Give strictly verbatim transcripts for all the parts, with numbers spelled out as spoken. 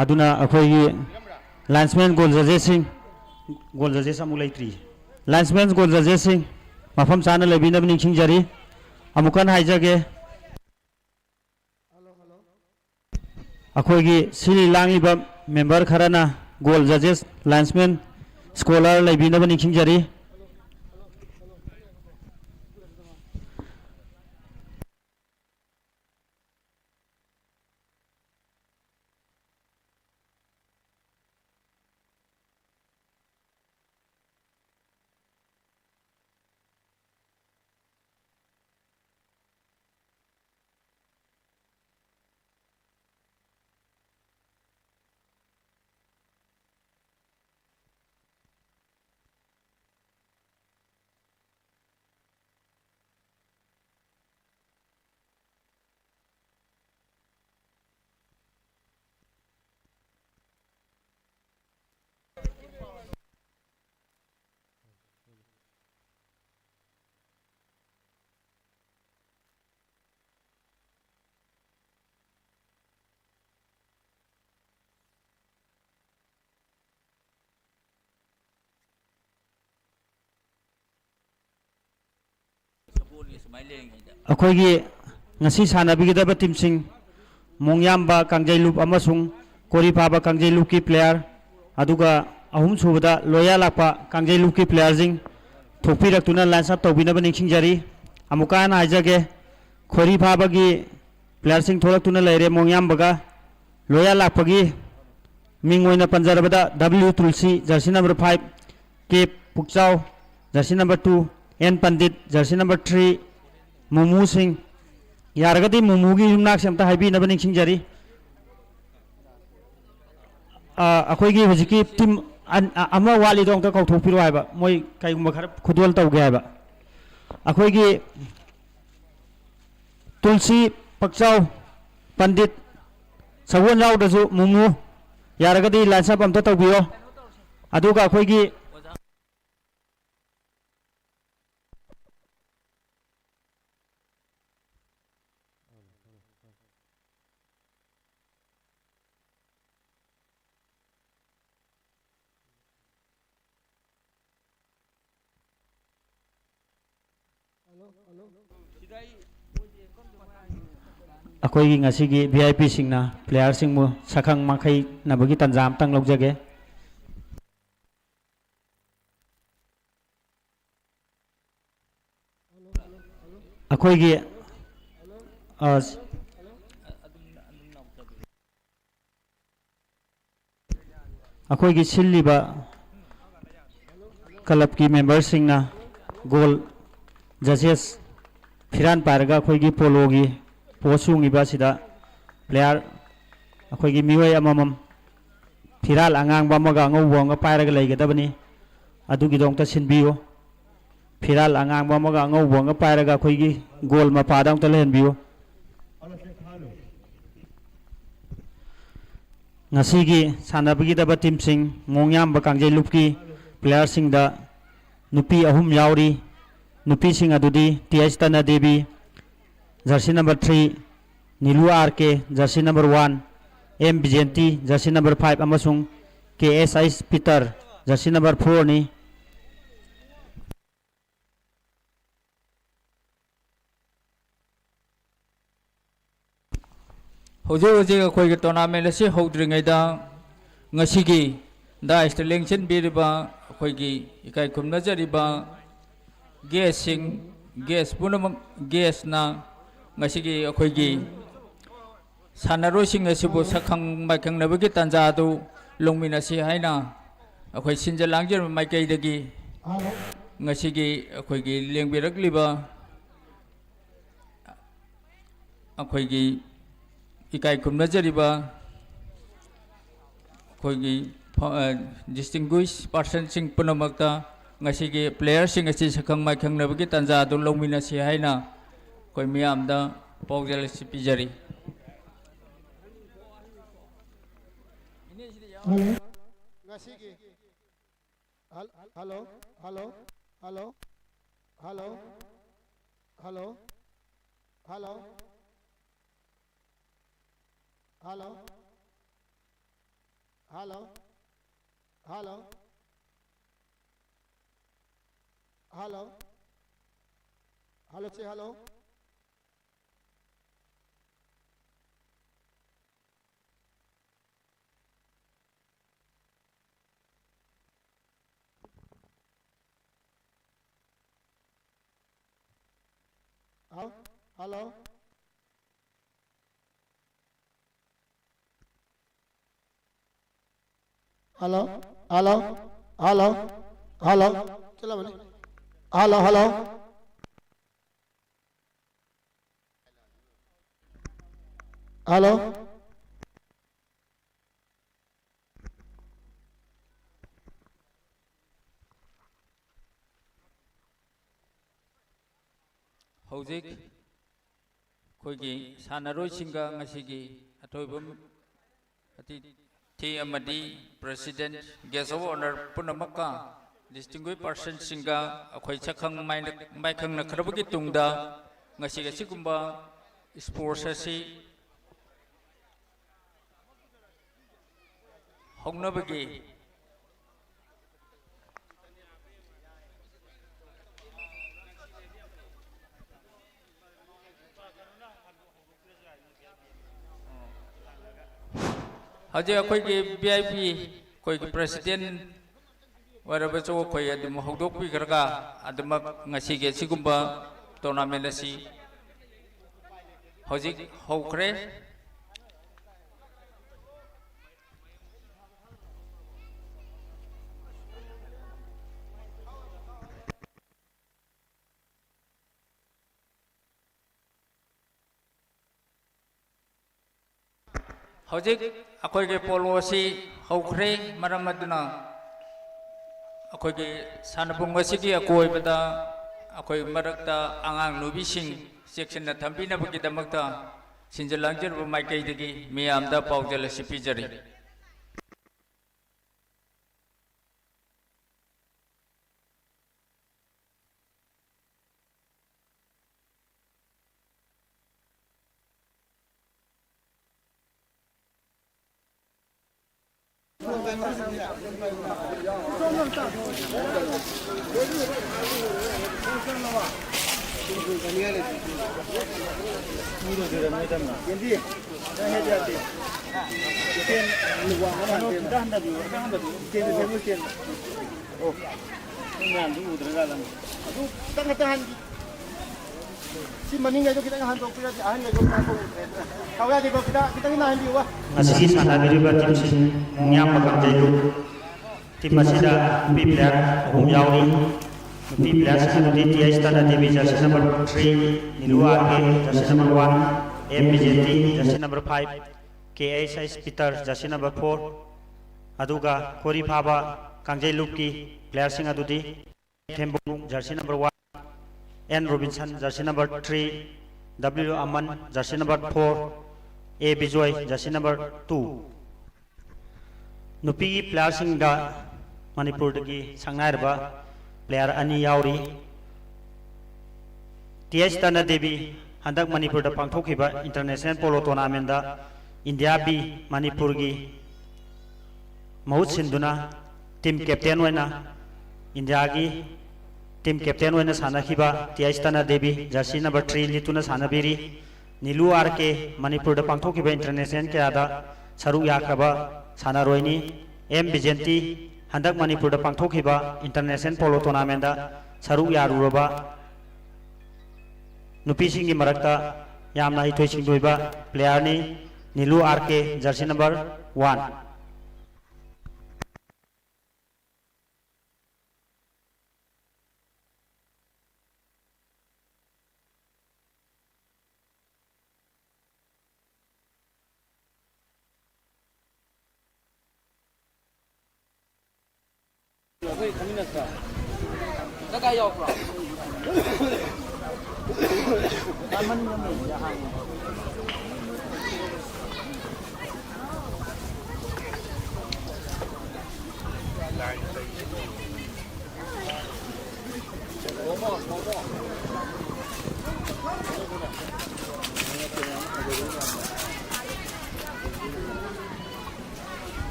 ꯑꯗꯨꯅ ꯑꯩꯈꯣꯏꯒꯤ linesman goal judgesꯁꯤꯡ, goal judges ꯑꯃꯨꯛ ꯂꯩꯇ꯭ꯔꯤ꯫ Linesman goal judgesꯁꯤꯡ ꯃꯐꯝ ꯆꯥꯅ ꯂꯩꯕꯤꯅꯕ ꯅꯤꯡꯁꯤꯡꯖꯔꯤ꯫ ꯑꯃꯨꯛꯀ ꯍꯟꯅ ꯍꯥꯏꯖꯒꯦ, ꯑꯩꯈꯣꯏꯒꯤ ꯁꯤꯜꯂꯤ ꯂꯥꯡꯂꯤꯕ member ꯈꯔꯅ goal judges, linesman, scorer ꯂꯩꯕꯤꯅꯕ ꯅꯤꯡꯁꯤꯡꯖꯔꯤ꯫ ꯑꯩꯈꯣꯏꯒꯤ ꯉꯁꯤ ꯁꯥꯟꯅꯕꯤꯒꯗꯕ teamꯁꯤꯡ, ꯃꯣꯡꯌꯥꯝꯕ ꯀꯥꯡꯖꯩꯂꯨꯞ ꯑꯃꯁꯨꯡ ꯀꯣꯔꯤꯐꯥꯕ ꯀꯥꯡꯖꯩꯂꯨꯞꯀꯤ player, ꯑꯗꯨꯒ ꯑꯍꯨꯝꯁꯨꯕꯗ ꯂꯣꯌꯥ ꯂꯥꯛꯄ ꯀꯥꯡꯖꯩꯂꯨꯞꯀꯤ playerꯁꯤꯡ ꯊꯣꯛꯄꯤꯔꯛꯇꯨꯅ line up ꯇꯧꯕꯤꯅꯕ ꯅꯤꯡꯁꯤꯡꯖꯔꯤ꯫ ꯑꯃꯨꯛꯀ ꯍꯟꯅ ꯍꯥꯏꯖꯒꯦ, ꯈꯣꯏꯔꯤꯐꯥꯕꯒꯤ playerꯁꯤꯡ ꯊꯣꯛꯂꯛꯇꯨꯅ ꯂꯩꯔꯦ, ꯃꯣꯡꯌꯥꯝꯕꯒ ꯂꯣꯌꯥ ꯂꯥꯛꯄꯒꯤ ꯃꯤꯡ ꯑꯣꯏꯅ ꯄꯟꯖꯔꯕꯗ W tulsi, jersey number five, K ꯄꯨꯛꯆꯥꯎ, jersey number two, N Pandit, jersey number three, ꯃꯨꯃꯨ ꯁꯤꯡ꯫ ꯌꯥꯔꯒꯗꯤ ꯃꯨꯃꯨꯒꯤ ꯌꯨꯝꯅꯥꯛꯁꯦ ꯑꯝꯇ ꯍꯥꯏꯕꯤꯅꯕ ꯅꯤꯡꯁꯤꯡꯖꯔꯤ꯫ ꯑ, ꯑꯩꯈꯣꯏꯒꯤ ꯍꯧꯖꯤꯛꯀꯤ team ꯑꯟ-, ꯑ-, ꯑꯃ ꯋꯥꯠꯂꯤꯗꯣ ꯑꯝꯇ ꯀꯧꯊꯣꯛꯄꯤꯔꯣ ꯍꯥꯏꯕ, ꯃꯣꯏ ꯀꯩꯒꯨꯝꯕ ꯈꯔ ꯈꯨꯗꯣꯜ ꯇꯧꯒꯦ ꯍꯥꯏꯕ꯫ ꯑꯩꯈꯣꯏꯒꯤ ꯇꯨꯜꯁꯤ, ꯄꯛꯆꯥꯎ, ꯄꯟꯗꯤꯠ, ꯁꯒꯣꯜ ꯌꯥꯎꯗ꯭ꯔꯁꯨ ꯃꯨꯃꯨ, ꯌꯥꯔꯒꯗꯤ line up ꯑꯝꯇ ꯇꯧꯕꯤꯌꯣ꯫ ꯑꯗꯨꯒ ꯑꯩꯈꯣꯏꯒꯤ ꯑꯩꯈꯣꯏꯒꯤ ꯉꯁꯤꯒꯤ V I Pꯁꯤꯡꯅ playerꯁꯤꯡꯕꯨ ꯁꯛꯈꯪ ꯃꯥꯏꯈꯩꯅꯕꯒꯤ ꯇꯥꯟꯖꯥ ꯑꯃꯇꯪ ꯂꯧꯖꯒꯦ꯫ ꯑꯩꯈꯣꯏꯒꯤ ꯑ, ꯑꯩꯈꯣꯏꯒꯤ ꯁꯤꯜꯂꯤꯕ clubꯀꯤ memberꯁꯤꯡꯅ goal judges ꯐꯤꯔꯥꯟ ꯄꯥꯏꯔꯒ ꯑꯩꯈꯣꯏꯒꯤ poloꯒꯤ post ꯆꯣꯡꯉꯤꯕ ꯑꯁꯤꯗ player ꯑꯩꯈꯣꯏꯒꯤ ꯃꯤꯑꯣꯏ ꯑꯃꯃꯝ ꯐꯤꯔꯥꯜ ꯑꯉꯥꯡꯕ ꯑꯃꯒ ꯑꯉꯧꯕ ꯑꯃꯒ ꯄꯥꯏꯔꯒ ꯂꯩꯒꯗꯕꯅꯤ꯫ ꯑꯗꯨꯒꯤꯗꯃꯛꯇ ꯁꯤꯟꯕꯤꯌꯨ꯫ ꯐꯤꯔꯥꯜ ꯑꯉꯥꯡꯕ ꯑꯃꯒ ꯑꯉꯧꯕ ꯑꯃꯒ ꯄꯥꯏꯔꯒ ꯑꯩꯈꯣꯏꯒꯤ goal ꯃꯄꯥꯗ ꯑꯃꯨꯛꯇ ꯂꯩꯍꯟꯕꯤꯌꯨ꯫ ꯉꯁꯤꯒꯤ ꯁꯥꯟꯅꯕꯤꯒꯗꯕ teamꯁꯤꯡ, ꯃꯣꯡꯌꯥꯝꯕ ꯀꯥꯡꯖꯩꯂꯨꯞꯀꯤ playerꯁꯤꯡꯗ ꯅꯨꯄꯤ ꯑꯍꯨꯝ ꯌꯥꯎꯔꯤ꯫ ꯅꯨꯄꯤꯁꯤꯡ ꯑꯗꯨꯗꯤ T H ꯇꯅ Devi, jersey number three, ꯅꯤꯂꯨ R K, jersey number one, M ꯕꯤꯖꯦꯟꯇꯤ, jersey number five, ꯑꯃꯁꯨꯡ K S H Peter, jersey number fourꯅꯤ꯫ ꯍꯧꯖꯤꯛ ꯍꯧꯖꯤꯛ ꯑꯩꯈꯣꯏꯒꯤ tournament ꯑꯁꯤ ꯍꯧꯗ꯭ꯔꯤꯉꯩꯗ ꯉꯁꯤꯒꯤ dais ꯇ ꯂꯦꯡꯁꯤꯟꯕꯤꯔꯤꯕ ꯑꯩꯈꯣꯏꯒꯤ ꯏꯀꯥꯏ ꯈꯨꯝꯅꯖꯔꯤꯕ guest ꯁꯤꯡ, guest ꯄꯨꯝꯅꯃꯛ, guest ꯅ ꯉꯁꯤꯒꯤ ꯑꯩꯈꯣꯏꯒꯤ ꯁꯥꯟꯅꯔꯣꯏꯁꯤꯡ ꯑꯁꯤꯕꯨ ꯁꯛꯈꯪ ꯃꯥꯏꯈꯪꯅꯕꯒꯤ ꯇꯥꯟꯖꯥ ꯑꯗꯨ ꯂꯧꯃꯤꯟꯅꯁꯤ ꯍꯥꯏꯅ ꯑꯩꯈꯣꯏ ꯁꯤꯟꯖ ꯂꯥꯡꯖꯔꯕ ꯃꯥꯏꯀꯩꯗꯒꯤ ꯉꯁꯤꯒꯤ ꯑꯩꯈꯣꯏꯒꯤ ꯂꯦꯡꯕꯤꯔꯛꯂꯤꯕ ꯑꯩꯈꯣꯏꯒꯤ ꯏꯀꯥꯏ ꯈꯨꯝꯅꯖꯔꯤꯕ ꯑꯩꯈꯣꯏꯒꯤ ꯐ-, ꯑ, distinguished person ꯁꯤꯡ ꯄꯨꯝꯅꯃꯛꯇ ꯉꯁꯤꯒꯤ player ꯁꯤꯡ ꯑꯁꯤ ꯁꯛꯈꯪ ꯃꯥꯏꯈꯪꯅꯕꯒꯤ ꯇꯥꯟꯖꯥ ꯑꯗꯨ ꯂꯧꯃꯤꯟꯅꯁꯤ ꯍꯥꯏꯅ ꯑꯩꯈꯣꯏ ꯃꯤꯌꯥꯝꯗ ꯄꯥꯎꯖꯦꯜ ꯑꯁꯤ ꯄꯤꯖꯔꯤ꯫ ꯉꯁꯤꯒꯤ ꯍꯜ-, hello, hello, hello, hello, hello, hello, hello, hello, hello, hello, Hello, say hello. Hello? Hello? Hello? Hello? Hello? Hello? Hello, hello? Hello? ꯍꯧꯖꯤꯛ ꯑꯩꯈꯣꯏꯒꯤ ꯁꯥꯟꯅꯔꯣꯏꯁꯤꯡꯒ ꯉꯁꯤꯒꯤ ꯑꯊꯣꯏꯕ ꯑꯇꯤꯊꯤ ꯑꯃꯗꯤ President, Guest of Honour ꯄꯨꯝꯅꯃꯛꯀ, distinguished personꯁꯤꯡꯒ ꯑꯩꯈꯣꯏ ꯁꯛꯈꯪ ꯃꯥꯏꯅ-, ꯃꯥꯏꯈꯪꯅꯈ꯭ꯔꯕꯒꯤ ꯇꯨꯡꯗ, ꯉꯁꯤꯒꯤ ꯑꯁꯤꯒꯨꯝꯕ sports ꯑꯁꯤ ꯍꯧꯅꯕꯒꯤ ꯍꯧꯖꯤꯛ ꯑꯩꯈꯣꯏꯒꯤ V I P, ꯑꯩꯈꯣꯏꯒꯤ President ꯑꯣꯏꯔꯕꯁꯨ ꯑꯩꯈꯣꯏ ꯑꯗꯨꯝ ꯍꯧꯗꯣꯛꯄꯤꯈ꯭ꯔꯒ, ꯑꯗꯨꯃꯛ ꯉꯁꯤꯒꯤ ꯑꯁꯤꯒꯨꯝꯕ tournament ꯑꯁꯤ ꯍꯧꯖꯤꯛ ꯍꯧꯈ꯭ꯔꯦ꯫ ꯍꯧꯖꯤꯛ ꯑꯩꯈꯣꯏꯒꯤ polo ꯑꯁꯤ ꯍꯧꯈ꯭ꯔꯦ꯫ ꯃꯔꯝ ꯑꯗꯨꯅ ꯑꯩꯈꯣꯏꯒꯤ ꯁꯥꯟꯅꯄꯨꯡ ꯑꯁꯤꯒꯤ ꯑꯀꯣꯏꯕꯗ ꯑꯩꯈꯣꯏ ꯃꯔꯛꯇ ꯑꯉꯥꯡ ꯅꯨꯕꯤꯁꯤꯡ ꯆꯦꯛꯁꯤꯟꯅ ꯊꯝꯕꯤꯅꯕꯒꯤꯗꯃꯛꯇ ꯁꯤꯟꯖ ꯂꯥꯡꯖꯔꯕ ꯃꯥꯏꯀꯩꯗꯒꯤ ꯃꯤꯌꯥꯝꯗ ꯄꯥꯎꯖꯦꯜ ꯑꯁꯤ ꯄꯤꯖꯔꯤ꯫ ꯁꯤ ꯃꯅꯤꯡꯒꯩꯗꯣ ꯈꯤꯇꯪ ꯍꯟꯗꯣꯛꯄꯤꯔꯗꯤ ꯑꯍꯟꯒꯩꯗꯣ ꯉꯥꯏꯕ ꯎꯗ꯭ꯔꯦꯗꯅ꯫ ꯁꯥꯎ ꯌꯥꯗꯦꯀꯣ, ꯈꯤꯇꯪ, ꯈꯤꯇꯪ ꯅꯥꯍꯟꯕꯤꯌꯨ꯫ ꯉꯁꯤꯒꯤ ꯁꯥꯟꯅꯕꯤꯔꯤꯕ ꯇꯤꯝꯁꯤꯡ ꯃꯣꯡꯌꯥꯝ ꯃꯀꯥꯡꯖꯩ ꯂꯨꯞ꯫ ꯇꯤꯝ ꯑꯁꯤꯗ ꯅꯨꯄꯤ ꯄ꯭ꯂꯦꯌꯔ ꯑꯍꯨꯝ ꯌꯥꯎꯔꯤ꯫ ꯅꯨꯄꯤ ꯄ꯭ꯂꯦꯌꯔꯁꯤꯡ ꯑꯗꯨꯗꯤ T H Tana Devi, jersey number three, Nilu R K, jersey number one, M Bijenti, jersey number five, K H H Peter, jersey number four, ꯑꯗꯨꯒ ꯀꯣꯔꯤ ꯐꯥꯕ ꯀꯥꯡꯖꯩ ꯂꯨꯞꯀꯤ ꯄ꯭ꯂꯦꯌꯔꯁꯤꯡ ꯑꯗꯨꯗꯤ Thembung, jersey number one, N Robinson, jersey number three, W Aman, jersey number four, A Bijoy, jersey number two. ꯅꯨꯄꯤꯒꯤ ꯄ꯭ꯂꯦꯌꯔꯁꯤꯡꯗ ꯃꯅꯤꯄꯨꯔꯗꯒꯤ ꯁꯛꯅꯥꯏꯔꯕ ꯄ꯭ꯂꯦꯌꯔ ꯑꯅꯤ ꯌꯥꯎꯔꯤ꯫ ꯇꯤ ꯑꯩꯆ ꯇꯅ ꯗꯦꯕꯤ ꯍꯟꯗꯛ ꯃꯅꯤꯄꯨꯔꯗ ꯄꯥꯡꯊꯣꯛꯈꯤꯕ international polo tournament India B ꯃꯅꯤꯄꯨꯔꯒꯤ ꯃꯍꯨꯠ ꯁꯤꯟꯗꯨꯅ ꯇꯤꯝ ꯀꯦꯞꯇꯦꯟ ꯑꯣꯏꯅ, ꯏꯟꯗꯤꯌꯥꯒꯤ ꯇꯤꯝ ꯀꯦꯞꯇꯦꯟ ꯑꯣꯏꯅ ꯁꯥꯟꯅꯈꯤꯕ T H Tana Devi, jersey number three ꯂꯤꯠꯇꯨꯅ ꯁꯥꯟꯅꯕꯤꯔꯤ꯫ ꯅꯤꯂꯨ ꯑꯥꯔ ꯀꯦ, ꯃꯅꯤꯄꯨꯔꯗ ꯄꯥꯡꯊꯣꯛꯈꯤꯕ ꯏꯟꯇꯔꯅꯦꯁꯅꯦꯜ ꯀꯌꯥꯗ ꯁꯔꯨꯛ ꯌꯥꯈ꯭ꯔꯕ ꯁꯥꯟꯅꯔꯣꯏꯅꯤ꯫ ꯑꯦꯝ ꯕꯤꯖꯦꯟꯇꯤ, ꯍꯟꯗꯛ ꯃꯅꯤꯄꯨꯔꯗ ꯄꯥꯡꯊꯣꯛꯈꯤꯕ ꯏꯟꯇꯔꯅꯦꯁꯅꯦꯜ ꯄꯣꯂꯣ ꯇꯣꯔꯅꯥꯃꯦꯟꯗ ꯁꯔꯨꯛ ꯌꯥꯔꯨꯔꯕ ꯅꯨꯄꯤꯁꯤꯡꯒꯤ ꯃꯔꯛꯇ ꯌꯥꯝꯅ ꯍꯩꯊꯣꯏ ꯁꯤꯡꯊꯣꯏꯕ ꯄ꯭ꯂꯦꯌꯔꯅꯤ꯫ ꯅꯤꯂꯨ R K, jersey number one.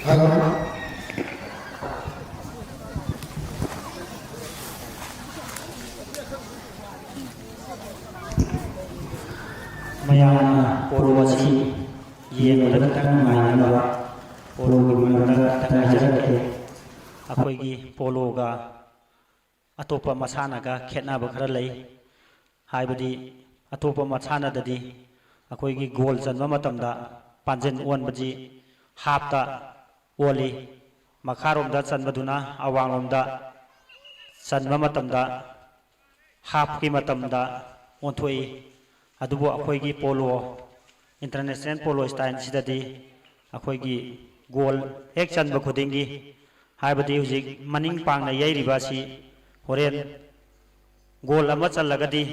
Hello. ꯃꯌꯥꯝꯅ ꯄꯣꯂꯣ ꯑꯁꯤ ꯌꯦꯡꯕꯗ ꯈꯤꯇꯪ ꯅꯨꯡꯉꯥꯏꯅꯅꯕ ꯄꯣꯂꯣꯒꯤ ꯃꯔꯝꯗ ꯈꯤꯇꯪ ꯍꯥꯏꯖꯔꯛꯀꯦ꯫ ꯑꯩꯈꯣꯏꯒꯤ ꯄꯣꯂꯣꯒ ꯑꯇꯣꯞꯄ ꯃꯁꯥꯟꯅꯒ ꯈꯦꯠꯅꯕ ꯈꯔ ꯂꯩ꯫ ꯍꯥꯏꯕꯗꯤ ꯑꯇꯣꯞꯄ ꯃꯁꯥꯟꯅꯗꯗꯤ ꯑꯩꯈꯣꯏꯒꯤ ꯒꯣꯜ ꯆꯟꯕ ꯃꯇꯝꯗ ꯄꯥꯟꯖꯤꯜ ꯑꯣꯟꯕꯁꯤ ꯍꯥꯞꯇ ꯑꯣꯜꯂꯤ꯫ ꯃꯈꯥꯔꯣꯝꯗ ꯆꯟꯕꯗꯨꯅ ꯑꯋꯥꯡꯂꯣꯝꯗ ꯆꯟꯕ ꯃꯇꯝꯗ ꯍꯥꯞꯀꯤ ꯃꯇꯝꯗ ꯑꯣꯟꯊꯣꯛꯏ꯫ ꯑꯗꯨꯕꯨ ꯑꯩꯈꯣꯏꯒꯤ ꯄꯣꯂꯣ, ꯏꯟꯇꯔꯅꯦꯁꯅꯦꯜ ꯄꯣꯂꯣ ꯁ꯭ꯇꯥꯏꯜꯁꯤꯗꯗꯤ ꯑꯩꯈꯣꯏꯒꯤ ꯒꯣꯜ ꯍꯦꯛ ꯆꯟꯕ ꯈꯨꯗꯤꯡꯒꯤ, ꯍꯥꯏꯕꯗꯤ ꯍꯧꯖꯤꯛ ꯃꯅꯤꯡ ꯄꯥꯡꯅ ꯌꯩꯔꯤꯕ ꯑꯁꯤ ꯍꯣꯔꯦꯟ ꯒꯣꯜ ꯑꯃ ꯆꯜꯂꯒꯗꯤ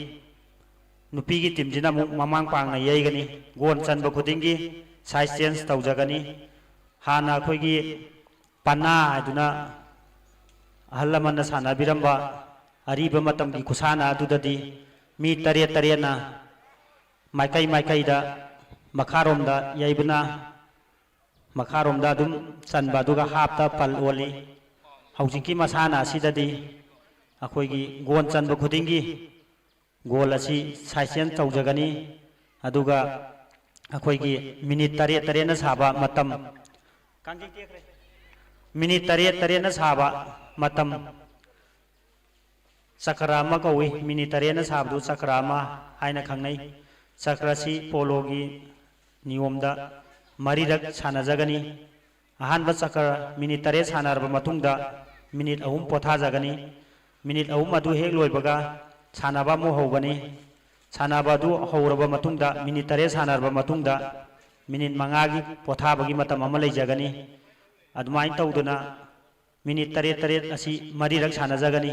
ꯅꯨꯄꯤꯒꯤ ꯇꯤꯝꯁꯤꯅ ꯑꯃꯨꯛ ꯃꯃꯥꯡ ꯄꯥꯡꯅ ꯌꯩꯒꯅꯤ꯫ ꯒꯣꯜ ꯆꯟꯕ ꯈꯨꯗꯤꯡꯒꯤ ꯁꯥꯏꯠ ꯆꯦꯟꯖ ꯇꯧꯖꯒꯅꯤ꯫ ꯍꯥꯟꯅ ꯑꯩꯈꯣꯏꯒꯤ ꯄꯅꯥ ꯍꯥꯏꯗꯨꯅ ꯑꯍꯜ ꯂꯃꯟꯅ ꯁꯥꯟꯅꯕꯤꯔꯝꯕ ꯑꯔꯤꯕ ꯃꯇꯝꯒꯤ ꯈꯨꯁꯥꯟꯅ ꯑꯗꯨꯗꯗꯤ ꯃꯤ ꯇꯔꯦꯠ ꯇꯔꯦꯠꯅ ꯃꯥꯏꯀꯩ ꯃꯥꯏꯀꯩꯗ ꯃꯈꯥꯔꯣꯝꯗ ꯌꯩꯕꯅ ꯃꯈꯥꯔꯣꯝꯗ ꯑꯗꯨꯝ ꯆꯟꯕ, ꯑꯗꯨꯒ ꯍꯥꯞꯇ ꯄꯜ ꯑꯣꯜꯂꯤ꯫ ꯍꯧꯖꯤꯛꯀꯤ ꯃꯁꯥꯟꯅ ꯑꯁꯤꯗꯗꯤ ꯑꯩꯈꯣꯏꯒꯤ ꯒꯣꯜ ꯆꯟꯕ ꯈꯨꯗꯤꯡꯒꯤ ꯒꯣꯜ ꯑꯁꯤ ꯁꯥꯏꯠ ꯆꯦꯟꯖ ꯇꯧꯖꯒꯅꯤ꯫ ꯑꯗꯨꯒ ꯑꯩꯈꯣꯏꯒꯤ ꯃꯤꯅꯤꯠ ꯇꯔꯦꯠ ꯇꯔꯦꯠꯅ ꯁꯥꯕ ꯃꯇꯝ, ꯃꯤꯅꯤꯠ ꯇꯔꯦꯠ ꯇꯔꯦꯠꯅ ꯁꯥꯕ ꯃꯇꯝ ꯆꯀ꯭ꯔ ꯑꯃ ꯀꯧꯏ꯫ ꯃꯤꯅꯤꯠ ꯇꯔꯦꯠꯅ ꯁꯥꯕꯗꯨ ꯆꯀ꯭ꯔ ꯑꯃ ꯍꯥꯏꯅ ꯈꯪꯅꯩ꯫ ꯆꯀ꯭ꯔ ꯑꯁꯤ ꯄꯣꯂꯣꯒꯤ ꯅꯤꯌꯣꯝꯗ ꯃꯔꯤꯔꯛ ꯁꯥꯟꯅꯖꯒꯅꯤ꯫ ꯑꯍꯥꯟꯕ ꯆꯀ꯭ꯔ ꯃꯤꯅꯤꯠ ꯇꯔꯦꯠ ꯁꯥꯟꯅꯔꯕ ꯃꯇꯨꯡꯗ ꯃꯤꯅꯤꯠ ꯑꯍꯨꯝ ꯄꯣꯊꯥꯖꯒꯅꯤ꯫ ꯃꯤꯅꯤꯠ ꯑꯍꯨꯝ ꯑꯗꯨ ꯍꯦꯛ ꯂꯣꯏꯕꯒ ꯁꯥꯟꯅꯕ ꯑꯃꯨꯛ ꯍꯧꯒꯅꯤ꯫ ꯁꯥꯟꯅꯕ ꯑꯗꯨ ꯍꯧꯔꯕ ꯃꯇꯨꯡꯗ, ꯃꯤꯅꯤꯠ ꯇꯔꯦꯠ ꯁꯥꯟꯅꯔꯕ ꯃꯇꯨꯡꯗ, ꯃꯤꯅꯤꯠ ꯃꯉꯥꯒꯤ ꯄꯣꯊꯥꯕꯒꯤ ꯃꯇꯝ ꯑꯃ ꯂꯩꯖꯒꯅꯤ꯫ ꯑꯗꯨꯃꯥꯏꯅ ꯇꯧꯗꯨꯅ ꯃꯤꯅꯤꯠ ꯇꯔꯦꯠ ꯇꯔꯦꯠ ꯑꯁꯤ ꯃꯔꯤꯔꯛ ꯁꯥꯟꯅꯖꯒꯅꯤ꯫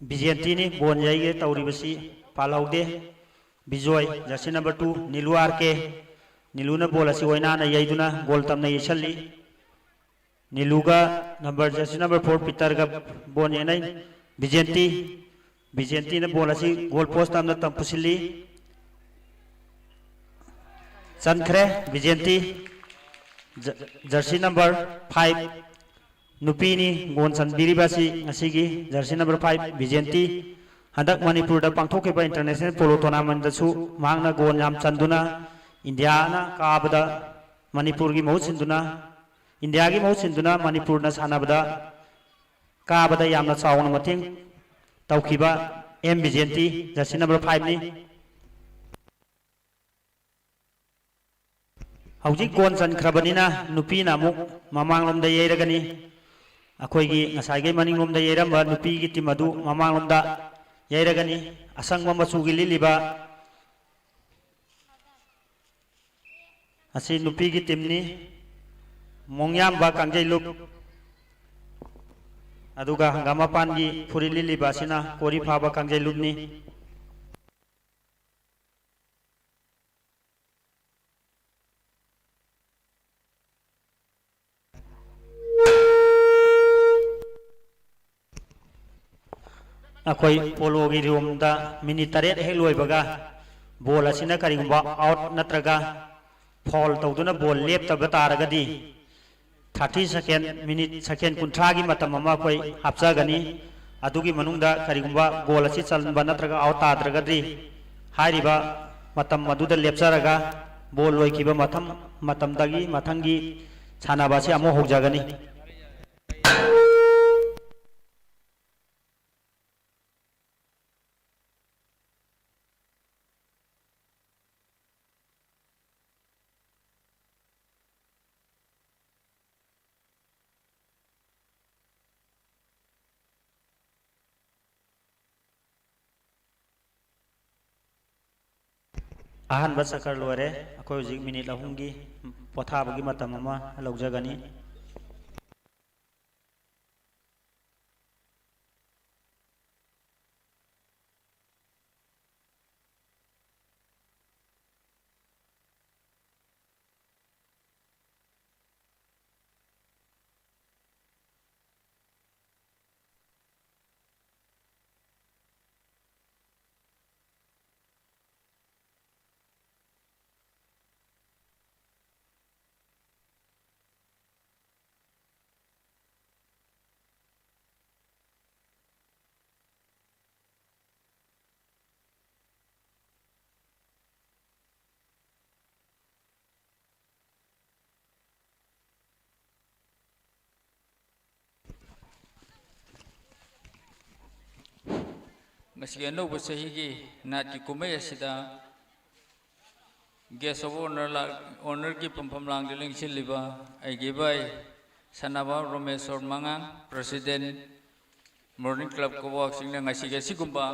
ꯕꯤꯖꯦꯟꯇꯤꯅꯤ ꯕꯣꯟ ꯌꯩꯒꯦ ꯇꯧꯔꯤꯕꯁꯤ, ꯄꯥꯜꯍꯧꯗꯦ꯫ Bijoy, jersey number two, ꯅꯤꯂꯨ R ꯀꯦ꯫ ꯅꯤꯂꯨꯅ ꯕꯣꯜ ꯑꯁꯤ ꯑꯣꯏꯅꯥꯅ ꯌꯩꯗꯨꯅ ꯒꯣꯜ ꯇꯝꯅ ꯌꯩꯁꯜꯂꯤ꯫ ꯅꯤꯂꯨꯒ ꯅꯝꯕꯔ, ꯖꯔꯁꯤ ꯅꯝꯕꯔ ꯐꯣꯔ ꯄꯤꯇꯔꯒ ꯕꯣꯜ ꯌꯦꯟꯅꯩ꯫ ꯕꯤꯖꯦꯟꯇꯤ, ꯕꯤꯖꯦꯟꯇꯤꯅ ꯕꯣꯜ ꯑꯁꯤ ꯒꯣꯜ ꯄꯣꯁ ꯇꯝꯅ ꯇꯝ ꯄꯨꯁꯤꯜꯂꯤ꯫ ꯆꯟꯈ꯭ꯔꯦ ꯕꯤꯖꯦꯟꯇꯤ꯫ ꯖ-, ꯖꯔꯁꯤ ꯅꯝꯕꯔ ꯐꯥꯏꯚ, ꯅꯨꯄꯤꯅꯤ ꯒꯣꯜ ꯆꯟꯕꯤꯔꯤꯕ ꯑꯁꯤ ꯉꯁꯤꯒꯤ ꯖꯔꯁꯤ ꯅꯝꯕꯔ ꯐꯥꯏꯚ ꯕꯤꯖꯦꯟꯇꯤ꯫ ꯍꯟꯗꯛ ꯃꯅꯤꯄꯨꯔꯗ ꯄꯥꯡꯊꯣꯛꯈꯤꯕ ꯏꯟꯇꯔꯅꯦꯁꯅꯦꯜ ꯄꯣꯂꯣ ꯇꯣꯔꯅꯥꯃꯦꯟꯗꯁꯨ ꯃꯍꯥꯛꯅ ꯒꯣꯜ ꯌꯥꯝ ꯆꯟꯗꯨꯅ ꯏꯟꯗꯤꯌꯥꯅ ꯀꯥꯕꯗ, ꯃꯅꯤꯄꯨꯔꯒꯤ ꯃꯍꯨꯠ ꯁꯤꯟꯗꯨꯅ, ꯏꯟꯗꯤꯌꯥꯒꯤ ꯃꯍꯨꯠ ꯁꯤꯟꯗꯨꯅ ꯃꯅꯤꯄꯨꯔꯅ ꯁꯥꯟꯅꯕꯗ ꯀꯥꯕꯗ ꯌꯥꯝꯅ ꯆꯥꯎꯅ ꯃꯇꯦꯡ ꯇꯧꯈꯤꯕ ꯑꯦꯝ ꯕꯤꯖꯦꯟꯇꯤ, ꯖꯔꯁꯤ ꯅꯝꯕꯔ ꯐꯥꯏꯚꯅꯤ꯫ ꯍꯧꯖꯤꯛ ꯒꯣꯜ ꯆꯟꯈ꯭ꯔꯕꯅꯤꯅ ꯅꯨꯄꯤꯅ ꯑꯃꯨꯛ ꯃꯃꯥꯡꯂꯣꯝꯗ ꯌꯩꯔꯒꯅꯤ꯫ ꯑꯩꯈꯣꯏꯒꯤ ꯉꯁꯥꯏꯒꯤ ꯃꯅꯤꯡꯂꯣꯝꯗ ꯌꯩꯔꯝꯕ ꯅꯨꯄꯤꯒꯤ ꯇꯤꯝ ꯑꯗꯨ ꯃꯃꯥꯡꯂꯣꯝꯗ ꯌꯩꯔꯒꯅꯤ꯫ ꯑꯁꯪꯕ ꯃꯆꯨꯒꯤ ꯂꯤꯠꯂꯤꯕ ꯑꯁꯤ ꯅꯨꯄꯤꯒꯤ ꯇꯤꯝꯅꯤ꯫ ꯃꯣꯡꯌꯥꯝꯕ ꯀꯥꯡꯖꯩꯂꯨꯞ, ꯑꯗꯨꯒ ꯍꯪꯒꯥꯝ ꯃꯄꯥꯟꯒꯤ ꯐꯨꯔꯤꯠ ꯂꯤꯠꯂꯤꯕ ꯑꯁꯤꯅ ꯀꯣꯔꯤ ꯐꯥꯕ ꯀꯥꯡꯖꯩꯂꯨꯞꯅꯤ꯫ ꯑꯩꯈꯣꯏ ꯄꯣꯂꯣꯒꯤ ꯔꯤꯌꯣꯝꯗ ꯃꯤꯅꯤꯠ ꯇꯔꯦꯠ ꯍꯦꯛ ꯂꯣꯏꯕꯒ ꯕꯣꯜ ꯑꯁꯤꯅ ꯀꯔꯤꯒꯨꯝꯕ ꯑꯥꯎꯠ ꯅꯠꯇ꯭ꯔꯒ ꯐꯥꯎꯜ ꯇꯧꯗꯨꯅ ꯕꯣꯜ ꯂꯦꯞꯇꯕ ꯇꯥꯔꯒꯗꯤ, ꯊꯥꯔꯇꯤ ꯁꯦꯀꯦꯟ, ꯃꯤꯅꯤꯠ ꯁꯦꯀꯦꯟ ꯀꯨꯟꯊ꯭ꯔꯥꯒꯤ ꯃꯇꯝ ꯑꯃ ꯑꯩꯈꯣꯏ ꯍꯥꯞꯆꯒꯅꯤ꯫ ꯑꯗꯨꯒꯤ ꯃꯅꯨꯡꯗ ꯀꯔꯤꯒꯨꯝꯕ ꯒꯣꯜ ꯑꯁꯤ ꯆꯟꯕ ꯅꯠꯇ꯭ꯔꯒ ꯑꯥꯎꯠ ꯇꯥꯗ꯭ꯔꯒꯗꯤ, ꯍꯥꯏꯔꯤꯕ ꯃꯇꯝ ꯑꯗꯨꯗ ꯂꯦꯞꯆꯔꯒ ꯕꯣꯜ ꯂꯣꯏꯈꯤꯕ ꯃꯊꯪ ꯃꯇꯝꯗꯒꯤ ꯃꯊꯪꯒꯤ ꯁꯥꯟꯅꯕ ꯑꯁꯤ ꯑꯃꯨꯛ ꯍꯧꯖꯒꯅꯤ꯫ ꯑꯍꯥꯟꯕ ꯆꯀꯔ ꯂꯣꯏꯔꯦ꯫ ꯑꯩꯈꯣꯏ ꯍꯧꯖꯤꯛ ꯃꯤꯅꯤꯠ ꯑꯍꯨꯝꯒꯤ ꯄꯣꯊꯥꯕꯒꯤ ꯃꯇꯝ ꯑꯃ ꯂꯧꯖꯒꯅꯤ꯫ ꯉꯁꯤꯒꯤ ꯑꯅꯧꯕ ꯆꯍꯤꯒꯤ ꯅꯥꯠꯀꯤ ꯀꯨꯝꯍꯩ ꯑꯁꯤꯗ guest of honor ꯂꯥꯛ-, honorꯒꯤ ꯐꯝꯐꯝ ꯂꯥꯡꯗ ꯂꯦꯡꯁꯤꯜꯂꯤꯕ ꯑꯩꯒꯤ ꯏꯕꯥꯏ ꯁꯅꯥꯕ ꯔꯣꯃꯦꯁꯣꯔ ꯃꯉꯥꯡ, president, Morning Club ꯀꯣꯋꯥꯛꯁꯤꯡꯅ ꯉꯁꯤꯒꯤ ꯑꯁꯤꯒꯨꯝꯕ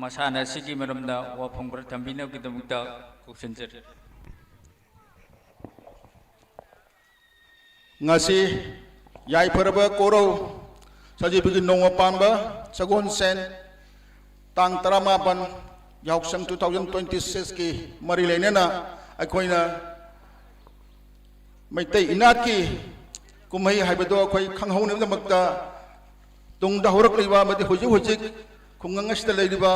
ꯃꯁꯥꯟꯅ ꯑꯁꯤꯒꯤ ꯃꯔꯝꯗ ꯋꯥꯐꯝ ꯈꯔ ꯊꯝꯕꯤꯅꯕꯒꯤꯗꯃꯛꯇ ꯀꯧꯁꯤꯟꯖꯔꯤ꯫ ꯉꯁꯤ ꯌꯥꯏꯐꯔꯕ ꯀꯣꯔꯧ ꯁꯖꯤꯕꯨꯒꯤ ꯅꯣꯡꯃ ꯄꯥꯟꯕ ꯁꯒꯣꯜꯁꯦꯟ ꯇꯥꯡ ꯇꯔꯥꯃꯥꯄꯟ ꯌꯥꯎꯁꯪ two thousand twenty sixꯀꯤ ꯃꯔꯤ ꯂꯩꯅꯅ ꯑꯩꯈꯣꯏꯅ ꯃꯩꯇꯩ ꯏꯅꯥꯠꯀꯤ ꯀꯨꯝꯍꯩ ꯍꯥꯏꯕꯗꯣ ꯑꯩꯈꯣꯏ ꯈꯪꯍꯧꯅꯕꯒꯤꯗꯃꯛꯇ ꯇꯨꯡꯗ ꯍꯧꯔꯛꯂꯤꯕ ꯑꯃꯗꯤ ꯍꯧꯖꯤꯛ ꯍꯧꯖꯤꯛ ꯈꯨꯡꯒꯪ ꯑꯁꯤꯗ ꯂꯩꯔꯤꯕ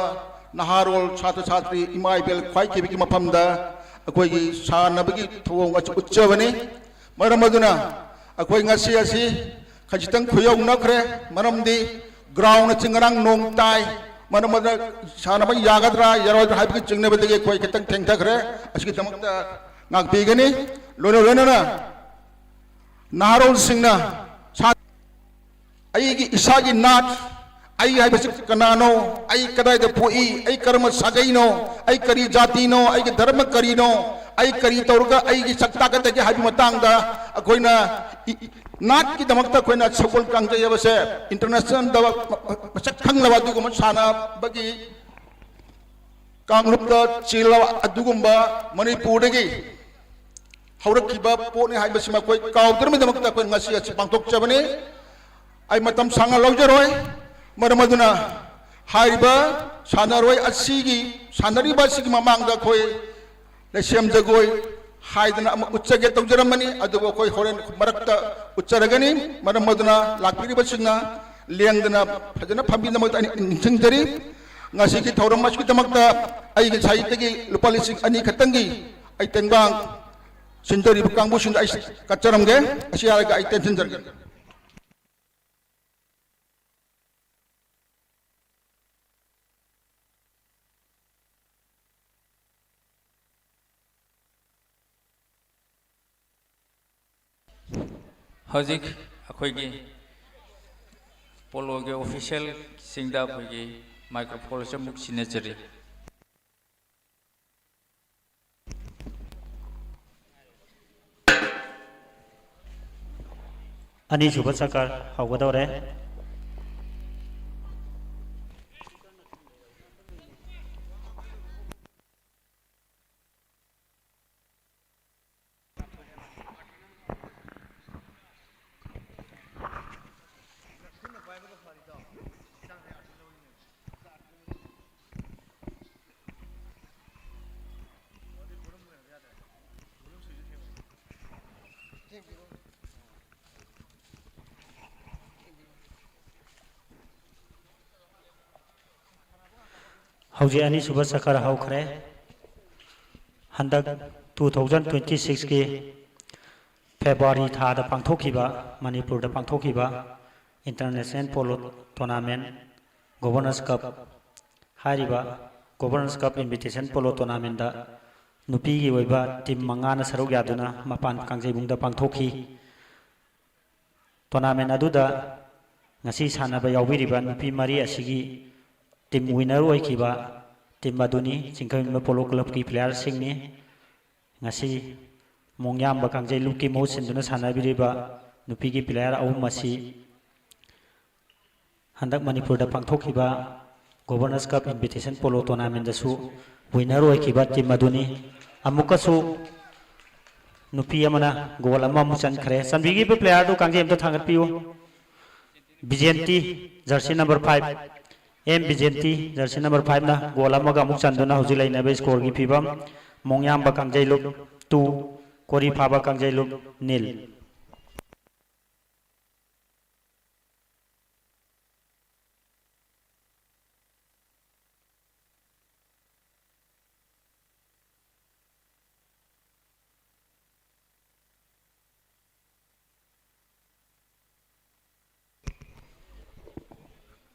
ꯅꯍꯥꯔꯣꯜ ꯁꯥꯇ꯭ꯔ ꯁꯥꯇ꯭ꯔꯤ ꯏꯃꯥ ꯏꯕꯦꯜ ꯈ꯭ꯋꯥꯏ ꯊꯤꯕꯒꯤ ꯃꯐꯝꯗ ꯑꯩꯈꯣꯏꯒꯤ ꯁꯥꯟꯅꯕꯒꯤ ꯊꯧꯑꯣꯡ ꯑꯁꯤ ꯎꯠꯆꯕꯅꯤ꯫ ꯃꯔꯝ ꯑꯗꯨꯅ ꯑꯩꯈꯣꯏ ꯉꯁꯤ ꯑꯁꯤ ꯈꯖꯤꯛꯇꯪ ꯈꯨꯌꯧꯅꯈ꯭ꯔꯦ, ꯃꯔꯝꯗꯤ ground ꯑꯁꯤ ꯉꯔꯥꯡ ꯅꯣꯡ ꯇꯥꯏ, ꯃꯔꯝ ꯑꯗꯨꯅ ꯁꯥꯟꯅꯕ ꯌꯥꯒꯗ꯭ꯔꯥ ꯌꯥꯔꯣꯏꯗ꯭ꯔꯥ ꯍꯥꯏꯕꯒꯤ ꯆꯤꯡꯅꯕꯗꯒꯤ ꯑꯩꯈꯣꯏ ꯈꯤꯇꯪ ꯊꯦꯡꯊꯈ꯭ꯔꯦ꯫ ꯑꯁꯤꯒꯤꯗꯃꯛꯇ ꯉꯥꯛꯄꯤꯒꯅꯤ꯫ ꯂꯣꯏꯅ ꯂꯣꯏꯅꯅ ꯅꯍꯥꯔꯣꯜꯁꯤꯡꯅ ꯁꯥ-, ꯑꯩꯒꯤ ꯏꯁꯥꯒꯤ ꯅꯥꯠ, ꯑꯩ ꯍꯥꯏꯕꯁꯤ ꯀꯅꯥꯅꯣ, ꯑꯩ ꯀꯗꯥꯏꯗ ꯄꯣꯛꯏ, ꯑꯩ ꯀꯔꯝꯕ ꯁꯥꯒꯩꯅꯣ, ꯑꯩ ꯀꯔꯤ ꯖꯥꯇꯤꯅꯣ, ꯑꯩꯒꯤ ꯙꯔꯃ ꯀꯔꯤꯅꯣ, ꯑꯩ ꯀꯔꯤ ꯇꯧꯔꯒ ꯑꯩꯒꯤ ꯁꯛ ꯇꯥꯛꯀꯗꯒꯦ ꯍꯥꯏꯕꯒꯤ ꯃꯇꯥꯡꯗ ꯑꯩꯈꯣꯏꯅ ꯏ-, ꯏ-, ꯅꯥꯠꯀꯤꯗꯃꯛꯇ ꯑꯩꯈꯣꯏꯅ ꯁꯒꯣꯜ ꯀꯥꯡꯖꯩ ꯍꯥꯏꯕꯁꯦ internationalꯗ ꯃ-, ꯃ-, ꯃꯁꯛ ꯈꯪꯂꯕ ꯑꯗꯨꯒꯨꯝꯕ ꯁꯥꯟꯅꯕꯒꯤ ꯀꯥꯡꯂꯨꯞꯇ ꯆꯦꯜꯂꯕ ꯑꯗꯨꯒꯨꯝꯕ ꯃꯅꯤꯄꯨꯔꯗꯒꯤ ꯍꯧꯔꯛꯈꯤꯕ ꯄꯣꯠꯅꯤ ꯍꯥꯏꯕꯁꯤꯃ ꯑꯩꯈꯣꯏ ꯀꯥꯎꯗꯅꯕꯒꯤꯗꯃꯛꯇ ꯑꯩꯈꯣꯏ ꯉꯁꯤ ꯑꯁꯤ ꯄꯥꯡꯊꯣꯛꯆꯕꯅꯤ꯫ ꯑꯩ ꯃꯇꯝ ꯁꯥꯡꯅ ꯂꯧꯖꯔꯣꯏ꯫ ꯃꯔꯝ ꯑꯗꯨꯅ ꯍꯥꯏꯔꯤꯕ ꯁꯥꯟꯅꯔꯣꯏ ꯑꯁꯤꯒꯤ, ꯁꯥꯟꯅꯔꯤꯕ ꯑꯁꯤꯒꯤ ꯃꯃꯥꯡꯗ ꯑꯩꯈꯣꯏ ꯂꯩꯁꯦꯝ ꯖꯒꯣꯏ ꯍꯥꯏꯗꯅ ꯑꯃ ꯎꯠꯆꯒꯦ ꯇꯧꯖꯔꯝꯕꯅꯤ, ꯑꯗꯨꯕꯨ ꯑꯩꯈꯣꯏ ꯍꯣꯔꯦꯟ ꯃꯔꯛꯇ ꯎꯠꯆꯔꯒꯅꯤ꯫ ꯃꯔꯝ ꯑꯗꯨꯅ ꯂꯥꯛꯄꯤꯔꯤꯕꯁꯤꯡꯅ ꯂꯦꯡꯗꯅ ꯐꯖꯅ ꯐꯝꯕꯤꯅꯕꯗ ꯑꯩꯅ ꯅꯤꯡꯁꯤꯡꯖꯔꯤ꯫ ꯉꯁꯤꯒꯤ ꯊꯧꯔꯝ ꯑꯁꯤꯒꯤꯗꯃꯛꯇ ꯑꯩꯒꯤ ꯁꯥꯏꯠꯇꯒꯤ ꯂꯨꯄꯥ ꯂꯤꯁꯤꯡ ꯑꯅꯤ ꯈꯛꯇꯪꯒꯤ ꯑꯩ ꯇꯦꯡꯕꯥꯡ ꯁꯤꯟꯖꯔꯤꯕ ꯀꯥꯡꯕꯨꯁꯤꯡꯗ ꯑꯩ ꯀꯠꯆꯔꯝꯒꯦ꯫ ꯑꯁꯤ ꯍꯥꯏꯔꯒ ꯑꯩ ꯇꯦꯟꯁꯤꯟꯖꯔꯒꯦ꯫ ꯍꯧꯖꯤꯛ ꯑꯩꯈꯣꯏꯒꯤ ꯄꯣꯂꯣꯒꯤ ꯑꯣꯐꯤꯁꯤꯌꯦꯜꯁꯤꯡꯗ ꯑꯩꯈꯣꯏꯒꯤ ꯃꯥꯏꯀ꯭ꯔꯣꯐꯣꯟꯁꯦ ꯑꯃꯨꯛ ꯁꯤꯟꯅꯖꯔꯤ꯫ ꯑꯅꯤꯁꯨꯕ ꯆꯀꯔ ꯍꯧꯒꯗꯧꯔꯦ꯫ ꯍꯧꯖꯤꯛ ꯑꯅꯤꯁꯨꯕ ꯆꯀꯔ ꯍꯧꯈ꯭ꯔꯦ꯫ ꯍꯟꯗꯛ two thousand twenty sixꯀꯤ ꯐꯦꯕ꯭ꯔꯨꯋꯥꯔꯤ ꯊꯥꯗ ꯄꯥꯡꯊꯣꯛꯈꯤꯕ, ꯃꯅꯤꯄꯨꯔꯗ ꯄꯥꯡꯊꯣꯛꯈꯤꯕ International Polo Tournament, Governors Cup ꯍꯥꯏꯔꯤꯕ Governors Cup Invitation Polo Tournamentꯇ ꯅꯨꯄꯤꯒꯤ ꯑꯣꯏꯕ ꯇꯤꯝ ꯃꯉꯥꯅ ꯁꯔꯨꯛ ꯌꯥꯗꯨꯅ ꯃꯄꯥꯟ ꯀꯥꯡꯖꯩꯕꯨꯡꯗ ꯄꯥꯡꯊꯣꯛꯈꯤ꯫ ꯇꯣꯔꯅꯥꯃꯦꯟ ꯑꯗꯨꯗ ꯉꯁꯤ ꯁꯥꯟꯅꯕ ꯌꯥꯎꯕꯤꯔꯤꯕ ꯅꯨꯄꯤ ꯃꯔꯤ ꯑꯁꯤꯒꯤ ꯇꯤꯝ ꯋꯤꯟꯅꯔ ꯑꯣꯏꯈꯤꯕ ꯇꯤꯝ ꯑꯗꯨꯅꯤ ꯆꯤꯡꯈꯩꯍꯨꯟꯕ ꯄꯣꯂꯣ ꯀ꯭ꯂꯕꯀꯤ ꯄ꯭ꯂꯦꯌꯔꯁꯤꯡꯅꯤ꯫ ꯉꯁꯤ ꯃꯣꯡꯌꯥꯝꯕ ꯀꯥꯡꯖꯩ ꯂꯨꯞꯀꯤ ꯃꯍꯨꯠ ꯁꯤꯟꯗꯨꯅ ꯁꯥꯟꯅꯕꯤꯔꯤꯕ ꯅꯨꯄꯤꯒꯤ ꯄ꯭ꯂꯦꯌꯔ ꯑꯍꯨꯝ ꯑꯁꯤ ꯍꯟꯗꯛ ꯃꯅꯤꯄꯨꯔꯗ ꯄꯥꯡꯊꯣꯛꯈꯤꯕ Governors Cup Invitation Polo Tournamentꯗꯁꯨ winner ꯑꯣꯏꯈꯤꯕ team ꯑꯗꯨꯅꯤ꯫ ꯑꯃꯨꯛꯀꯁꯨ ꯅꯨꯄꯤ ꯑꯃꯅ goal ꯑꯃꯃꯨꯛ ꯆꯟꯈ꯭ꯔꯦ꯫ ꯆꯟꯕꯤꯈꯤꯕ playerꯗꯨ ꯀꯥꯡꯖꯩ ꯑꯝꯇ ꯊꯥꯡꯒꯠꯄꯤꯌꯨ꯫ Bijenti, jersey number five, M Bijenti, jersey number fiveꯅ goal ꯑꯃꯒ ꯑꯃꯨꯛ ꯆꯟꯗꯨꯅ ꯍꯧꯖꯤꯛ ꯂꯩꯅꯕ scoreꯒꯤ ꯐꯤꯕꯝ, ꯃꯣꯡꯌꯥꯝꯕ ꯀꯥꯡꯖꯩꯂꯨꯞ two, ꯀꯣꯔꯤꯐꯥꯕ ꯀꯥꯡꯖꯩꯂꯨꯞ nil꯫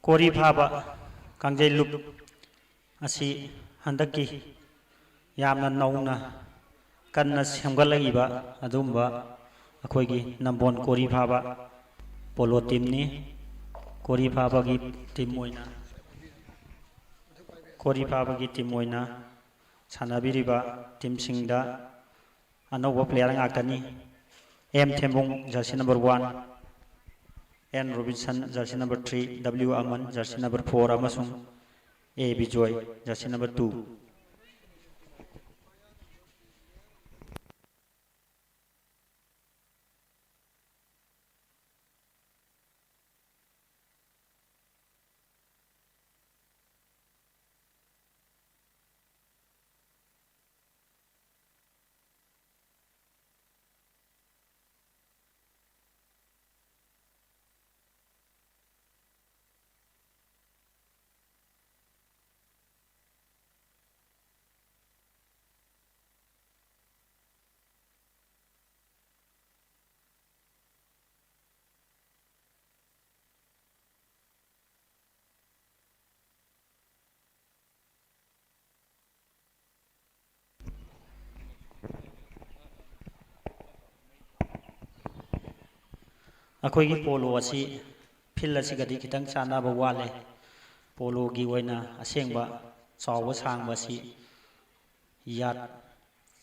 ꯀꯣꯔꯤ ꯐꯥꯕ ꯀꯥꯡꯖꯩꯂꯨꯞ ꯑꯁꯤ ꯍꯟꯗꯛꯀꯤ ꯌꯥꯝꯅ ꯅꯧꯅ ꯀꯟꯅ ꯁꯦꯝꯒꯠꯂꯛꯏꯕ ꯑꯗꯨꯒꯨꯝꯕ ꯑꯩꯈꯣꯏꯒꯤ ꯅꯝꯕꯣꯜ ꯀꯣꯔꯤ ꯐꯥꯕ polo teamꯅꯤ꯫ ꯀꯣꯔꯤ ꯐꯥꯕꯒꯤ team ꯑꯣꯏꯅ, ꯀꯣꯔꯤ ꯐꯥꯕꯒꯤ team ꯑꯣꯏꯅ ꯁꯥꯟꯅꯕꯤꯔꯤꯕ teamꯁꯤꯡꯗ ꯑꯅꯧꯕ player ꯉꯥꯛꯇꯅꯤ꯫ M Thembung, jersey number one, N Robinson, jersey number three, W Aman, jersey number four, ꯑꯃꯁꯨꯡ ꯑꯦ ꯕꯤꯖꯣꯏ, jersey number two꯫ ꯑꯩꯈꯣꯏꯒꯤ polo ꯑꯁꯤ field ꯑꯁꯤꯒꯗꯤ ꯈꯤꯇꯪ ꯆꯥꯟꯅꯕ ꯋꯥꯠꯂꯦ꯫ Poloꯒꯤ ꯑꯣꯏꯅ ꯑꯁꯦꯡꯕ ꯆꯥꯎꯕ ꯁꯥꯡꯕ ꯑꯁꯤ yard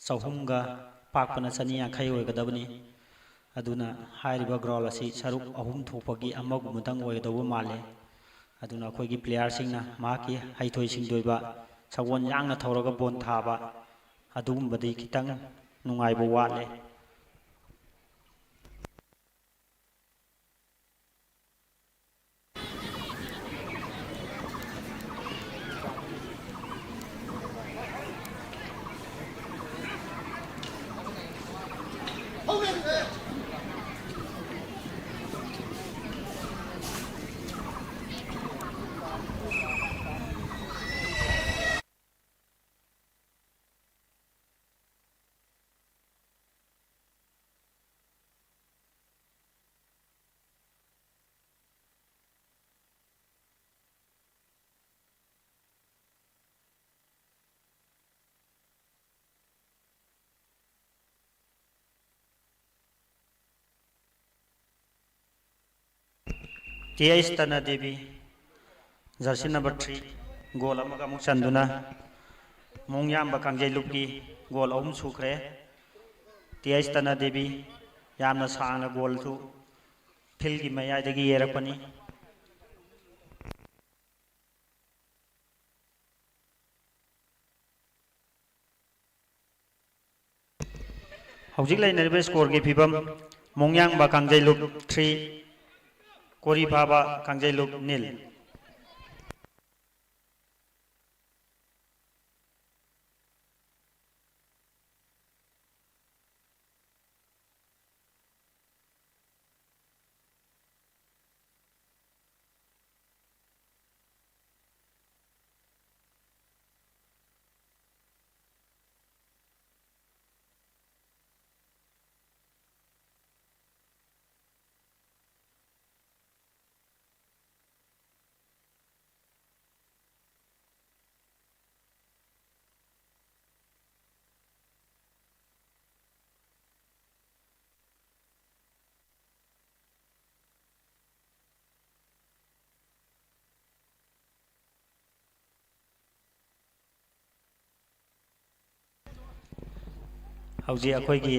ꯆꯍꯨꯝꯒ, ꯄꯥꯛꯄꯅ ꯆꯅꯤ ꯌꯥꯡꯈꯩ ꯑꯣꯏꯒꯗꯕꯅꯤ꯫ ꯑꯗꯨꯅ ꯍꯥꯏꯔꯤꯕ ground ꯑꯁꯤ ꯁꯔꯨꯛ ꯑꯍꯨꯝ ꯊꯣꯛꯄꯒꯤ ꯑꯃꯒꯨꯝꯕꯗꯪ ꯑꯣꯏꯒꯗꯧꯕ ꯃꯥꯜꯂꯦ꯫ ꯑꯗꯨꯅ ꯑꯩꯈꯣꯏꯒꯤ ꯄ꯭ꯂꯦꯌꯥꯔꯁꯤꯡꯅ ꯃꯍꯥꯛꯀꯤ ꯍꯩꯊꯣꯏ ꯁꯤꯡꯊꯣꯏꯕ, ꯁꯒꯣꯜ ꯌꯥꯡꯅ ꯊꯧꯔꯒ ꯕꯣꯜ ꯊꯥꯕ, ꯑꯗꯨꯒꯨꯝꯕꯗꯤ ꯈꯤꯇꯪ ꯅꯨꯡꯉꯥꯏꯕ ꯋꯥꯠꯂꯦ꯫ T H Tana Devi, jersey number three, goal ꯑꯃꯒ ꯑꯃꯨꯛ ꯆꯟꯗꯨꯅ ꯃꯣꯡꯌꯥꯝꯕ ꯀꯥꯡꯖꯩꯂꯨꯞꯀꯤ ꯒꯣꯜ ꯑꯍꯨꯝ ꯁꯨꯈ꯭ꯔꯦ꯫ ꯇꯤ ꯑꯩꯆ ꯇꯅꯥ ꯗꯦꯕꯤ ꯌꯥꯝꯅ ꯁꯥꯡꯅ ꯒꯣꯜꯗꯨ ꯐꯤꯜꯒꯤ ꯃꯌꯥꯏꯗꯒꯤ ꯌꯩꯔꯛꯄꯅꯤ꯫ ꯍꯧꯖꯤꯛ ꯂꯩꯅꯔꯤꯕ ꯁ꯭ꯀꯣꯔꯒꯤ ꯐꯤꯕꯝ, ꯃꯣꯡꯌꯥꯡꯕ ꯀꯥꯡꯖꯩꯂꯨꯞ ꯊ꯭ꯔꯤ, ꯀꯣꯔꯤꯐꯥꯕ ꯀꯥꯡꯖꯩꯂꯨꯞ ꯅꯤꯜ꯫ ꯍꯧꯖꯤꯛ ꯑꯩꯈꯣꯏꯒꯤ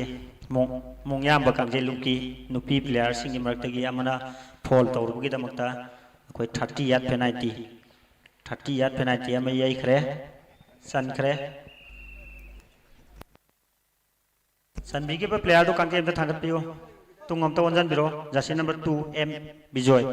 ꯃꯣꯡ-, ꯃꯣꯡꯌꯥꯝꯕ ꯀꯥꯡꯖꯩꯂꯨꯞꯀꯤ ꯅꯨꯄꯤ ꯄ꯭ꯂꯦꯌꯥꯔꯁꯤꯡꯒꯤ ꯃꯔꯛꯇꯒꯤ ꯑꯃꯅ ꯐꯣꯜ ꯇꯧꯔꯨꯕꯒꯤꯗꯃꯛꯇ ꯑꯩꯈꯣꯏ thirty yard penalty, thirty yard penalty ꯑꯃ ꯌꯩꯈ꯭ꯔꯦ, ꯆꯟꯈ꯭ꯔꯦ꯫ ꯆꯟꯕꯤꯈꯤꯕ player ꯗꯨ ꯀꯥꯡꯖꯩ ꯑꯝꯇ ꯊꯥꯡꯒꯠꯄꯤꯌꯨ꯫ ꯇꯨꯡ ꯑꯝꯇ ꯑꯣꯟꯁꯤꯟꯕꯤꯔꯣ꯫ Jersey number two, M Bijoy.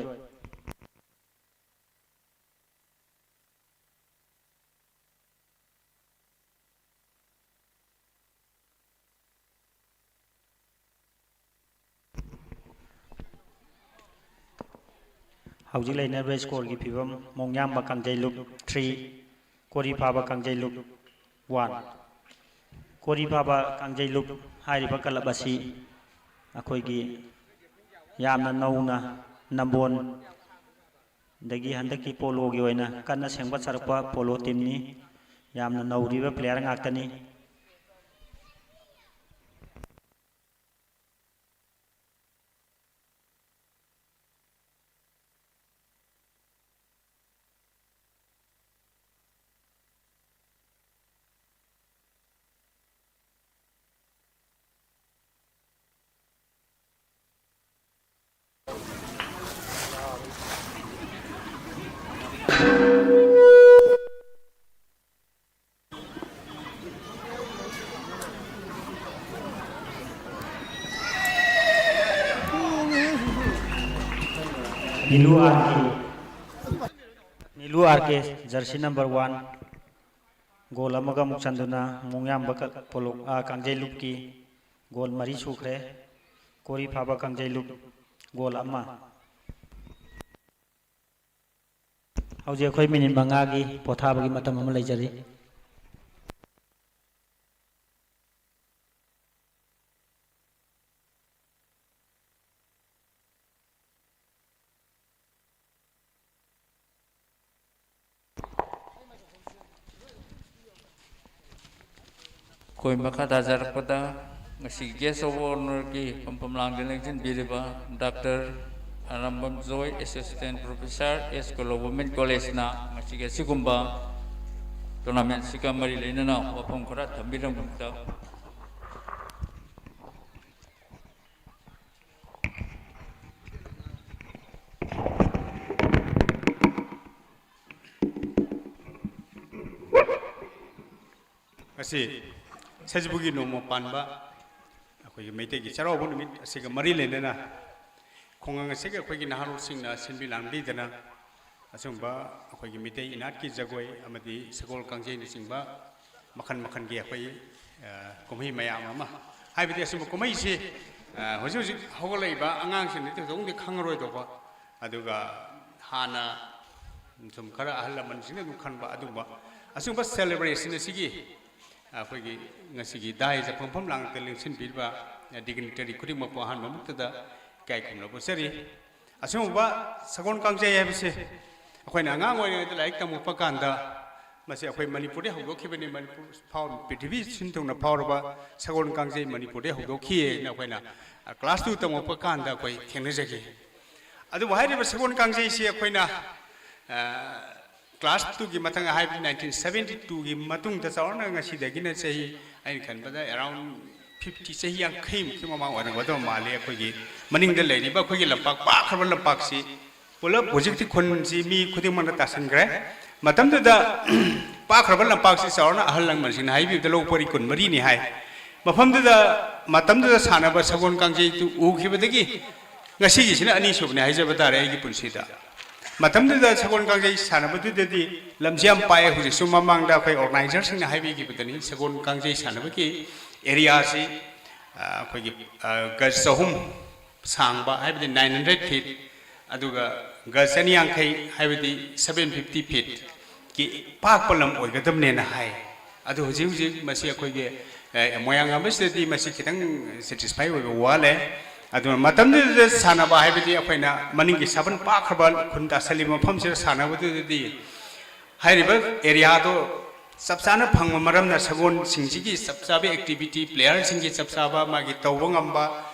ꯍꯧꯖꯤꯛ ꯂꯩꯅꯔꯤꯕ score ꯒꯤ ꯐꯤꯕꯝ: ꯃꯣꯡꯌꯥꯝꯕ ꯀꯥꯡꯖꯩꯂꯨꯞ three, ꯀꯣꯔꯤꯐꯥꯕ ꯀꯥꯡꯖꯩꯂꯨꯞ one꯫ ꯀꯣꯔꯤꯐꯥꯕ ꯀꯥꯡꯖꯩꯂꯨꯞ ꯍꯥꯏꯔꯤꯕ club ꯑꯁꯤ ꯑꯩꯈꯣꯏꯒꯤ ꯌꯥꯝꯅ ꯅꯧꯅ ꯅꯝꯕꯣꯟꯗꯒꯤ ꯍꯟꯗꯛꯀꯤ polo ꯒꯤ ꯑꯣꯏꯅ ꯀꯟꯅ ꯁꯦꯝꯒꯠꯆꯔꯛꯄ polo team ꯅꯤ꯫ ꯌꯥꯝꯅ ꯅꯧꯔꯤꯕ player ꯉꯥꯛꯇꯅꯤ꯫ ꯅꯤꯂꯨ ꯑꯥꯔ ꯀꯦ, ꯅꯤꯂꯨ ꯑꯥꯔ ꯀꯦ, jersey number one꯫ Goal ꯑꯃꯒ ꯑꯃꯨꯛ ꯆꯟꯗꯨꯅ ꯃꯣꯡꯌꯥꯝꯕ ꯀ-, ꯄꯣꯂꯣ-, ꯑ, ꯀꯥꯡꯖꯩꯂꯨꯞꯀꯤ goal ꯃꯔꯤ ꯁꯨꯈ꯭ꯔꯦ꯫ ꯀꯣꯔꯤꯐꯥꯕ ꯀꯥꯡꯖꯩꯂꯨꯞ goal ꯑꯃ꯫ ꯍꯧꯖꯤꯛ ꯑꯩꯈꯣꯏ minute ꯃꯉꯥꯒꯤ ꯄꯣꯊꯥꯕꯒꯤ ꯃꯇꯝ ꯑꯃ ꯂꯩꯖꯔꯤ꯫ ꯑꯩꯈꯣꯏ ꯃꯈꯥ ꯇꯥꯖꯔꯛꯄꯗ ꯉꯁꯤꯒꯤ guest of honour ꯒꯤ ꯐꯝꯐꯝ ꯂꯥꯡꯗ ꯂꯦꯡꯁꯤꯟꯕꯤꯔꯤꯕ Doctor ꯑꯔꯥꯝꯕꯝ ꯖꯣꯏ, Assistant Professor, S ꯀꯣꯂꯣ Women College ꯅ ꯉꯁꯤꯒꯤ ꯑꯁꯤꯒꯨꯝꯕ tournament ꯁꯤꯒ ꯃꯔꯤ ꯂꯩꯅꯅ ꯋꯥꯐꯝ ꯈꯔ ꯊꯝꯕꯤꯔꯝꯕꯗ꯫ ꯁꯤ ꯁꯖꯤꯕꯨꯒꯤ ꯅꯣꯡꯃ ꯄꯥꯟꯕ ꯑꯩꯈꯣꯏꯒꯤ ꯃꯩꯇꯩꯒꯤ ꯆꯩꯔꯥꯎꯕ ꯅꯨꯃꯤꯠ ꯑꯁꯤꯒ ꯃꯔꯤ ꯂꯩꯅꯅ ꯈꯨꯡꯒꯪ ꯑꯁꯤꯒꯤ ꯑꯩꯈꯣꯏꯒꯤ ꯅꯍꯥꯔꯣꯜꯁꯤꯡꯅ ꯁꯤꯟꯕꯤ ꯂꯥꯡꯕꯤꯗꯅ ꯑꯁꯨꯝꯕ ꯑꯩꯈꯣꯏꯒꯤ ꯃꯤꯇꯩ ꯏꯅꯥꯠꯀꯤ ꯖꯒꯣꯏ ꯑꯃꯗꯤ ꯁꯒꯣꯜ ꯀꯥꯡꯖꯩꯅꯆꯤꯡꯕ ꯃꯈꯜ ꯃꯈꯜꯒꯤ ꯑꯩꯈꯣꯏ, ꯑ, ꯀꯨꯝꯍꯩ ꯃꯌꯥꯝ ꯑꯃ, ꯍꯥꯏꯕꯗꯤ ꯑꯁꯨꯝꯕ ꯀꯨꯝꯍꯩꯁꯤ, ꯑ, ꯍꯧꯖꯤꯛ ꯍꯧꯖꯤꯛ ꯍꯧꯒꯠꯂꯛꯏꯕ ꯑꯉꯥꯡꯁꯤꯡꯅꯗꯤ ꯊꯣꯏꯗꯣꯛꯅꯗꯤ ꯈꯪꯉꯔꯣꯏꯗꯧꯕ, ꯑꯗꯨꯒ ꯍꯥꯟꯅ ꯁꯨꯝ ꯈꯔ ꯑꯍꯜ ꯂꯃꯟꯁꯤꯡꯅ ꯑꯗꯨꯝ ꯈꯪꯕ ꯑꯗꯨꯒꯨꯝꯕ ꯑꯁꯨꯝꯕ celebration ꯑꯁꯤꯒꯤ ꯑꯩꯈꯣꯏꯒꯤ ꯉꯁꯤꯒꯤ ꯗꯥꯏꯁ ꯐꯝꯐꯝ ꯂꯥꯡꯗ ꯂꯦꯡꯁꯤꯟꯕꯤꯔꯤꯕ dignitary ꯈꯨꯗꯤꯡꯃꯛꯄꯨ ꯑꯍꯥꯟꯕꯃꯛꯇꯗ ꯏꯀꯥꯏ ꯈꯨꯝꯅꯕ ꯎꯠꯆꯔꯤ꯫ ꯑꯁꯤꯒꯨꯝꯕ ꯁꯒꯣꯜ ꯀꯥꯡꯖꯩ ꯍꯥꯏꯕꯁꯦ ꯑꯩꯈꯣꯏꯅ ꯑꯉꯥꯡ ꯑꯣꯏꯔꯤꯉꯩꯗ ꯂꯥꯏꯔꯤꯛ ꯇꯝꯃꯛꯄ ꯀꯥꯟꯗ ꯃꯁꯤ ꯑꯩꯈꯣꯏ ꯃꯅꯤꯄꯨꯔꯗ ꯍꯧꯗꯣꯛꯈꯤꯕꯅꯤ, ꯃꯅꯤꯄꯨꯔ ꯐꯥꯎ ꯄ꯭ꯔꯤꯊꯤꯕꯤ ꯁꯤꯟ ꯊꯨꯡꯅ ꯐꯥꯎꯔꯕ ꯁꯒꯣꯜ ꯀꯥꯡꯖꯩ ꯃꯅꯤꯄꯨꯔꯗ ꯍꯧꯗꯣꯛꯈꯤꯑꯅ ꯑꯩꯈꯣꯏꯅ, ꯑ, class two ꯇꯝꯃꯛꯄ ꯀꯥꯟꯗ ꯑꯩꯈꯣꯏ ꯊꯦꯡꯅꯖꯈꯤ꯫ ꯑꯗꯨꯕꯨ ꯍꯥꯏꯔꯤꯕ ꯁꯒꯣꯜ ꯀꯥꯡꯖꯩꯁꯤ ꯑꯩꯈꯣꯏꯅ, ꯑ, class twoꯒꯤ ꯃꯊꯪ, ꯍꯥꯏꯕꯗꯤ nineteen seventy twoꯒꯤ ꯃꯇꯨꯡꯗ ꯆꯥꯎꯔꯥꯛꯅ ꯉꯁꯤꯗꯒꯤꯅ ꯆꯍꯤ, ꯑꯩꯅ ꯈꯟꯕꯗ around fifty, ꯆꯍꯤ ꯌꯥꯡꯈꯩꯃꯨꯛꯀꯤ ꯃꯃꯥꯡ ꯑꯣꯏꯔꯝꯒꯗꯕ ꯃꯥꯜꯂꯤ꯫ ꯑꯩꯈꯣꯏꯒꯤ ꯃꯅꯤꯡꯗ ꯂꯩꯔꯤꯕ ꯑꯩꯈꯣꯏꯒꯤ ꯂꯝꯄꯥꯛ, ꯄꯥꯛꯈ꯭ꯔꯕ ꯂꯝꯄꯥꯛꯁꯤ ꯄꯨꯂꯞ ꯍꯧꯖꯤꯛꯇꯤ ꯈꯨꯟꯁꯤ ꯃꯤ ꯈꯨꯗꯤꯡꯃꯛꯅ ꯇꯥꯁꯤꯟꯈ꯭ꯔꯦ꯫ ꯃꯇꯝꯗꯨꯗ ꯄꯥꯛꯈ꯭ꯔꯕ ꯂꯝꯄꯥꯛꯁꯤ ꯆꯥꯎꯔꯥꯛꯅ ꯑꯍꯜ ꯂꯃꯟꯁꯤꯡꯅ ꯍꯥꯏꯕꯤꯕꯗ ꯂꯧ ꯄꯔꯤ ꯀꯨꯟꯃꯔꯤꯅꯤ ꯍꯥꯏ꯫ ꯃꯐꯝꯗꯨꯗ, ꯃꯇꯝꯗꯨꯗ ꯁꯥꯟꯅꯕ ꯁꯒꯣꯜ ꯀꯥꯡꯖꯩꯗꯨ ꯎꯈꯤꯕꯗꯒꯤ ꯉꯁꯤꯒꯤꯁꯤꯅ ꯑꯅꯤꯁꯨꯕꯅꯤ ꯍꯥꯏꯖꯕ ꯇꯥꯔꯦ ꯑꯩꯒꯤ ꯄꯨꯟꯁꯤꯗ꯫ ꯃꯇꯝꯗꯨꯗ ꯁꯒꯣꯜ ꯀꯥꯡꯖꯩ ꯁꯥꯟꯅꯕꯗꯨꯗꯗꯤ ꯂꯝꯁꯤ ꯌꯥꯝ ꯄꯥꯛꯑꯦ꯫ ꯍꯧꯖꯤꯛꯁꯨ ꯃꯃꯥꯡꯗ ꯑꯩꯈꯣꯏ organizerꯁꯤꯡꯅ ꯍꯥꯏꯕꯤꯈꯤꯕꯗꯅꯤ, ꯁꯒꯣꯜ ꯀꯥꯡꯖꯩ ꯁꯥꯟꯅꯕꯒꯤ areaꯁꯤ, ꯑ, ꯑꯩꯈꯣꯏꯒꯤ, ꯑ, ꯒꯖ ꯆꯍꯨꯝ ꯁꯥꯡꯕ, ꯍꯥꯏꯕꯗꯤ nine hundred feet, ꯑꯗꯨꯒ ꯒꯖ ꯆꯅꯤꯌꯥꯡꯈꯩ, ꯍꯥꯏꯕꯗꯤ seven fifty feetꯀꯤ ꯄꯥꯛꯄ ꯂꯝ ꯑꯣꯏꯒꯗꯕꯅꯦꯅ ꯍꯥꯏ꯫ ꯑꯗꯨ ꯍꯧꯖꯤꯛ ꯍꯧꯖꯤꯛ ꯃꯁꯤ ꯑꯩꯈꯣꯏꯒꯤ, ꯑꯦ, ꯃꯣꯏꯔꯥꯡ ꯑꯃꯁꯤꯗꯗꯤ ꯃꯁꯤ ꯈꯤꯇꯪ satisfy ꯑꯣꯏꯕ ꯋꯥꯠꯂꯦ꯫ ꯑꯗꯨꯅ ꯃꯇꯝꯗꯨꯗ ꯁꯥꯟꯅꯕ ꯍꯥꯏꯕꯗꯤ ꯑꯩꯈꯣꯏꯅ ꯃꯅꯤꯡꯒꯤ ꯁꯥꯕꯟ ꯄꯥꯛꯈ꯭ꯔꯕ ꯈꯨꯟ ꯇꯥꯁꯜꯂꯤꯕ ꯃꯐꯝꯁꯤꯗ ꯁꯥꯟꯅꯕꯗꯨꯗꯗꯤ ꯍꯥꯏꯔꯤꯕ areaꯗꯣ ꯆꯞ ꯆꯥꯅ ꯐꯪꯕ ꯃꯔꯝꯅ ꯁꯒꯣꯜꯁꯤꯡꯁꯤꯒꯤ ꯆꯞ ꯆꯥꯕ activity, playerꯁꯤꯡꯒꯤ ꯆꯞ ꯆꯥꯕ ꯃꯥꯒꯤ ꯇꯧꯕ ꯉꯝꯕ,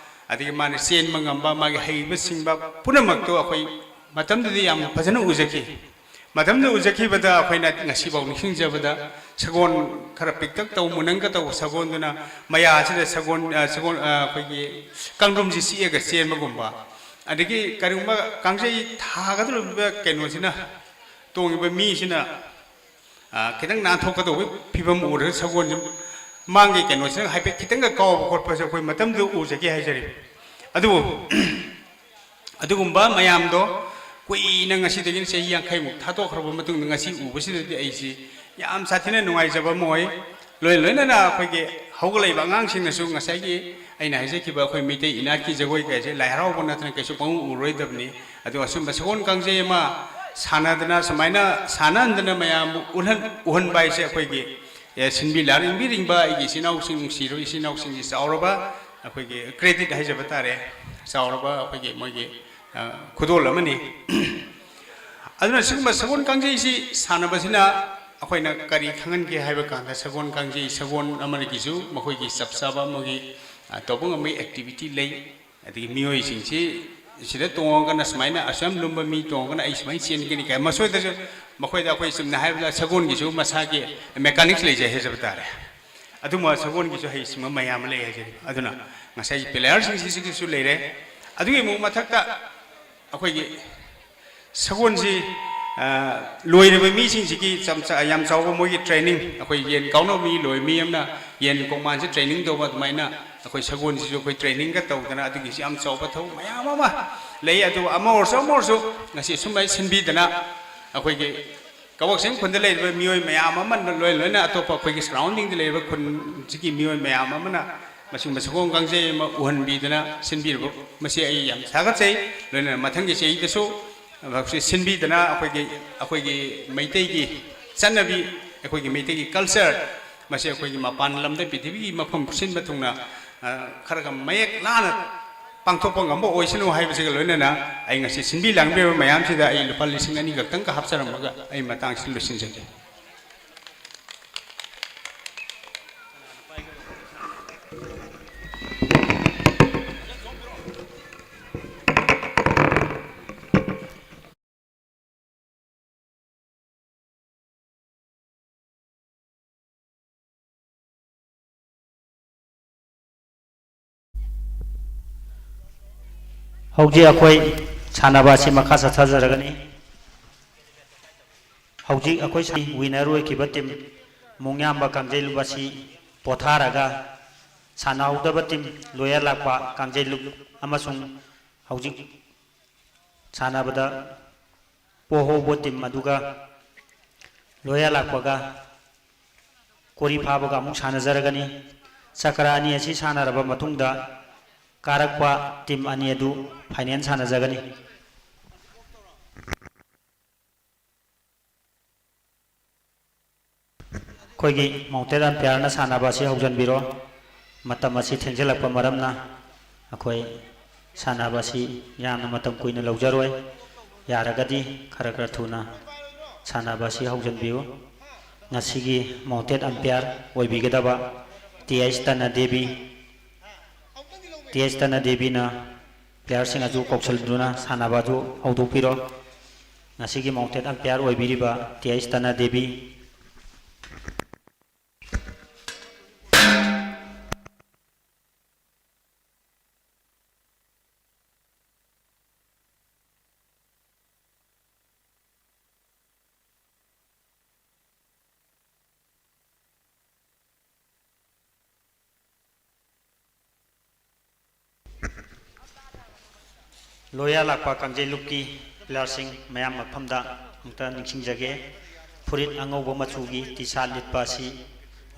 ꯑꯗꯒꯤ ꯃꯥꯅ ꯆꯦꯟꯕ ꯉꯝꯕ, ꯃꯥꯒꯤ ꯍꯩꯕ ꯁꯤꯡꯕ ꯄꯨꯝꯅꯃꯛꯇꯣ ꯑꯩꯈꯣꯏ ꯃꯇꯝꯗꯨꯗꯤ ꯌꯥꯝ ꯐꯖꯅ ꯎꯖꯈꯤ꯫ ꯃꯇꯝꯗꯨ ꯎꯖꯈꯤꯕꯗ ꯑꯩꯈꯣꯏꯅ ꯉꯁꯤꯐꯥꯎ ꯅꯤꯡꯁꯤꯡꯖꯕꯗ ꯁꯒꯣꯜ ꯈꯔ ꯄꯤꯛꯇꯛ ꯇꯧ, ꯃꯨꯅꯪꯒ ꯇꯧꯕ ꯁꯒꯣꯜꯗꯨꯅ ꯃꯌꯥꯁꯤꯗ ꯁꯒꯣꯜ, ꯑ, ꯁꯒꯣꯜ, ꯑ, ꯑꯩꯈꯣꯏꯒꯤ ꯀꯥꯡꯗ꯭ꯔꯨꯝꯁꯤ ꯆꯤꯛꯑꯒ ꯆꯦꯟꯕꯒꯨꯝꯕ, ꯑꯗꯒꯤ ꯀꯔꯤꯒꯨꯝꯕ ꯀꯥꯡꯖꯩ ꯊꯥꯒꯗꯧꯔꯤꯕ ꯀꯩꯅꯣꯁꯤꯅ, ꯇꯣꯡꯉꯤꯕ ꯃꯤꯁꯤꯅ ꯑ, ꯈꯤꯇꯪ ꯅꯥꯟꯊꯣꯛꯀꯗꯧꯕꯒꯤ ꯐꯤꯕꯝ ꯎꯔꯒ ꯁꯒꯣꯜꯁꯦ ꯃꯥꯡꯒꯤ ꯀꯩꯅꯣꯁꯤꯅ ꯍꯥꯏꯐꯦꯠ ꯈꯤꯇꯪꯒ ꯀꯥꯎꯕ ꯈꯣꯠꯄꯁꯦ ꯑꯩꯈꯣꯏ ꯃꯇꯝꯗꯨꯗ ꯎꯖꯒꯦ ꯍꯥꯏꯖꯔꯤꯕ꯫ ꯑꯗꯨꯕꯨ ꯑꯗꯨꯒꯨꯝꯕ ꯃꯌꯥꯝꯗꯣ ꯀꯨꯏꯅ, ꯉꯁꯤꯗꯒꯤꯅ ꯆꯍꯤ ꯌꯥꯡꯈꯩꯃꯨꯛ ꯊꯥꯗꯣꯛꯈ꯭ꯔꯕ ꯃꯇꯨꯡꯗ ꯉꯁꯤ ꯎꯕꯁꯤꯗꯗꯤ ꯑꯩꯁꯤ ꯌꯥꯝ ꯁꯥꯊꯤꯅ ꯅꯨꯡꯉꯥꯏꯖꯕ ꯑꯃ ꯑꯣꯏ꯫ ꯂꯣꯏ ꯂꯣꯏꯅꯅ ꯑꯩꯈꯣꯏꯒꯤ ꯍꯧꯒꯠꯂꯛꯏꯕ ꯑꯉꯥꯡꯁꯤꯡꯅꯁꯨ ꯉꯁꯥꯏꯒꯤ ꯑꯩꯅ ꯍꯥꯏꯖꯈꯤꯕ ꯑꯩꯈꯣꯏ ꯃꯩꯇꯩ ꯏꯅꯥꯠꯀꯤ ꯖꯒꯣꯏ ꯀꯥꯏꯁꯦ ꯂꯥꯏ ꯍꯔꯥꯎꯕ ꯅꯠꯇꯅ ꯀꯩꯁꯨ ꯄꯪꯎ ꯎꯔꯣꯏꯗꯕꯅꯤ꯫ ꯑꯗꯣ ꯑꯁꯨꯝꯕ ꯁꯒꯣꯜ ꯀꯥꯡꯖꯩ ꯑꯃ ꯁꯥꯟꯅꯗꯅ, ꯁꯨꯃꯥꯏꯅ ꯁꯥꯟꯅꯍꯟꯗꯅ ꯃꯌꯥꯝꯕꯨ ꯎꯠꯍꯟ-, ꯎꯍꯟꯕ ꯍꯥꯏꯁꯦ ꯑꯩꯈꯣꯏꯒꯤ, ꯑꯦ, ꯁꯤꯟꯕꯤ ꯂꯥꯡꯕꯤꯔꯤꯕ ꯑꯩꯒꯤ ꯏꯆꯤꯟ ꯏꯅꯥꯎꯁꯤꯡ, ꯅꯨꯡꯁꯤꯔꯕ ꯏꯆꯤꯟ ꯏꯅꯥꯎꯁꯤꯡꯒꯤ ꯆꯥꯎꯔꯕ ꯑꯩꯈꯣꯏꯒꯤ credit ꯍꯥꯏꯖꯕ ꯇꯥꯔꯦ, ꯆꯥꯎꯔꯕ ꯑꯩꯈꯣꯏꯒꯤ ꯃꯣꯏꯒꯤ, ꯑ, ꯈꯨꯗꯣꯜ ꯑꯃꯅꯤ꯫ ꯑꯗꯨꯅ ꯁꯤꯒꯨꯝꯕ ꯁꯒꯣꯜ ꯀꯥꯡꯖꯩꯁꯤ ꯁꯥꯟꯅꯕꯁꯤꯅ ꯑꯩꯈꯣꯏꯅ ꯀꯔꯤ ꯈꯪꯍꯟꯒꯦ ꯍꯥꯏꯕ ꯀꯥꯟꯗ, ꯁꯒꯣꯜ ꯀꯥꯡꯖꯩ, ꯁꯒꯣꯜ ꯑꯃꯒꯤꯁꯨ ꯃꯈꯣꯏꯒꯤ ꯆꯞ ꯆꯥꯕ ꯃꯣꯏꯒꯤ, ꯑ, ꯇꯧꯕ ꯉꯝꯕꯒꯤ activity ꯂꯩ꯫ ꯑꯗꯒꯤ ꯃꯤꯑꯣꯏꯁꯤꯡꯁꯤ ꯁꯤꯗ ꯇꯣꯡꯉꯒꯅ ꯁꯨꯃꯥꯏꯅ, ꯑꯁꯨꯛ ꯌꯥꯝ ꯂꯨꯝꯕ ꯃꯤ ꯇꯣꯡꯉꯒꯅ ꯑꯩ ꯁꯨꯃꯥꯏꯅ ꯆꯦꯟꯒꯅꯤ ꯀꯥꯏ, ꯃꯁꯣꯏꯗꯁꯨ ꯃꯈꯣꯏꯗ ꯑꯩꯈꯣꯏ ꯆꯨꯝꯅ ꯍꯥꯏꯔꯕꯗ ꯁꯒꯣꯜꯒꯤꯁꯨ ꯃꯁꯥꯒꯤ mechanics ꯂꯩꯖꯩ ꯍꯥꯏꯖꯕ ꯇꯥꯔꯦ꯫ ꯑꯗꯨꯝꯕ ꯁꯒꯣꯜꯒꯤꯁꯨ ꯍꯩꯁꯤꯡꯕ ꯃꯌꯥꯝ ꯑꯃ ꯂꯩ ꯍꯥꯏꯖꯔꯤ꯫ ꯑꯗꯨꯅ ꯉꯁꯥꯏ playerꯁꯤꯡꯁꯤꯒꯤꯁꯨ ꯂꯩꯔꯦ꯫ ꯑꯗꯨꯒꯤ ꯑꯃꯨꯛ ꯃꯊꯛꯇ ꯑꯩꯈꯣꯏꯒꯤ ꯁꯒꯣꯜꯁꯤ, ꯑ, ꯂꯣꯏꯔꯤꯕ ꯃꯤꯁꯤꯡꯁꯤꯒꯤ ꯆꯝ-, ꯆ-, ꯌꯥꯝ ꯆꯥꯎꯕ ꯃꯣꯏꯒꯤ training, ꯑꯩꯈꯣꯏ ꯌꯦꯟ ꯀꯥꯎꯅꯕ ꯃꯤ ꯂꯣꯏ, ꯃꯤ ꯑꯃꯅ ꯌꯦꯟ ꯀꯣꯡꯃꯥꯟꯁꯤ training ꯇꯧꯕ ꯑꯗꯨꯃꯥꯏꯅ ꯑꯩꯈꯣꯏ ꯁꯒꯣꯜꯁꯤꯁꯨ ꯑꯩꯈꯣꯏ trainingꯒ ꯇꯧꯗꯅ ꯑꯗꯨꯒꯤꯁꯨ ꯌꯥꯝ ꯆꯥꯎꯕ ꯊꯕꯛ ꯃꯌꯥꯝ ꯑꯃ ꯂꯩ꯫ ꯑꯗꯨ ꯑꯃ ꯑꯣꯏꯔꯁꯨ ꯑꯃ ꯑꯣꯏꯔꯁꯨ ꯉꯁꯤ ꯁꯨꯝꯕ ꯁꯤꯟꯕꯤꯗꯅ ꯑꯩꯈꯣꯏꯒꯤ ꯀꯛꯆꯤꯡ ꯈꯨꯟꯗ ꯂꯩꯔꯤꯕ ꯃꯤꯑꯣꯏ ꯃꯌꯥꯝ ꯑꯃ ꯂꯣꯏ ꯂꯣꯏꯅ ꯑꯇꯣꯞꯄ ꯑꯩꯈꯣꯏꯒꯤ surroundingꯗ ꯂꯩꯔꯤꯕ ꯈꯨꯟꯁꯤꯒꯤ ꯃꯤꯑꯣꯏ ꯃꯌꯥꯝ ꯑꯃꯅ ꯃꯁꯤꯒꯨꯝꯕ ꯁꯒꯣꯜ ꯀꯥꯡꯖꯩ ꯑꯃ ꯎꯍꯟꯕꯤꯗꯨꯅ ꯁꯤꯟꯕꯤꯔꯕ, ꯃꯁꯤ ꯑꯩ ꯌꯥꯝ ꯊꯥꯒꯠꯆꯩ꯫ ꯂꯣꯏꯅꯅ ꯃꯊꯪꯒꯤ ꯆꯍꯤꯗꯁꯨ ꯁꯤ ꯁꯤꯟꯕꯤꯗꯅ ꯑꯩꯈꯣꯏꯒꯤ, ꯑꯩꯈꯣꯏꯒꯤ ꯃꯩꯇꯩꯒꯤ ꯆꯠꯅꯕꯤ, ꯑꯩꯈꯣꯏꯒꯤ ꯃꯩꯇꯩꯒꯤ culture, ꯃꯁꯤ ꯑꯩꯈꯣꯏꯒꯤ ꯃꯄꯥꯟ ꯂꯝꯗ, ꯄ꯭ꯔꯤꯊꯤꯕꯤꯒꯤ ꯃꯐꯝ ꯁꯤꯟꯕ ꯊꯨꯡꯅ, ꯑ, ꯈꯔꯒ ꯃꯌꯦꯛ ꯂꯥꯅ ꯄꯥꯡꯊꯣꯛꯄ ꯉꯝꯕ ꯑꯣꯏꯁꯅꯨ ꯍꯥꯏꯕꯁꯤꯒ ꯂꯣꯏꯅꯅ ꯑꯩ ꯉꯁꯤ ꯁꯤꯟꯕꯤ ꯂꯥꯡꯕꯤꯔꯕ ꯃꯌꯥꯝꯁꯤꯗ ꯑꯩ ꯂꯨꯄꯥ ꯂꯤꯁꯤꯡ ꯑꯅꯤ ꯈꯛꯇꯪꯒ ꯍꯥꯞꯆꯔꯝꯃꯒ ꯑꯩ ꯃꯇꯥꯡꯁꯤꯗ ꯂꯣꯏꯁꯤꯟꯖꯒꯦ꯫ ꯍꯧꯖꯤꯛ ꯑꯩꯈꯣꯏ ꯁꯥꯟꯅꯕ ꯑꯁꯤ ꯃꯈꯥ ꯆꯠꯊꯖꯔꯒꯅꯤ꯫ ꯍꯧꯖꯤꯛ ꯑꯩꯈꯣꯏ ꯁꯤ ꯋꯤꯅꯔ ꯑꯣꯏꯈꯤꯕ ꯇꯤꯝ ꯃꯣꯡꯌꯥꯝꯕ ꯀꯥꯡꯖꯩꯂꯨꯞ ꯑꯁꯤ ꯄꯣꯊꯥꯔꯒ, ꯁꯥꯟꯅꯍꯧꯗꯕ ꯇꯤꯝ ꯂꯣꯌꯔ ꯂꯥꯛꯄ ꯀꯥꯡꯖꯩꯂꯨꯞ ꯑꯃꯁꯨꯡ ꯍꯧꯖꯤꯛ ꯁꯥꯟꯅꯕꯗ ꯄꯣꯍꯧꯕ ꯇꯤꯝ ꯑꯗꯨꯒ ꯂꯣꯌꯔ ꯂꯥꯛꯄꯒ ꯀꯣꯔꯤ ꯐꯥꯕꯒ ꯑꯃꯨꯛ ꯁꯥꯟꯅꯖꯔꯒꯅꯤ꯫ ꯆꯀ꯭ꯔ ꯑꯅꯤ ꯑꯁꯤ ꯁꯥꯟꯅꯔꯕ ꯃꯇꯨꯡꯗ ꯀꯥꯔꯛꯄ ꯇꯤꯝ ꯑꯅꯤ ꯑꯗꯨ ꯐꯥꯏꯅꯦꯜ ꯁꯥꯟꯅꯖꯒꯅꯤ꯫ ꯑꯩꯈꯣꯏꯒꯤ ꯃꯥꯎꯟꯇꯦꯟ ꯑꯝꯄꯤꯌꯥꯔꯅ ꯁꯥꯟꯅꯕ ꯑꯁꯤ ꯍꯧꯖꯤꯟꯕꯤꯔꯣ꯫ ꯃꯇꯝ ꯑꯁꯤ ꯊꯦꯡꯖꯤꯜꯂꯛꯄ ꯃꯔꯝꯅ ꯑꯩꯈꯣꯏ ꯁꯥꯟꯅꯕ ꯑꯁꯤ ꯌꯥꯝꯅ ꯃꯇꯝ ꯀꯨꯏꯅ ꯂꯧꯖꯔꯣꯏ꯫ ꯌꯥꯔꯒꯗꯤ ꯈꯔ ꯈꯔ ꯊꯨꯅ ꯁꯥꯟꯅꯕ ꯑꯁꯤ ꯍꯧꯖꯤꯟꯕꯤꯌꯨ꯫ ꯉꯁꯤꯒꯤ mountain ampere ꯑꯣꯏꯕꯤꯒꯗꯕ T H Tana Devi, T H ꯇꯅ ꯗꯦꯕꯤꯅ ꯄ꯭ꯂꯦꯌꯔꯁꯤꯡ ꯑꯗꯨ ꯀꯧꯁꯤꯟꯗꯨꯅ ꯁꯥꯟꯅꯕ ꯑꯗꯨ ꯍꯧꯗꯣꯛꯄꯤꯔꯣ꯫ ꯉꯁꯤꯒꯤ mountain ampere ꯑꯣꯏꯕꯤꯔꯤꯕ T H Tana Devi. Lawyer ꯂꯥꯛꯄ ꯀꯥꯡꯖꯩꯂꯨꯞꯀꯤ ꯄ꯭ꯂꯦꯌꯔꯁꯤꯡ ꯃꯌꯥꯝ ꯃꯐꯝꯗ ꯑꯃꯨꯛꯇ ꯅꯤꯡꯁꯤꯡꯖꯒꯦ꯫ ꯐꯨꯔꯤꯠ ꯑꯉꯧꯕ ꯃꯆꯨꯒꯤ ꯇꯤ ꯁꯥꯔꯠ ꯂꯤꯠꯄ ꯑꯁꯤ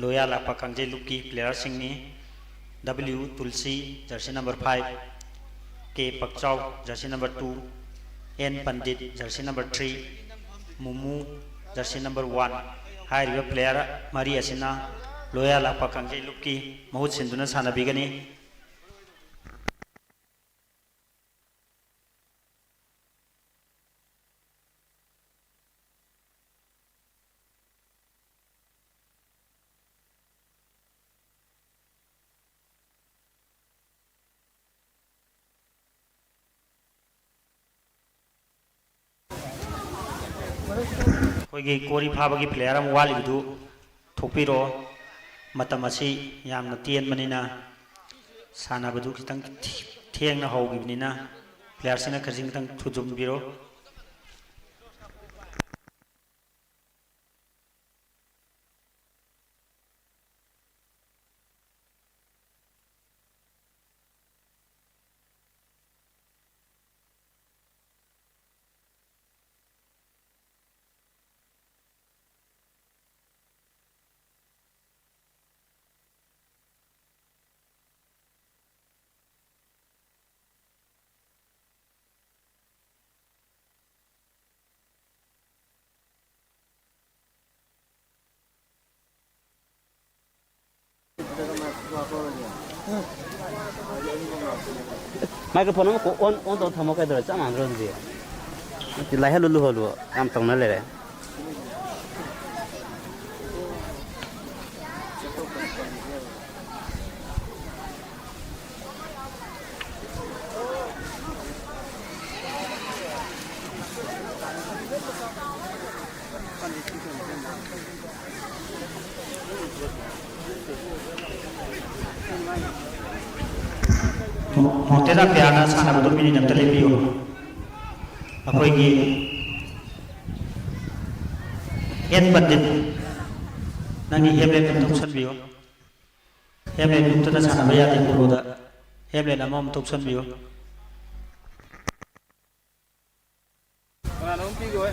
ꯂꯣꯌꯔ ꯂꯥꯛꯄ ꯀꯥꯡꯖꯩꯂꯨꯞꯀꯤ ꯄ꯭ꯂꯦꯌꯔꯁꯤꯡꯅꯤ꯫ W Tulsi, jersey number five, K Pakchao, jersey number two, N Pandit, jersey number three, Mumu, jersey number one. ꯍꯥꯏꯔꯤꯕ ꯄ꯭ꯂꯦꯌꯔ ꯃꯔꯤ ꯑꯁꯤꯅ ꯂꯣꯌꯔ ꯂꯥꯛꯄ ꯀꯥꯡꯖꯩꯂꯨꯞꯀꯤ ꯃꯍꯨꯠ ꯁꯤꯟꯗꯨꯅ ꯁꯥꯟꯅꯕꯤꯒꯅꯤ꯫ ꯑꯩꯈꯣꯏꯒꯤ ꯀꯣꯔꯤ ꯐꯥꯕꯒꯤ ꯄ꯭ꯂꯦꯌꯔ ꯑꯃ ꯋꯥꯠꯂꯤꯕꯗꯨ ꯊꯣꯛꯄꯤꯔꯛꯑꯣ꯫ ꯃꯇꯝ ꯑꯁꯤ ꯌꯥꯝꯅ ꯇꯦꯟꯕꯅꯤꯅ, ꯁꯥꯟꯅꯕꯗꯨ ꯈꯤꯇꯪ ꯊꯦꯡꯅ ꯍꯧꯈꯤꯕꯅꯤꯅ, ꯄ꯭ꯂꯦꯌꯔꯁꯤꯡꯅ ꯈꯖꯤꯛ ꯈꯤꯇꯪ ꯊꯨꯖꯤꯟꯕꯤꯔꯣ꯫ ꯃꯥꯏꯀ꯭ꯔꯣꯐꯣꯟ ꯑꯃ ꯀꯣꯛ ꯑꯣꯟ, ꯑꯣꯟ ꯇꯧꯔ ꯊꯝꯃꯣ ꯀꯩꯗꯧꯔꯦ? ꯆꯞ ꯃꯥꯟꯅꯗ꯭ꯔꯣ ꯑꯗꯨꯗꯤ? ꯅꯠꯇꯦ, ꯂꯥꯏꯍꯜꯂꯨ ꯂꯨꯍꯜꯂꯨ ꯌꯥꯝ ꯇꯧꯅ ꯂꯩꯔꯦ꯫ ꯃꯣꯟꯇꯦꯅꯥ ꯄꯤꯌꯥꯅ ꯁꯥꯟꯅꯕꯗꯣ ꯃꯤꯅꯤꯠ ꯑꯝꯇ ꯂꯦꯞꯄꯤꯌꯨ꯫ ꯑꯩꯈꯣꯏꯒꯤ ꯍꯦꯠ ꯄꯟꯗꯤꯠ, ꯅꯪꯒꯤ ꯍꯦꯝꯂꯦꯠ ꯑꯝꯇ ꯎꯞꯁꯟꯕꯤꯌꯨ꯫ ꯍꯦꯝꯂꯦꯠ ꯎꯞꯇꯅ ꯁꯥꯟꯅꯕ ꯌꯥꯗꯦ ꯄꯣꯂꯣꯗ꯫ ꯍꯦꯝꯂꯦꯠ ꯑꯃꯃꯝ ꯎꯞꯁꯟꯕꯤꯌꯨ꯫ ꯀꯅꯥꯅꯣꯝ ꯄꯤꯈꯣꯍꯦ꯫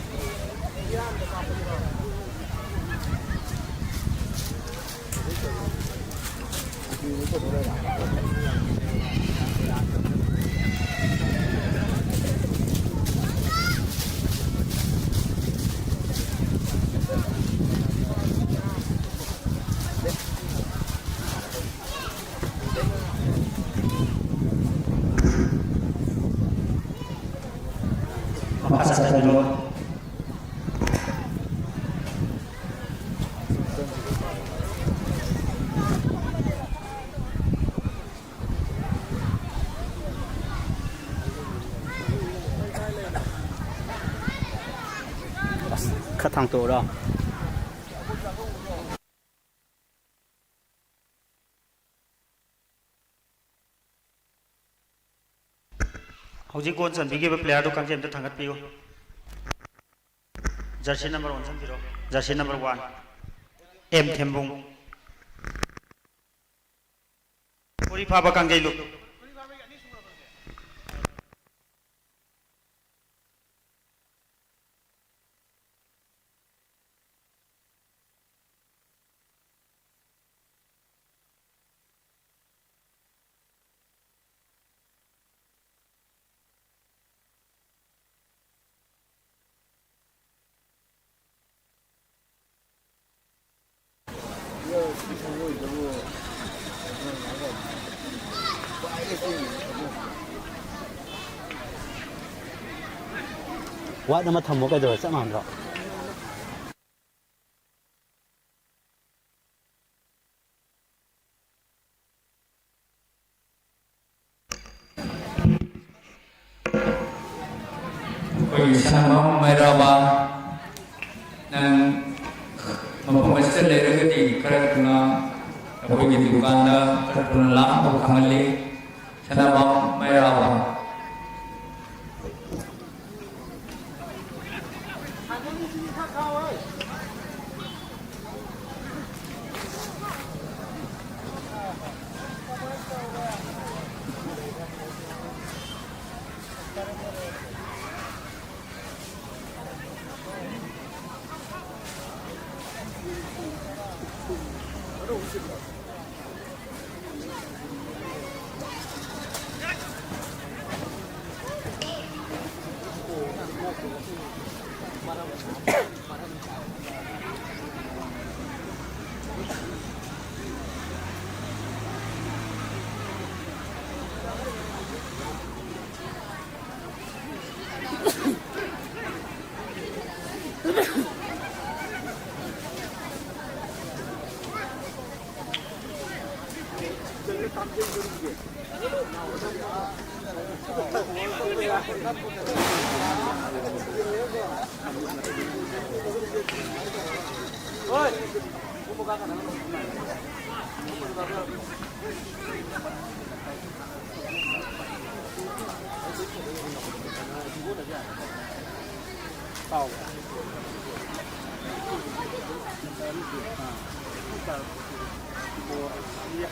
ꯃꯈꯥ ꯆꯠꯊꯕꯤꯔꯣ꯫ ꯑꯁ, ꯈꯔ ꯊꯥꯡꯇꯣꯛꯎꯔꯣ꯫ ꯍꯧꯖꯤꯛ ꯒꯣꯜ ꯆꯟꯕꯤꯈꯤꯕ ꯄ꯭ꯂꯦꯌꯔꯗꯨ ꯀꯥꯡꯖꯩ ꯑꯝꯇ ꯊꯥꯡꯒꯠꯄꯤꯌꯨ꯫ ꯖꯔꯁꯤ ꯅꯝꯕꯔ ꯑꯣꯟꯁꯤꯟꯕꯤꯔꯣ꯫ Jersey number one, M Thembung. ꯎꯔꯤ ꯐꯥꯕ ꯀꯥꯡꯖꯩ ꯂꯨꯞ꯫ ꯋꯥꯠ ꯑꯃ ꯊꯝꯃꯣ ꯀꯩꯗꯧꯔꯦ? ꯆꯞ ꯃꯥꯟꯅꯗ꯭ꯔꯣ? ꯑꯩꯈꯣꯏꯒꯤ ꯁꯅꯥꯃꯍꯤ ꯃꯩꯔꯥꯕ, ꯅꯪ ꯃꯐꯝ ꯑꯁꯤꯗ ꯂꯩꯔꯒꯗꯤ ꯈꯔ ꯊꯨꯅ ꯑꯩꯈꯣꯏꯒꯤ ꯗꯨꯀꯥꯟꯗ ꯈꯔ ꯊꯨꯅ ꯂꯥꯛꯅꯕ ꯈꯪꯍꯜꯂꯤ꯫ ꯁꯅꯥꯃꯍꯤ ꯃꯩꯔꯥꯕ꯫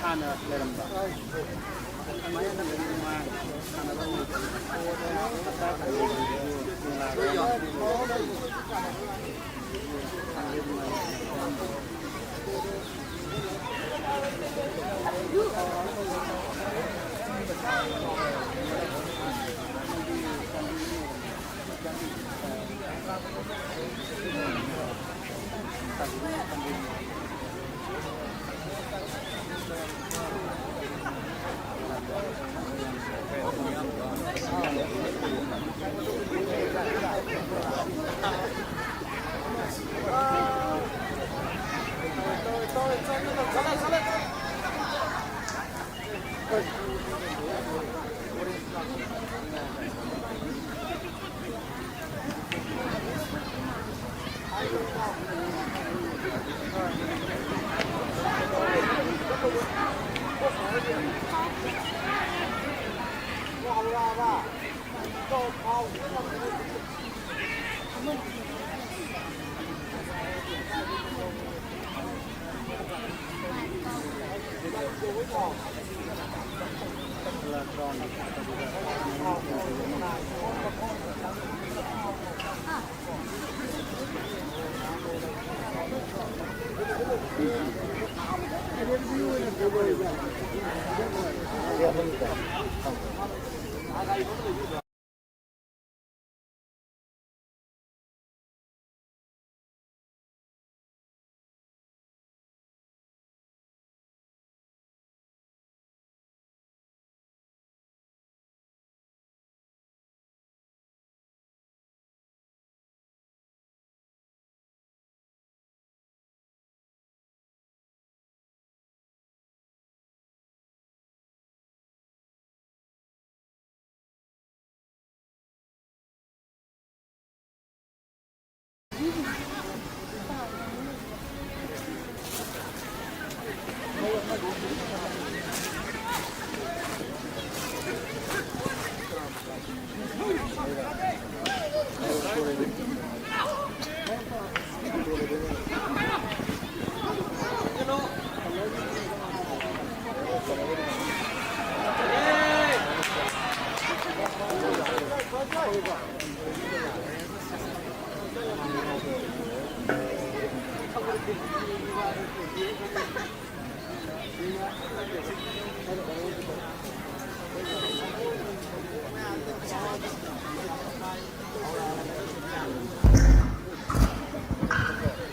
ꯍꯥꯟꯅ ꯂꯩꯔꯝꯕ꯫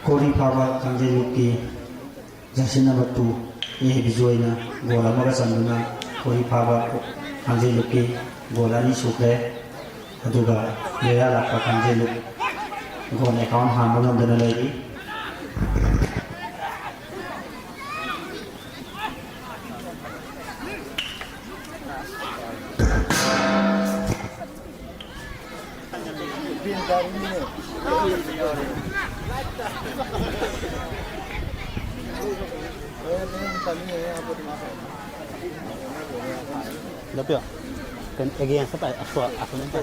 ꯀꯣꯔꯤ ꯐꯥꯕ ꯀꯥꯡꯖꯩꯕꯨꯡꯒꯤ ꯖꯔꯁꯤ ꯅꯝꯕꯔ ꯇꯨ, ꯑꯦ ꯕꯤꯖꯣꯏꯅ ꯒꯣꯜ ꯑꯃꯒ ꯆꯟꯗꯨꯅ ꯀꯣꯔꯤ ꯐꯥꯕ ꯀꯥꯡꯖꯩꯕꯨꯡꯒꯤ ꯒꯣꯜ ꯑꯅꯤ ꯁꯨꯈ꯭ꯔꯦ꯫ ꯑꯗꯨꯒ ꯂꯣꯌꯥ ꯂꯥꯛꯄ ꯀꯥꯡꯖꯩꯕꯨꯡ ꯒꯣꯜ ꯑꯦꯀꯥꯎꯟ ꯍꯥꯡꯕ ꯉꯝꯗꯅ ꯂꯩꯔꯤ꯫ Lapia. Kan against apa? Aswa, aswa ni apa?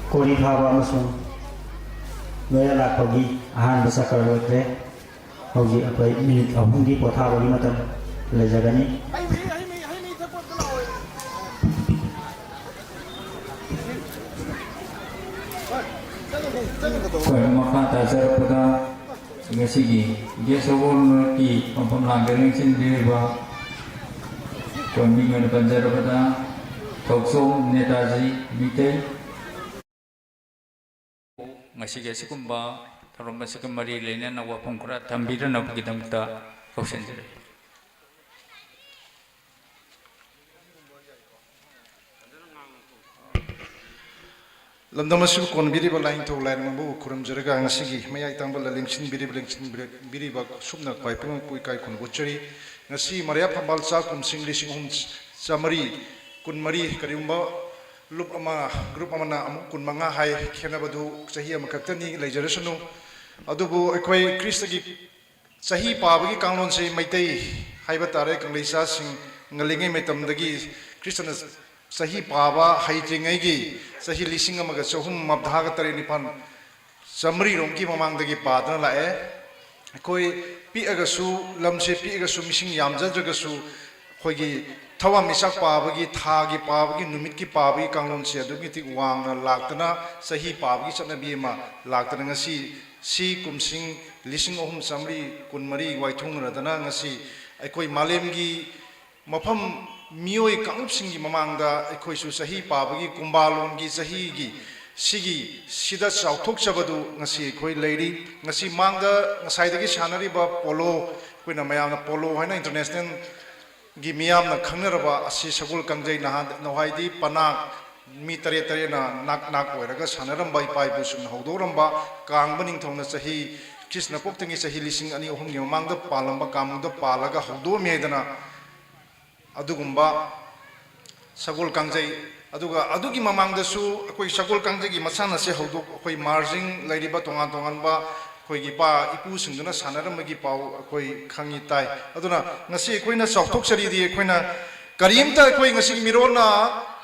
ꯀꯣꯔꯤ ꯊꯥꯕ ꯑꯃꯁꯨꯡ ꯂꯣꯌꯥ ꯂꯥꯛꯄꯒꯤ ꯑꯍꯥꯟꯕ ꯆꯀꯔ ꯂꯣꯏꯈ꯭ꯔꯦ꯫ ꯍꯧꯖꯤꯛ ꯑꯩꯈꯣꯏ ꯃꯤꯅꯤꯠ ꯑꯍꯨꯝꯒꯤ ꯄꯣꯊꯥꯕꯒꯤ ꯃꯇꯝ ꯂꯩꯖꯒꯅꯤ꯫ ꯑꯩꯈꯣꯏ ꯃꯈꯥ ꯇꯥꯖꯔꯛꯄꯗ ꯉꯁꯤꯒꯤ Guest of Honourꯒꯤ ꯐꯝꯐꯝ ꯂꯥꯡꯗ ꯂꯦꯡꯁꯤꯟꯕꯤꯔꯤꯕ ꯑꯩꯈꯣꯏ ꯃꯤꯡ ꯑꯣꯏꯅ ꯄꯟꯖꯔꯕꯗ ꯊꯧꯆꯣꯝ ꯅꯦꯇꯥꯖꯤ ꯃꯤꯇꯩ꯫ ꯉꯁꯤꯒꯤ ꯑꯁꯤꯒꯨꯝꯕ ꯊꯧꯔꯝ ꯑꯁꯤꯒ ꯃꯔꯤ ꯂꯩꯅꯅ ꯋꯥꯐꯝ ꯈꯔ ꯊꯝꯕꯤꯅꯅꯕꯒꯤꯗꯃꯛꯇ ꯀꯧꯁꯤꯟꯖꯔꯤ꯫ ꯂꯝꯗꯝ ꯑꯁꯤꯕꯨ ꯀꯣꯟꯕꯤꯔꯤꯕ ꯂꯥꯏꯅꯤꯡꯊꯧ ꯂꯥꯏꯔꯦꯝꯕꯕꯨ ꯈꯨꯔꯨꯝꯖꯔꯒ, ꯉꯁꯤꯒꯤ ꯃꯌꯥꯏ ꯇꯥꯡꯕ ꯂꯦꯡꯁꯤꯟꯕꯤꯔꯤꯕ, ꯂꯦꯡꯁꯤꯟꯕꯤꯔꯤꯕ ꯁꯨꯞꯅ ꯈ꯭ꯋꯥꯏ ꯄꯨꯝꯅꯃꯛꯄꯨ ꯏꯀꯥꯏ ꯈꯨꯝꯅꯕ ꯎꯠꯆꯔꯤ꯫ ꯉꯁꯤ ꯃꯔꯤꯌꯥ ꯐꯝꯕꯥꯜ ꯆꯥ ꯀꯨꯝꯁꯤꯡ ꯂꯤꯁꯤꯡ ꯑꯍꯨꯝ ꯆꯥꯃꯔꯤ ꯀꯨꯟꯃꯔꯤ, ꯀꯔꯤꯒꯨꯝꯕ ꯂꯨꯞ ꯑꯃ, group ꯑꯃꯅ ꯑꯃꯨꯛ ꯀꯨꯟꯃꯉꯥ ꯍꯥꯏ, ꯈꯦꯠꯅꯕꯗꯨ ꯆꯍꯤ ꯑꯃꯈꯛꯇꯅꯤ, ꯂꯩꯖꯔꯁꯅꯨ꯫ ꯑꯗꯨꯕꯨ ꯑꯩꯈꯣꯏ ꯈ꯭ꯔꯤꯁꯇꯒꯤ ꯆꯍꯤ ꯄꯥꯕꯒꯤ ꯀꯥꯡꯂꯣꯟꯁꯤ ꯃꯩꯇꯩ ꯍꯥꯏꯕ ꯇꯥꯔꯦ, ꯀꯪꯂꯩꯆꯥꯁꯤꯡ ꯉꯜꯂꯤꯉꯩ ꯃꯇꯝꯗꯒꯤ ꯈ꯭ꯔꯤꯁꯇꯅ ꯆꯍꯤ ꯄꯥꯕ ꯍꯩꯇ꯭ꯔꯤꯉꯩꯒꯤ ꯆꯍꯤ ꯂꯤꯁꯤꯡ ꯑꯃꯒ ꯆꯍꯨꯝ ꯃꯥꯄꯟꯒ ꯇꯔꯦꯠ ꯅꯤꯄꯥꯟ ꯆꯥꯃꯔꯤꯔꯣꯝꯒꯤ ꯃꯃꯥꯡꯗꯒꯤ ꯄꯥꯗꯨꯅ ꯂꯥꯛꯑꯦ꯫ ꯑꯩꯈꯣꯏ ꯄꯤꯛꯑꯒꯁꯨ, ꯂꯝꯁꯦ ꯄꯤꯛꯑꯒꯁꯨ, ꯃꯤꯁꯤꯡ ꯌꯥꯝꯖꯗ꯭ꯔꯒꯁꯨ, ꯑꯩꯈꯣꯏꯒꯤ ꯊꯋꯥꯟꯃꯤꯆꯥꯛ ꯄꯥꯕꯒꯤ, ꯊꯥꯒꯤ ꯄꯥꯕꯒꯤ, ꯅꯨꯃꯤꯠꯀꯤ ꯄꯥꯕꯒꯤ ꯀꯥꯡꯂꯣꯟꯁꯦ ꯑꯗꯨꯛꯀꯤ ꯃꯇꯤꯛ ꯋꯥꯡꯅ ꯂꯥꯛꯇꯅ, ꯆꯍꯤ ꯄꯥꯕꯒꯤ ꯆꯠꯅꯕꯤ ꯑꯃ ꯂꯥꯛꯇꯅ, ꯉꯁꯤ ꯁꯤ ꯀꯨꯝꯁꯤꯡ ꯂꯤꯁꯤꯡ ꯑꯍꯨꯝ ꯆꯥꯃꯔꯤ ꯀꯨꯟꯃꯔꯤ ꯋꯥꯏꯊꯨꯡꯅꯔꯗꯅ ꯉꯁꯤ ꯑꯩꯈꯣꯏ ꯃꯥꯂꯦꯝꯒꯤ ꯃꯐꯝ, ꯃꯤꯑꯣꯏ ꯀꯥꯡꯂꯨꯞꯁꯤꯡꯒꯤ ꯃꯃꯥꯡꯗ ꯑꯩꯈꯣꯏꯁꯨ ꯆꯍꯤ ꯄꯥꯕꯒꯤ ꯀꯨꯝꯕꯥꯂꯣꯟꯒꯤ ꯆꯍꯤꯒꯤ ꯁꯤꯒꯤ ꯁꯤꯗ ꯆꯥꯎꯊꯣꯛꯆꯕꯗꯨ ꯉꯁꯤ ꯑꯩꯈꯣꯏ ꯂꯩꯔꯤ꯫ ꯉꯁꯤ ꯃꯥꯡꯗ ꯉꯁꯥꯏꯗꯒꯤ ꯁꯥꯟꯅꯔꯤꯕ ꯄꯣꯂꯣ, ꯑꯩꯈꯣꯏꯅ ꯃꯌꯥꯝꯅ ꯄꯣꯂꯣ ꯍꯥꯏꯅ ꯏꯟꯇꯔꯅꯦꯁꯅꯦꯜꯒꯤ ꯃꯤꯌꯥꯝꯅ ꯈꯪꯅꯔꯕ ꯑꯁꯤ ꯁꯒꯣꯜ ꯀꯥꯡꯖꯩ ꯅꯍꯥꯟ ꯅꯍꯥꯟꯋꯥꯏꯗꯤ ꯄꯅꯥ ꯃꯤ ꯇꯔꯦꯠ ꯇꯔꯦꯠꯅ ꯅꯥꯛ ꯅꯥꯛ ꯑꯣꯏꯔꯒ ꯁꯥꯟꯅꯔꯝꯕ ꯏꯄꯥ ꯏꯄꯨꯁꯤꯡꯅ ꯍꯧꯗꯣꯛꯂꯝꯕ ꯀꯥꯡꯕ ꯅꯤꯡꯊꯧꯅ ꯆꯍꯤ ꯈ꯭ꯔꯤꯁꯅ ꯄꯣꯛꯇ꯭ꯔꯤꯉꯩ ꯆꯍꯤ ꯂꯤꯁꯤꯡ ꯑꯅꯤ ꯑꯍꯨꯝꯒꯤ ꯃꯃꯥꯡꯗ ꯄꯥꯜꯂꯝꯕ ꯀꯥꯡꯕꯨꯗ ꯄꯥꯜꯂꯒ ꯍꯧꯗꯣꯛꯑꯝꯃꯦ ꯍꯥꯏꯗꯅ ꯑꯗꯨꯒꯨꯝꯕ ꯁꯒꯣꯜ ꯀꯥꯡꯖꯩ, ꯑꯗꯨꯒ ꯑꯗꯨꯒꯤ ꯃꯃꯥꯡꯗꯁꯨ ꯑꯩꯈꯣꯏ ꯁꯒꯣꯜ ꯀꯥꯡꯖꯩꯒꯤ ꯃꯁꯥꯟꯅꯁꯦ ꯍꯧꯗꯣꯛ ꯑꯩꯈꯣꯏ ꯃꯥꯔꯖꯤꯡ ꯂꯩꯔꯤꯕ ꯇꯣꯉꯥꯟ ꯇꯣꯉꯥꯟꯕ ꯑꯩꯈꯣꯏꯒꯤ ꯏꯄꯥ ꯏꯄꯨꯁꯤꯡꯗꯨꯅ ꯁꯥꯟꯅꯔꯝꯕꯒꯤ ꯄꯥꯎ ꯑꯩꯈꯣꯏ ꯈꯪꯉꯤ ꯇꯥꯏ꯫ ꯑꯗꯨꯅ ꯉꯁꯤ ꯑꯩꯈꯣꯏꯅ ꯆꯥꯎꯊꯣꯛꯆꯔꯤꯗꯤ ꯑꯩꯈꯣꯏꯅ ꯀꯔꯤꯝꯇ ꯑꯩꯈꯣꯏ ꯉꯁꯤꯒꯤ ꯃꯤꯔꯣꯟꯅ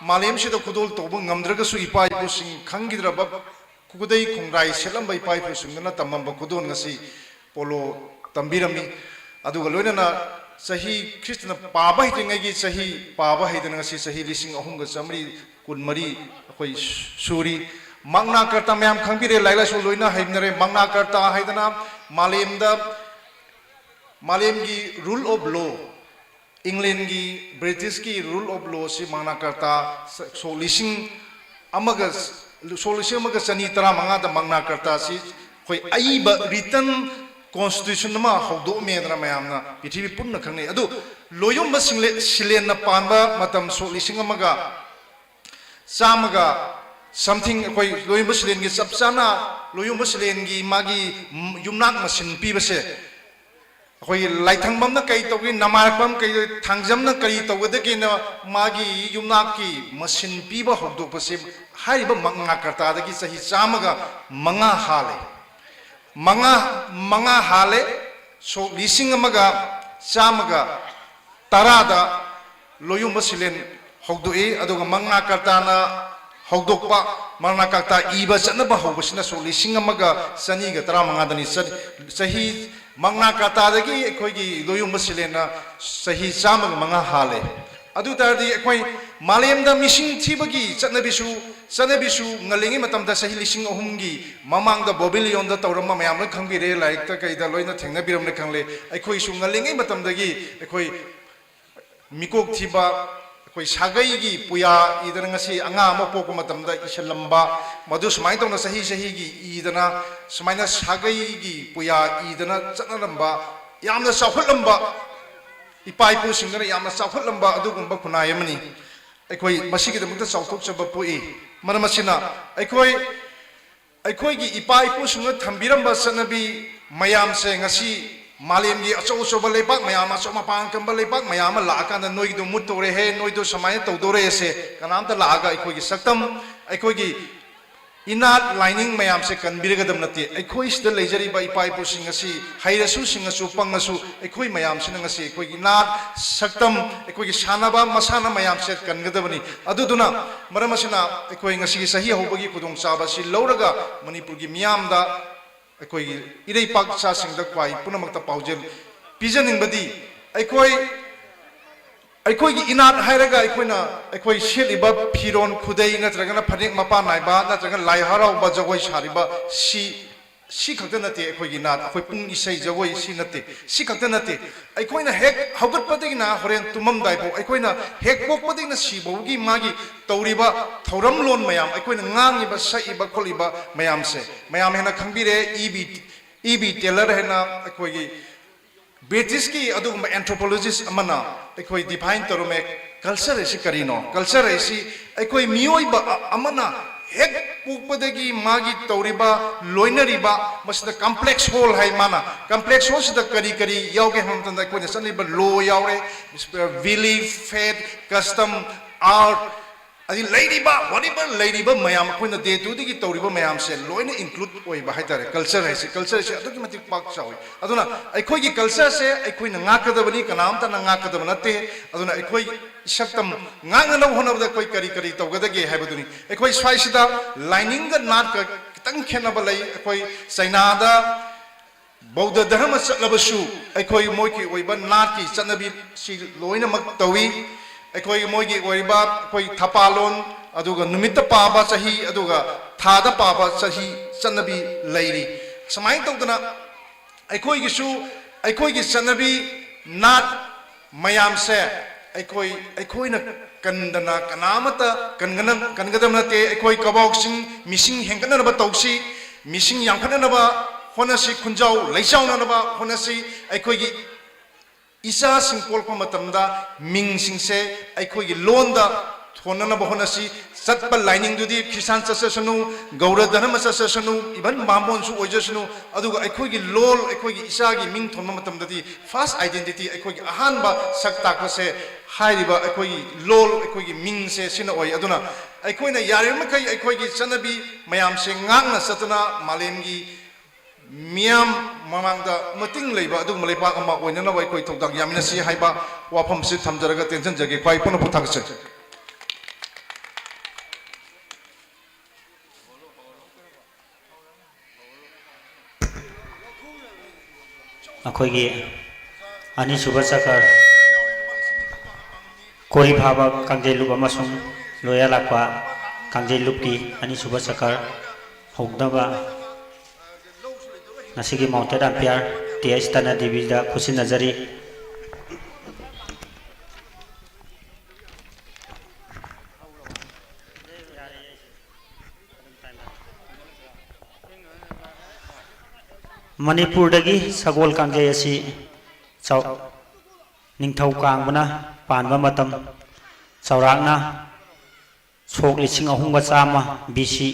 ꯃꯥꯂꯦꯝꯁꯤꯗ ꯈꯨꯗꯣꯜ ꯇꯧꯕ ꯉꯝꯗ꯭ꯔꯒꯁꯨ ꯏꯄꯥ ꯏꯄꯨꯁꯤꯡ ꯈꯪꯈꯤꯗ꯭ꯔꯕ ꯈꯨꯗꯩ ꯈꯣꯡꯒ꯭ꯔꯥꯏ ꯁꯦꯠꯂꯝꯕ ꯏꯄꯥ ꯏꯄꯨꯁꯤꯡꯗꯨꯅ ꯇꯝꯃꯝꯕ ꯈꯨꯗꯣꯜ ꯉꯁꯤ ꯄꯣꯂꯣ ꯇꯝꯕꯤꯔꯝꯃꯤ꯫ ꯑꯗꯨꯒ ꯂꯣꯏꯅꯅ ꯆꯍꯤ ꯈ꯭ꯔꯤꯁꯇꯅ ꯄꯥꯕ ꯍꯩꯇ꯭ꯔꯤꯉꯩꯒꯤ ꯆꯍꯤ ꯄꯥꯕ ꯍꯩꯗꯅ ꯉꯁꯤ ꯆꯍꯤ ꯂꯤꯁꯤꯡ ꯑꯍꯨꯝꯒ ꯆꯥꯃꯔꯤ ꯀꯨꯟꯃꯔꯤ ꯑꯩꯈꯣꯏ ꯁꯨꯔꯤ꯫ ꯃꯪꯅꯥ ꯀꯔꯇꯥ ꯃꯌꯥꯝ ꯈꯪꯕꯤꯔꯦ, ꯂꯥꯏꯔꯤꯛ ꯂꯥꯏꯁꯨ ꯂꯣꯏꯅ ꯍꯩꯅꯔꯦ꯫ ꯃꯪꯅꯥ ꯀꯔꯇꯥ ꯍꯥꯏꯗꯅ ꯃꯥꯂꯦꯝꯗ ꯃꯥꯂꯦꯝꯒꯤ rule of law, ꯏꯪꯂꯦꯟꯒꯤ ꯕ꯭ꯔꯤꯇꯤꯁꯀꯤ rule of lawꯁꯤ ꯃꯪꯅꯥ ꯀꯔꯇꯥ ꯁꯣꯛ ꯂꯤꯁꯤꯡ ꯑꯃꯒ ꯁꯣꯛ ꯂꯤꯁꯤꯡ ꯑꯃꯒ ꯆꯅꯤ ꯇꯔꯥꯃꯉꯥꯗ ꯃꯪꯅꯥ ꯀꯔꯇꯥꯁꯤ ꯑꯩꯈꯣꯏ ꯑꯏꯕ written constitution ꯑꯃ ꯍꯧꯗꯣꯛꯑꯝꯃꯦꯗꯅ ꯃꯌꯥꯝꯅ ꯄ꯭ꯔꯤꯊꯤꯕꯤ ꯄꯨꯝꯅ ꯈꯪꯅꯩ꯫ ꯑꯗꯨ ꯂꯣꯌꯣꯝꯕ ꯁꯤꯡꯂꯦ- ꯁꯤꯂꯦꯟꯅ ꯄꯥꯟꯕ ꯃꯇꯝ ꯁꯣꯛ ꯂꯤꯁꯤꯡ ꯑꯃꯒ ꯆꯥꯝꯃꯒ something ꯑꯩꯈꯣꯏ ꯂꯣꯌꯣꯝꯕ ꯁꯤꯂꯦꯟꯒꯤ ꯆꯞ ꯆꯥꯅ ꯂꯣꯌꯣꯝꯕ ꯁꯤꯂꯦꯟꯒꯤ ꯃꯥꯒꯤ ꯌꯨꯝꯅꯥꯛ ꯃꯁꯤꯟ ꯄꯤꯕꯁꯦ ꯑꯩꯈꯣꯏꯒꯤ ꯂꯥꯏꯊꯪꯕꯝꯅ ꯀꯔꯤ ꯇꯧꯒꯅꯤ, ꯅꯃꯥꯏꯔꯛꯄꯝ ꯀꯔꯤ ꯇꯧꯒꯅꯤ, ꯊꯥꯡꯖꯝꯅ ꯀꯔꯤ ꯇꯧꯒꯗꯒꯦꯅ ꯃꯥꯒꯤ ꯌꯨꯝꯅꯥꯛꯀꯤ ꯃꯁꯤꯟ ꯄꯤꯕ ꯍꯧꯗꯣꯛꯄꯁꯦ ꯍꯥꯏꯔꯤꯕ ꯃꯪꯅꯥ ꯀꯔꯇꯥꯗꯒꯤ ꯆꯍꯤ ꯆꯥꯝꯃꯒ ꯃꯉꯥ ꯍꯥꯜꯂꯦ꯫ ꯃꯉꯥ, ꯃꯉꯥ ꯍꯥꯜꯂꯦ꯫ ꯁꯣꯛ ꯂꯤꯁꯤꯡ ꯑꯃꯒ ꯆꯥꯝꯃꯒ ꯇꯔꯥꯗ ꯂꯣꯌꯨꯝꯕ ꯁꯤꯂꯦꯟ ꯍꯧꯗꯣꯛꯏ꯫ ꯑꯗꯨꯒ ꯃꯪꯅꯥ ꯀꯔꯇꯥꯅ ꯍꯧꯗꯣꯛꯄ, ꯃꯪꯅꯥ ꯀꯔꯇꯥ ꯏꯕ ꯆꯠꯅꯕ ꯍꯧꯕꯁꯤꯅ ꯁꯣꯛ ꯂꯤꯁꯤꯡ ꯑꯃꯒ ꯆꯅꯤꯒ ꯇꯔꯥꯃꯉꯥꯗꯅꯤ꯫ ꯆ-, ꯆꯍꯤ ꯃꯪꯅꯥ ꯀꯔꯇꯥꯗꯒꯤ ꯑꯩꯈꯣꯏꯒꯤ ꯂꯣꯌꯨꯝꯕ ꯁꯤꯂꯦꯟꯅ ꯆꯍꯤ ꯆꯥꯝꯃꯒ ꯃꯉꯥ ꯍꯥꯜꯂꯦ꯫ ꯑꯗꯨ ꯇꯥꯔꯗꯤ ꯑꯩꯈꯣꯏ ꯃꯥꯂꯦꯝꯗ ꯃꯤꯁꯤꯡ ꯊꯤꯕꯒꯤ ꯆꯠꯅꯕꯤꯁꯨ, ꯆꯠꯅꯕꯤꯁꯨ ꯉꯜꯂꯤꯉꯩ ꯃꯇꯝꯗ ꯆꯍꯤ ꯂꯤꯁꯤꯡ ꯑꯍꯨꯝꯒꯤ ꯃꯃꯥꯡꯗ ꯕꯣꯕꯤꯂꯤꯌꯣꯟꯗ ꯇꯧꯔꯝꯕ ꯃꯌꯥꯝ ꯂꯣꯏ ꯈꯪꯕꯤꯔꯦ, ꯂꯥꯏꯔꯤꯛꯇ ꯀꯩꯗ ꯂꯣꯏꯅ ꯊꯦꯡꯅꯕꯤꯔꯝꯅꯤ ꯈꯪꯂꯦ꯫ ꯑꯩꯈꯣꯏꯁꯨ ꯉꯜꯂꯤꯉꯩ ꯃꯇꯝꯗꯒꯤ ꯑꯩꯈꯣꯏ ꯃꯤꯀꯣꯛ ꯊꯤꯕ, ꯑꯩꯈꯣꯏ ꯁꯥꯒꯩꯒꯤ ꯄꯨꯌꯥ ꯏꯗꯅ ꯉꯁꯤ ꯑꯉꯥꯡ ꯑꯃ ꯄꯣꯛꯄ ꯃꯇꯝꯗ ꯏꯁꯤꯜꯂꯝꯕ, ꯃꯗꯨ ꯁꯨꯃꯥꯏꯅ ꯇꯧꯅ ꯆꯍꯤ ꯆꯍꯤꯒꯤ ꯏꯗꯅ ꯁꯨꯃꯥꯏꯅ ꯁꯥꯒꯩꯒꯤ ꯄꯨꯌꯥ ꯏꯗꯅ ꯆꯠꯅꯔꯝꯕ ꯌꯥꯝꯅ ꯆꯥꯎꯈꯠꯂꯝꯕ, ꯏꯄꯥ ꯏꯄꯨꯁꯤꯡꯗꯨꯅ ꯌꯥꯝꯅ ꯆꯥꯎꯈꯠꯂꯝꯕ ꯑꯗꯨꯒꯨꯝꯕ ꯈꯨꯟꯅꯥꯏ ꯑꯃꯅꯤ꯫ ꯑꯩꯈꯣꯏ ꯃꯁꯤꯒꯤꯗꯃꯛꯇ ꯆꯥꯎꯊꯣꯛꯆꯕ ꯄꯣꯛꯏ꯫ ꯃꯔꯝ ꯑꯁꯤꯅ ꯑꯩꯈꯣꯏ, ꯑꯩꯈꯣꯏꯒꯤ ꯏꯄꯥ ꯏꯄꯨꯁꯤꯡꯅ ꯊꯝꯕꯤꯔꯝꯕ ꯆꯠꯅꯕꯤ ꯃꯌꯥꯝꯁꯦ ꯉꯁꯤ ꯃꯥꯂꯦꯝꯒꯤ ꯑꯆꯧ ꯑꯆꯧꯕ ꯂꯩꯕꯥꯛ ꯃꯌꯥꯝ, ꯑꯆꯧ ꯃꯄꯥꯟ ꯀꯝꯕ ꯂꯩꯕꯥꯛ ꯃꯌꯥꯝ ꯑꯃ ꯂꯥꯛꯑꯀꯥꯟꯗ ꯅꯣꯏꯒꯤꯗꯣ ꯃꯨꯠꯇꯧꯔꯦꯍꯦ, ꯅꯣꯏꯗꯣ ꯁꯨꯃꯥꯏꯅ ꯇꯧꯗꯧꯔꯦꯁꯦ ꯀꯅꯥꯝꯇ ꯂꯥꯛꯑꯒ ꯑꯩꯈꯣꯏꯒꯤ ꯁꯛꯇꯝ, ꯑꯩꯈꯣꯏꯒꯤ ꯏꯅꯥꯠ ꯂꯥꯏꯅꯤꯡ ꯃꯌꯥꯝꯁꯦ ꯀꯟꯕꯤꯔꯒꯗꯕ ꯅꯠꯇꯦ꯫ ꯑꯩꯈꯣꯏ ꯁꯤꯗ ꯂꯩꯖꯔꯤꯕ ꯏꯄꯥ ꯏꯄꯨꯁꯤꯡ ꯑꯁꯤ ꯍꯩꯔꯁꯨ ꯁꯤꯡꯉꯁꯨ ꯄꯪꯉꯁꯨ ꯑꯩꯈꯣꯏ ꯃꯌꯥꯝꯁꯤꯅ ꯉꯁꯤ ꯑꯩꯈꯣꯏꯒꯤ ꯅꯥꯠ, ꯁꯛꯇꯝ, ꯑꯩꯈꯣꯏꯒꯤ ꯁꯥꯟꯅꯕ ꯃꯁꯥꯟꯅ ꯃꯌꯥꯝꯁꯦ ꯀꯟꯒꯗꯕꯅꯤ꯫ ꯑꯗꯨꯗꯨꯅ ꯃꯔꯝ ꯑꯁꯤꯅ ꯑꯩꯈꯣꯏ ꯉꯁꯤꯒꯤ ꯆꯍꯤ ꯍꯧꯕꯒꯤ ꯈꯨꯗꯣꯡꯆꯥꯕ ꯑꯁꯤ ꯂꯧꯔꯒ ꯃꯅꯤꯄꯨꯔꯒꯤ ꯃꯤꯌꯥꯝꯗ, ꯑꯩꯈꯣꯏꯒꯤ ꯏꯔꯩꯄꯥꯛ ꯏꯆꯥꯁꯤꯡꯗ ꯈ꯭ꯋꯥꯏ ꯄꯨꯝꯅꯃꯛꯇ ꯄꯥꯎꯖꯦꯜ ꯄꯤꯖꯅꯤꯡꯕꯗꯤ, ꯑꯩꯈꯣꯏ ꯑꯩꯈꯣꯏꯒꯤ ꯏꯅꯥꯠ ꯍꯥꯏꯔꯒ ꯑꯩꯈꯣꯏꯅ, ꯑꯩꯈꯣꯏ ꯁꯦꯠꯂꯤꯕ ꯐꯤꯔꯣꯟ ꯈꯨꯗꯩ ꯅꯠꯇ꯭ꯔꯒꯅ ꯐꯅꯦꯛ ꯃꯄꯥꯟ ꯅꯥꯏꯕ ꯅꯠꯇ꯭ꯔꯒ ꯂꯥꯏ ꯍꯔꯥꯎꯕ ꯖꯒꯣꯏ ꯁꯥꯔꯤꯕ ꯁꯤ, ꯁꯤ ꯈꯛꯇ ꯅꯠꯇꯦ ꯑꯩꯈꯣꯏꯒꯤ ꯏꯅꯥꯠ꯫ ꯑꯩꯈꯣꯏ ꯄꯨꯡ ꯏꯁꯩ ꯖꯒꯣꯏ ꯁꯤ ꯅꯠꯇꯦ, ꯁꯤ ꯈꯛꯇ ꯅꯠꯇꯦ꯫ ꯑꯩꯈꯣꯏꯅ ꯍꯦꯛ ꯍꯧꯒꯠꯄꯗꯒꯤꯅ ꯍꯣꯔꯦꯟ ꯇꯨꯝꯃꯝꯗꯥꯏꯐꯥꯎ, ꯑꯩꯈꯣꯏꯅ ꯍꯦꯛ ꯄꯣꯛꯄꯗꯒꯤꯅ ꯁꯤꯐꯥꯎꯒꯤ ꯃꯥꯒꯤ ꯇꯧꯔꯤꯕ ꯊꯧꯔꯝꯂꯣꯟ ꯃꯌꯥꯝ, ꯑꯩꯈꯣꯏꯅ ꯉꯥꯡꯉꯤꯕ, ꯁꯛꯏꯕ, ꯈꯣꯠꯂꯤꯕ ꯃꯌꯥꯝꯁꯦ ꯃꯌꯥꯝ ꯍꯦꯟꯅ ꯈꯪꯕꯤꯔꯦ꯫ E B, E B Taylor ꯍꯥꯏꯅ ꯑꯩꯈꯣꯏꯒꯤ ꯕ꯭ꯔꯤꯇꯤꯁꯀꯤ ꯑꯗꯨꯒꯨꯝꯕ anthropologist ꯑꯃꯅ ꯑꯩꯈꯣꯏ define ꯇꯧꯔꯝꯃꯦ, culture ꯍꯥꯏꯁꯤ ꯀꯔꯤꯅꯣ? Culture ꯍꯥꯏꯁꯤ ꯑꯩꯈꯣꯏ ꯃꯤꯑꯣꯏꯕ ꯑ-, ꯑꯃꯅ ꯍꯦꯛ ꯄꯣꯛꯄꯗꯒꯤ ꯃꯥꯒꯤ ꯇꯧꯔꯤꯕ, ꯂꯣꯏꯅꯔꯤꯕ, ꯃꯁꯤꯗ complex whole ꯍꯥꯏ ꯃꯥꯅ꯫ Complex whole ꯁꯤꯗ ꯀꯔꯤ ꯀꯔꯤ ꯌꯥꯎꯒꯦ ꯍꯥꯏꯕ ꯃꯇꯝꯗ ꯑꯩꯈꯣꯏꯅ ꯆꯠꯂꯤꯕ law ꯌꯥꯎꯔꯦ, belief, faith, custom, art, ꯑꯗꯩ ꯂꯩꯔꯤꯕ, whatever ꯂꯩꯔꯤꯕ ꯃꯌꯥꯝ, ꯑꯩꯈꯣꯏꯅ day to dayꯒꯤ ꯇꯧꯔꯤꯕ ꯃꯌꯥꯝꯁꯦ ꯂꯣꯏꯅ include ꯑꯣꯏꯕ ꯍꯥꯏꯇꯥꯔꯦ꯫ Culture ꯍꯥꯏꯁꯦ, culture ꯁꯦ ꯑꯗꯨꯛꯀꯤ ꯃꯇꯤꯛ ꯄꯥꯛ ꯆꯥꯎꯏ꯫ ꯑꯗꯨꯅ ꯑꯩꯈꯣꯏꯒꯤ culture ꯁꯦ ꯑꯩꯈꯣꯏꯅ ꯉꯥꯛꯀꯗꯕꯅꯤ, ꯀꯅꯥꯝꯇꯅ ꯉꯥꯛꯀꯗꯕ ꯅꯠꯇꯦ꯫ ꯑꯗꯨꯅ ꯑꯩꯈꯣꯏ ꯏꯁꯛꯇꯝ ꯉꯥꯛꯅꯅꯕ ꯍꯣꯠꯅꯕꯗ ꯑꯩꯈꯣꯏ ꯀꯔꯤ ꯀꯔꯤ ꯇꯧꯒꯗꯒꯦ ꯍꯥꯏꯕꯗꯨꯅꯤ꯫ ꯑꯩꯈꯣꯏ ꯁ꯭ꯋꯥꯏꯁꯤꯗ ꯂꯥꯏꯅꯤꯡꯒ ꯅꯥꯠꯀ ꯈꯤꯇꯪ ꯈꯦꯠꯅꯕ ꯂꯩ꯫ ꯑꯩꯈꯣꯏ ꯆꯩꯅꯥꯗ ꯕꯧꯗ ꯙꯔꯃ ꯆꯠꯂꯕꯁꯨ ꯑꯩꯈꯣꯏ ꯃꯣꯏꯒꯤ ꯑꯣꯏꯕ ꯅꯥꯠꯀꯤ ꯆꯠꯅꯕꯤꯁꯤ ꯂꯣꯏꯅꯃꯛ ꯇꯧꯏ꯫ ꯑꯩꯈꯣꯏ ꯃꯣꯏꯒꯤ ꯑꯣꯏꯕ ꯑꯩꯈꯣꯏ ꯊꯄꯥꯂꯣꯟ, ꯑꯗꯨꯒ ꯅꯨꯃꯤꯠꯇ ꯄꯥꯕ ꯆꯍꯤ, ꯑꯗꯨꯒ ꯊꯥꯗ ꯄꯥꯕ ꯆꯍꯤ ꯆꯠꯅꯕꯤ ꯂꯩꯔꯤ꯫ ꯁꯨꯃꯥꯏꯅ ꯇꯧꯗꯅ ꯑꯩꯈꯣꯏꯒꯤꯁꯨ ꯑꯩꯈꯣꯏꯒꯤ ꯆꯠꯅꯕꯤ ꯅꯥꯠ ꯃꯌꯥꯝꯁꯦ ꯑꯩꯈꯣꯏ, ꯑꯩꯈꯣꯏꯅ ꯀꯟꯗꯅ ꯀꯅꯥꯃꯠꯇ ꯀꯟꯒꯅ-, ꯀꯟꯒꯗꯕ ꯅꯠꯇꯦ꯫ ꯑꯩꯈꯣꯏ ꯀꯕꯣꯛꯁꯤꯡ ꯃꯤꯁꯤꯡ ꯍꯦꯟꯒꯠꯅꯅꯕ ꯇꯧꯁꯤ, ꯃꯤꯁꯤꯡ ꯌꯥꯝꯈꯠꯅꯅꯕ ꯍꯣꯠꯅꯁꯤ, ꯈꯨꯟꯖꯥꯎ ꯂꯩꯆꯥꯎꯅꯅꯕ ꯍꯣꯠꯅꯁꯤ꯫ ꯑꯩꯈꯣꯏꯒꯤ ꯏꯆꯥꯁꯤꯡ ꯄꯣꯛꯂꯛꯄ ꯃꯇꯝꯗ ꯃꯤꯡꯁꯤꯡꯁꯦ ꯑꯩꯈꯣꯏꯒꯤ ꯂꯣꯟꯗ ꯊꯣꯟꯅꯅꯕ ꯍꯣꯠꯅꯁꯤ꯫ ꯆꯠꯄ ꯂꯥꯏꯅꯤꯡꯗꯨꯗꯤ ꯈ꯭ꯔꯤꯁꯇꯥꯟ ꯆꯠꯆꯁꯅꯨ, ꯒꯧꯔ ꯙꯔꯃ ꯆꯠꯆꯁꯅꯨ, even ꯕꯥꯃꯣꯟꯁꯨ ꯑꯣꯏꯖꯁꯅꯨ, ꯑꯗꯨꯒ ꯑꯩꯈꯣꯏꯒꯤ ꯂꯣꯜ, ꯑꯩꯈꯣꯏꯒꯤ ꯏꯆꯥꯒꯤ ꯃꯤꯡ ꯊꯣꯟꯕ ꯃꯇꯝꯗꯗꯤ first identity, ꯑꯩꯈꯣꯏꯒꯤ ꯑꯍꯥꯟꯕ ꯁꯛ ꯇꯥꯛꯄꯁꯦ ꯍꯥꯏꯔꯤꯕ ꯑꯩꯈꯣꯏꯒꯤ ꯂꯣꯜ, ꯑꯩꯈꯣꯏꯒꯤ ꯃꯤꯡꯁꯦ ꯁꯤꯅ ꯑꯣꯏ꯫ ꯑꯗꯨꯅ ꯑꯩꯈꯣꯏꯅ ꯌꯥꯔꯤꯕꯃꯈꯩ ꯑꯩꯈꯣꯏꯒꯤ ꯆꯠꯅꯕꯤ ꯃꯌꯥꯝꯁꯦ ꯉꯥꯛꯅ ꯆꯠꯇꯨꯅ ꯃꯥꯂꯦꯝꯒꯤ ꯃꯤꯌꯥꯝ ꯃꯃꯥꯡꯗ ꯃꯇꯤꯡ ꯂꯩꯕ ꯑꯗꯨꯒꯨꯝꯕ ꯂꯩꯄꯥꯛ ꯑꯃ ꯑꯣꯏꯅꯅꯕ ꯑꯩꯈꯣꯏ ꯊꯧꯗꯥꯡ ꯌꯥꯃꯤꯟꯅꯁꯤ ꯍꯥꯏꯕ ꯋꯥꯐꯝꯁꯤ ꯊꯝꯖꯔꯒ ꯇꯦꯟꯁꯤꯟꯖꯒꯦ꯫ ꯈ꯭ꯋꯥꯏ ꯄꯨꯟꯅ ꯄꯣꯊꯥꯒꯠꯆꯔꯤ꯫ ꯑꯩꯈꯣꯏꯒꯤ ꯑꯅꯤꯁꯨꯕ ꯆꯀꯔ, ꯀꯣꯔꯤ ꯐꯥꯕ ꯀꯥꯡꯖꯩꯂꯨꯞ ꯑꯃꯁꯨꯡ ꯂꯣꯌꯥ ꯂꯥꯛꯄ ꯀꯥꯡꯖꯩꯂꯨꯞꯀꯤ ꯑꯅꯤꯁꯨꯕ ꯆꯀꯔ ꯍꯧꯅꯕ ꯉꯁꯤꯒꯤ mounted umpire ꯇꯤ ꯑꯩꯆ ꯇꯅ ꯗꯦꯕꯤꯗ ꯈꯨꯠꯁꯤꯟꯅꯖꯔꯤ꯫ ꯃꯅꯤꯄꯨꯔꯗꯒꯤ ꯁꯒꯣꯜ ꯀꯥꯡꯖꯩ ꯑꯁꯤ ꯆꯥꯎ-, ꯅꯤꯡꯊꯧ ꯀꯥꯡꯕꯅ ꯄꯥꯟꯕ ꯃꯇꯝ, ꯆꯥꯎꯔꯥꯛꯅ ꯁꯣꯛ ꯂꯤꯁꯤꯡ ꯑꯍꯨꯝꯒ ꯆꯥꯝꯃ ꯕꯤ ꯁꯤ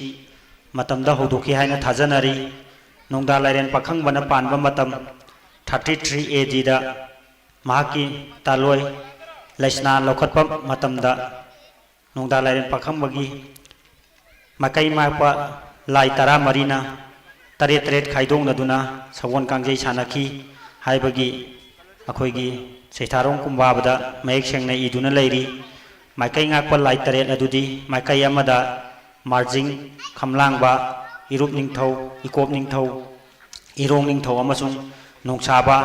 ꯃꯇꯝꯗ ꯍꯧꯗꯣꯛꯈꯤ ꯍꯥꯏꯅ ꯊꯥꯖꯅꯔꯤ꯫ ꯅꯣꯡꯗꯥ ꯂꯥꯏꯔꯦꯟ ꯄꯥꯈꯪꯕꯅ ꯄꯥꯟꯕ ꯃꯇꯝ, ꯊꯥꯔꯇꯤ ꯊ꯭ꯔꯤ ꯑꯦ ꯗꯤꯗ ꯃꯍꯥꯛꯀꯤ ꯇꯥꯂꯣꯏ ꯂꯩꯁꯅꯥ ꯂꯧꯈꯠꯄ ꯃꯇꯝꯗ, ꯅꯣꯡꯗꯥ ꯂꯥꯏꯔꯦꯟ ꯄꯥꯈꯪꯕꯒꯤ ꯃꯥꯏꯀꯩ ꯃꯥꯛꯄ ꯂꯥꯏ ꯇꯔꯥꯃꯔꯤꯅ ꯇꯔꯦꯠ ꯇꯔꯦꯠ ꯈꯥꯏꯗꯣꯛꯅꯗꯨꯅ ꯁꯒꯣꯜ ꯀꯥꯡꯖꯩ ꯁꯥꯟꯅꯈꯤ ꯍꯥꯏꯕꯒꯤ ꯑꯩꯈꯣꯏꯒꯤ ꯆꯩꯊꯥꯔꯣꯡ ꯀꯨꯝꯕꯥꯕꯗ ꯃꯌꯦꯛ ꯁꯦꯡꯅ ꯏꯗꯨꯅ ꯂꯩꯔꯤ꯫ ꯃꯥꯏꯀꯩ ꯉꯥꯛꯄ ꯂꯥꯏ ꯇꯔꯦꯠ ꯑꯗꯨꯗꯤ ꯃꯥꯏꯀꯩ ꯑꯃꯗ ꯃꯥꯔꯖꯤꯡ, ꯈꯝꯂꯥꯡꯕ, ꯏꯔꯨꯞ ꯅꯤꯡꯊꯧ, ꯏꯀꯣꯞ ꯅꯤꯡꯊꯧ, ꯏꯔꯣꯡ ꯅꯤꯡꯊꯧ ꯑꯃꯁꯨꯡ ꯅꯣꯡꯁꯥꯕ,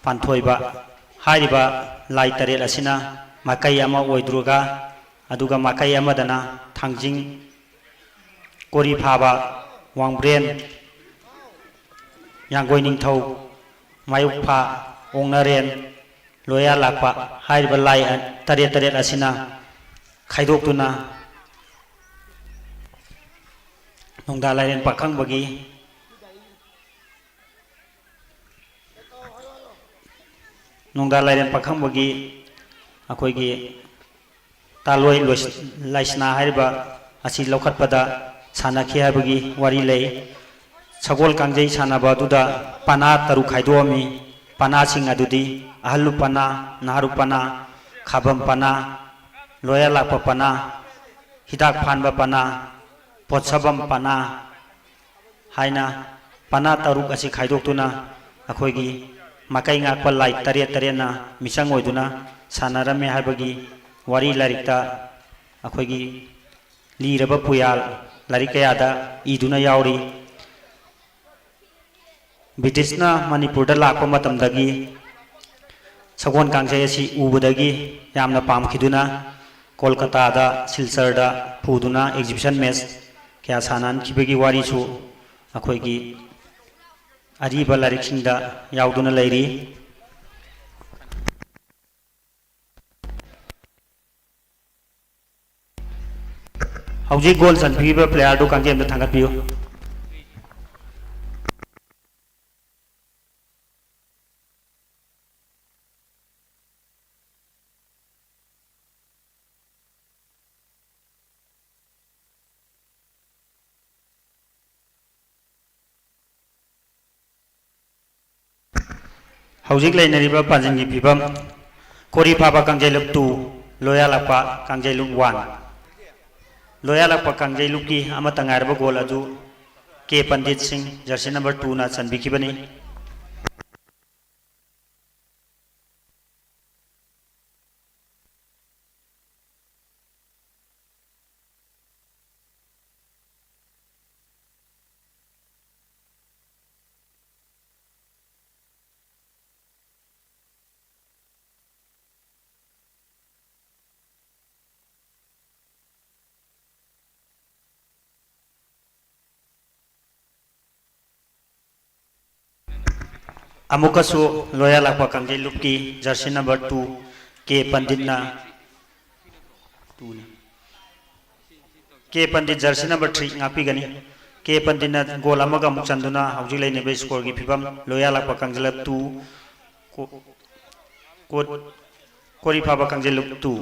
ꯄꯥꯟꯊꯣꯏꯕ ꯍꯥꯏꯔꯤꯕ ꯂꯥꯏ ꯇꯔꯦꯠ ꯑꯁꯤꯅ ꯃꯥꯏꯀꯩ ꯑꯃ ꯑꯣꯏꯗ꯭ꯔꯒ, ꯑꯗꯨꯒ ꯃꯥꯏꯀꯩ ꯑꯃꯗꯅ ꯊꯥꯡꯖꯤꯡ, ꯀꯣꯔꯤ ꯐꯥꯕ, ꯋꯥꯡꯕ꯭ꯔꯦꯟ, ꯌꯥꯡꯒꯣꯏ ꯅꯤꯡꯊꯧ, ꯃꯥꯌꯣꯛꯐꯥ, ꯑꯣꯛꯅꯔꯦꯟ, ꯂꯣꯌꯥ ꯂꯥꯛꯄ ꯍꯥꯏꯔꯤꯕ ꯂꯥꯏ ꯇꯔꯦꯠ ꯇꯔꯦꯠ ꯑꯁꯤꯅ ꯈꯥꯏꯗꯣꯛꯇꯨꯅ ꯅꯣꯡꯗꯥ ꯂꯥꯏꯔꯦꯟ ꯄꯥꯈꯪꯕꯒꯤ ꯅꯣꯡꯗꯥ ꯂꯥꯏꯔꯦꯝ ꯄꯥꯈꯪꯕꯒꯤ ꯑꯩꯈꯣꯏꯒꯤ ꯇꯥꯂꯣꯏ ꯂꯣꯏꯁ-, ꯂꯥꯏꯁꯅꯥ ꯍꯥꯏꯔꯤꯕ ꯑꯁꯤ ꯂꯧꯈꯠꯄꯗ ꯁꯥꯟꯅꯈꯤ ꯍꯥꯏꯕꯒꯤ ꯋꯥꯔꯤ ꯂꯩ꯫ ꯁꯒꯣꯜ ꯀꯥꯡꯖꯩ ꯁꯥꯟꯅꯕ ꯑꯗꯨꯗ ꯄꯅꯥ ꯇꯔꯨꯛ ꯈꯥꯏꯗꯣꯛꯑꯝꯃꯤ꯫ ꯄꯅꯥꯁꯤꯡ ꯑꯗꯨꯗꯤ ꯑꯍꯜꯂꯨ ꯄꯅꯥ, ꯅꯍꯥꯔꯨ ꯄꯅꯥ, ꯈꯥꯕꯝ ꯄꯅꯥ, ꯂꯣꯌꯥ ꯂꯥꯛꯄ ꯄꯅꯥ, ꯍꯤꯗꯥꯛ ꯐꯥꯟꯕ ꯄꯅꯥ, ꯄꯣꯠꯁꯕꯝ ꯄꯅꯥ ꯍꯥꯏꯅ ꯄꯅꯥ ꯇꯔꯨꯛ ꯑꯁꯤ ꯈꯥꯏꯗꯣꯛꯇꯨꯅ ꯑꯩꯈꯣꯏꯒꯤ ꯃꯀꯩ ꯉꯥꯛꯄ ꯂꯥꯏ ꯇꯔꯦꯠ ꯇꯔꯦꯠꯅ ꯃꯤꯆꯪ ꯑꯣꯏꯗꯨꯅ ꯁꯥꯟꯅꯔꯝꯃꯤ ꯍꯥꯏꯕꯒꯤ ꯋꯥꯔꯤ ꯂꯥꯏꯔꯤꯛꯇ ꯑꯩꯈꯣꯏꯒꯤ ꯂꯤꯔꯕ ꯄꯨꯌꯥꯜ ꯂꯥꯏꯔꯤꯛ ꯀꯌꯥꯗ ꯏꯗꯨꯅ ꯌꯥꯎꯔꯤ꯫ ꯕ꯭ꯔꯤꯇꯤꯁꯅ ꯃꯅꯤꯄꯨꯔꯗ ꯂꯥꯛꯄ ꯃꯇꯝꯗꯒꯤ ꯁꯒꯣꯜ ꯀꯥꯡꯖꯩ ꯑꯁꯤ ꯎꯕꯗꯒꯤ ꯌꯥꯝꯅ ꯄꯥꯝꯈꯤꯗꯨꯅ ꯀꯣꯜꯀꯇꯥꯗ, ꯁꯤꯜꯆꯔꯗ ꯄꯨꯗꯨꯅ exhibition match ꯀꯌꯥ ꯁꯥꯟꯅꯍꯟꯈꯤꯕꯒꯤ ꯋꯥꯔꯤꯁꯨ ꯑꯩꯈꯣꯏꯒꯤ ꯑꯔꯤꯕ ꯂꯥꯏꯔꯤꯛꯁꯤꯡꯗ ꯌꯥꯎꯗꯨꯅ ꯂꯩꯔꯤ꯫ ꯍꯧꯖꯤꯛ ꯒꯣꯜ ꯆꯟꯕꯤꯈꯤꯕ player ꯗꯨ ꯀꯥꯡꯖꯩ ꯑꯝꯇ ꯊꯥꯡꯒꯠꯄꯤꯌꯨ꯫ ꯍꯧꯖꯤꯛ ꯂꯩꯅꯔꯤꯕ ꯄꯥꯟꯖꯤꯟꯒꯤ ꯐꯤꯕꯝ, ꯀꯣꯔꯤ ꯐꯥꯕ ꯀꯥꯡꯖꯩꯂꯨꯞ two, ꯂꯣꯌꯥꯂꯛꯄ ꯀꯥꯡꯖꯩꯂꯨꯞ one꯫ ꯂꯣꯌꯥꯂꯛꯄ ꯀꯥꯡꯖꯩꯂꯨꯞꯀꯤ ꯑꯃꯠꯇ ꯉꯥꯏꯔꯕ ꯒꯣꯜ ꯑꯗꯨ ꯀꯦ ꯄꯟꯗꯤꯠ ꯁꯤꯡ, ꯖꯔꯁꯤ number two ꯅ ꯆꯟꯕꯤꯈꯤꯕꯅꯤ꯫ ꯑꯃꯨꯛꯀꯁꯨ ꯂꯣꯌꯥꯂꯥꯛꯄ ꯀꯥꯡꯖꯩꯂꯨꯞꯀꯤ ꯖꯔꯁꯤ number two, ꯀꯦ ꯄꯟꯗꯤꯠꯅ, two ꯅꯤ꯫ ꯀꯦ ꯄꯟꯗꯤꯠ ꯖꯔꯁꯤ number three ꯉꯥꯛꯄꯤꯒꯅꯤ꯫ ꯀꯦ ꯄꯟꯗꯤꯠꯅ ꯒꯣꯜ ꯑꯃꯒ ꯑꯃꯨꯛ ꯆꯟꯗꯨꯅ ꯍꯧꯖꯤꯛ ꯂꯩꯅꯕ score ꯒꯤ ꯐꯤꯕꯝ, ꯂꯣꯌꯥꯂꯥꯛꯄ ꯀꯥꯡꯖꯩꯂꯨꯞ two, ꯀꯣ-, ꯀꯣꯠ, ꯀꯣꯔꯤꯐꯥꯕ ꯀꯥꯡꯖꯩꯂꯨꯞ two꯫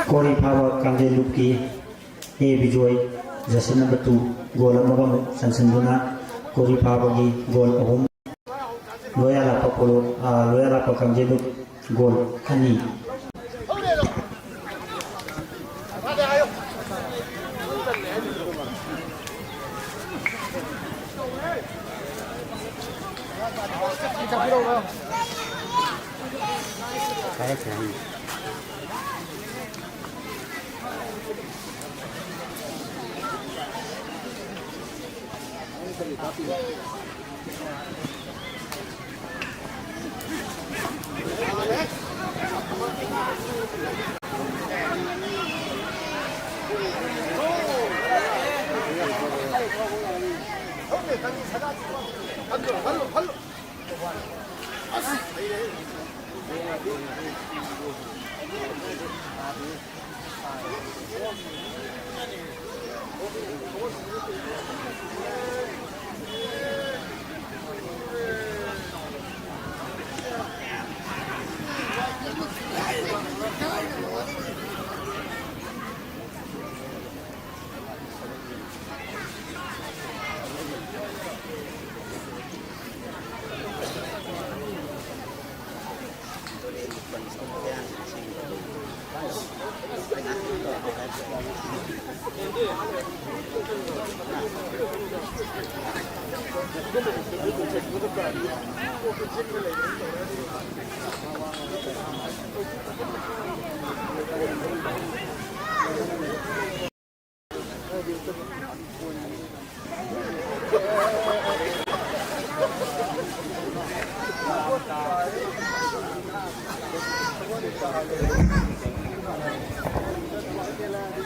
ꯀꯣꯔꯤꯐꯥꯕ ꯀꯥꯡꯖꯩꯂꯨꯞꯀꯤ ꯑꯦ Bijoy, jersey number two, goal ꯑꯃꯒ ꯑꯃꯨꯛ ꯆꯟꯁꯤꯟꯗꯨꯅ ꯀꯣꯔꯤꯐꯥꯕꯒꯤ ꯒꯣꯜ ꯑꯍꯨꯝ, ꯂꯣꯌꯥꯂꯥꯛꯄ ꯄꯣꯂꯣ, ꯑ, ꯂꯣꯌꯥꯂꯥꯛꯄ ꯀꯥꯡꯖꯩꯂꯨꯞ ꯒꯣꯜ ꯑꯅꯤ꯫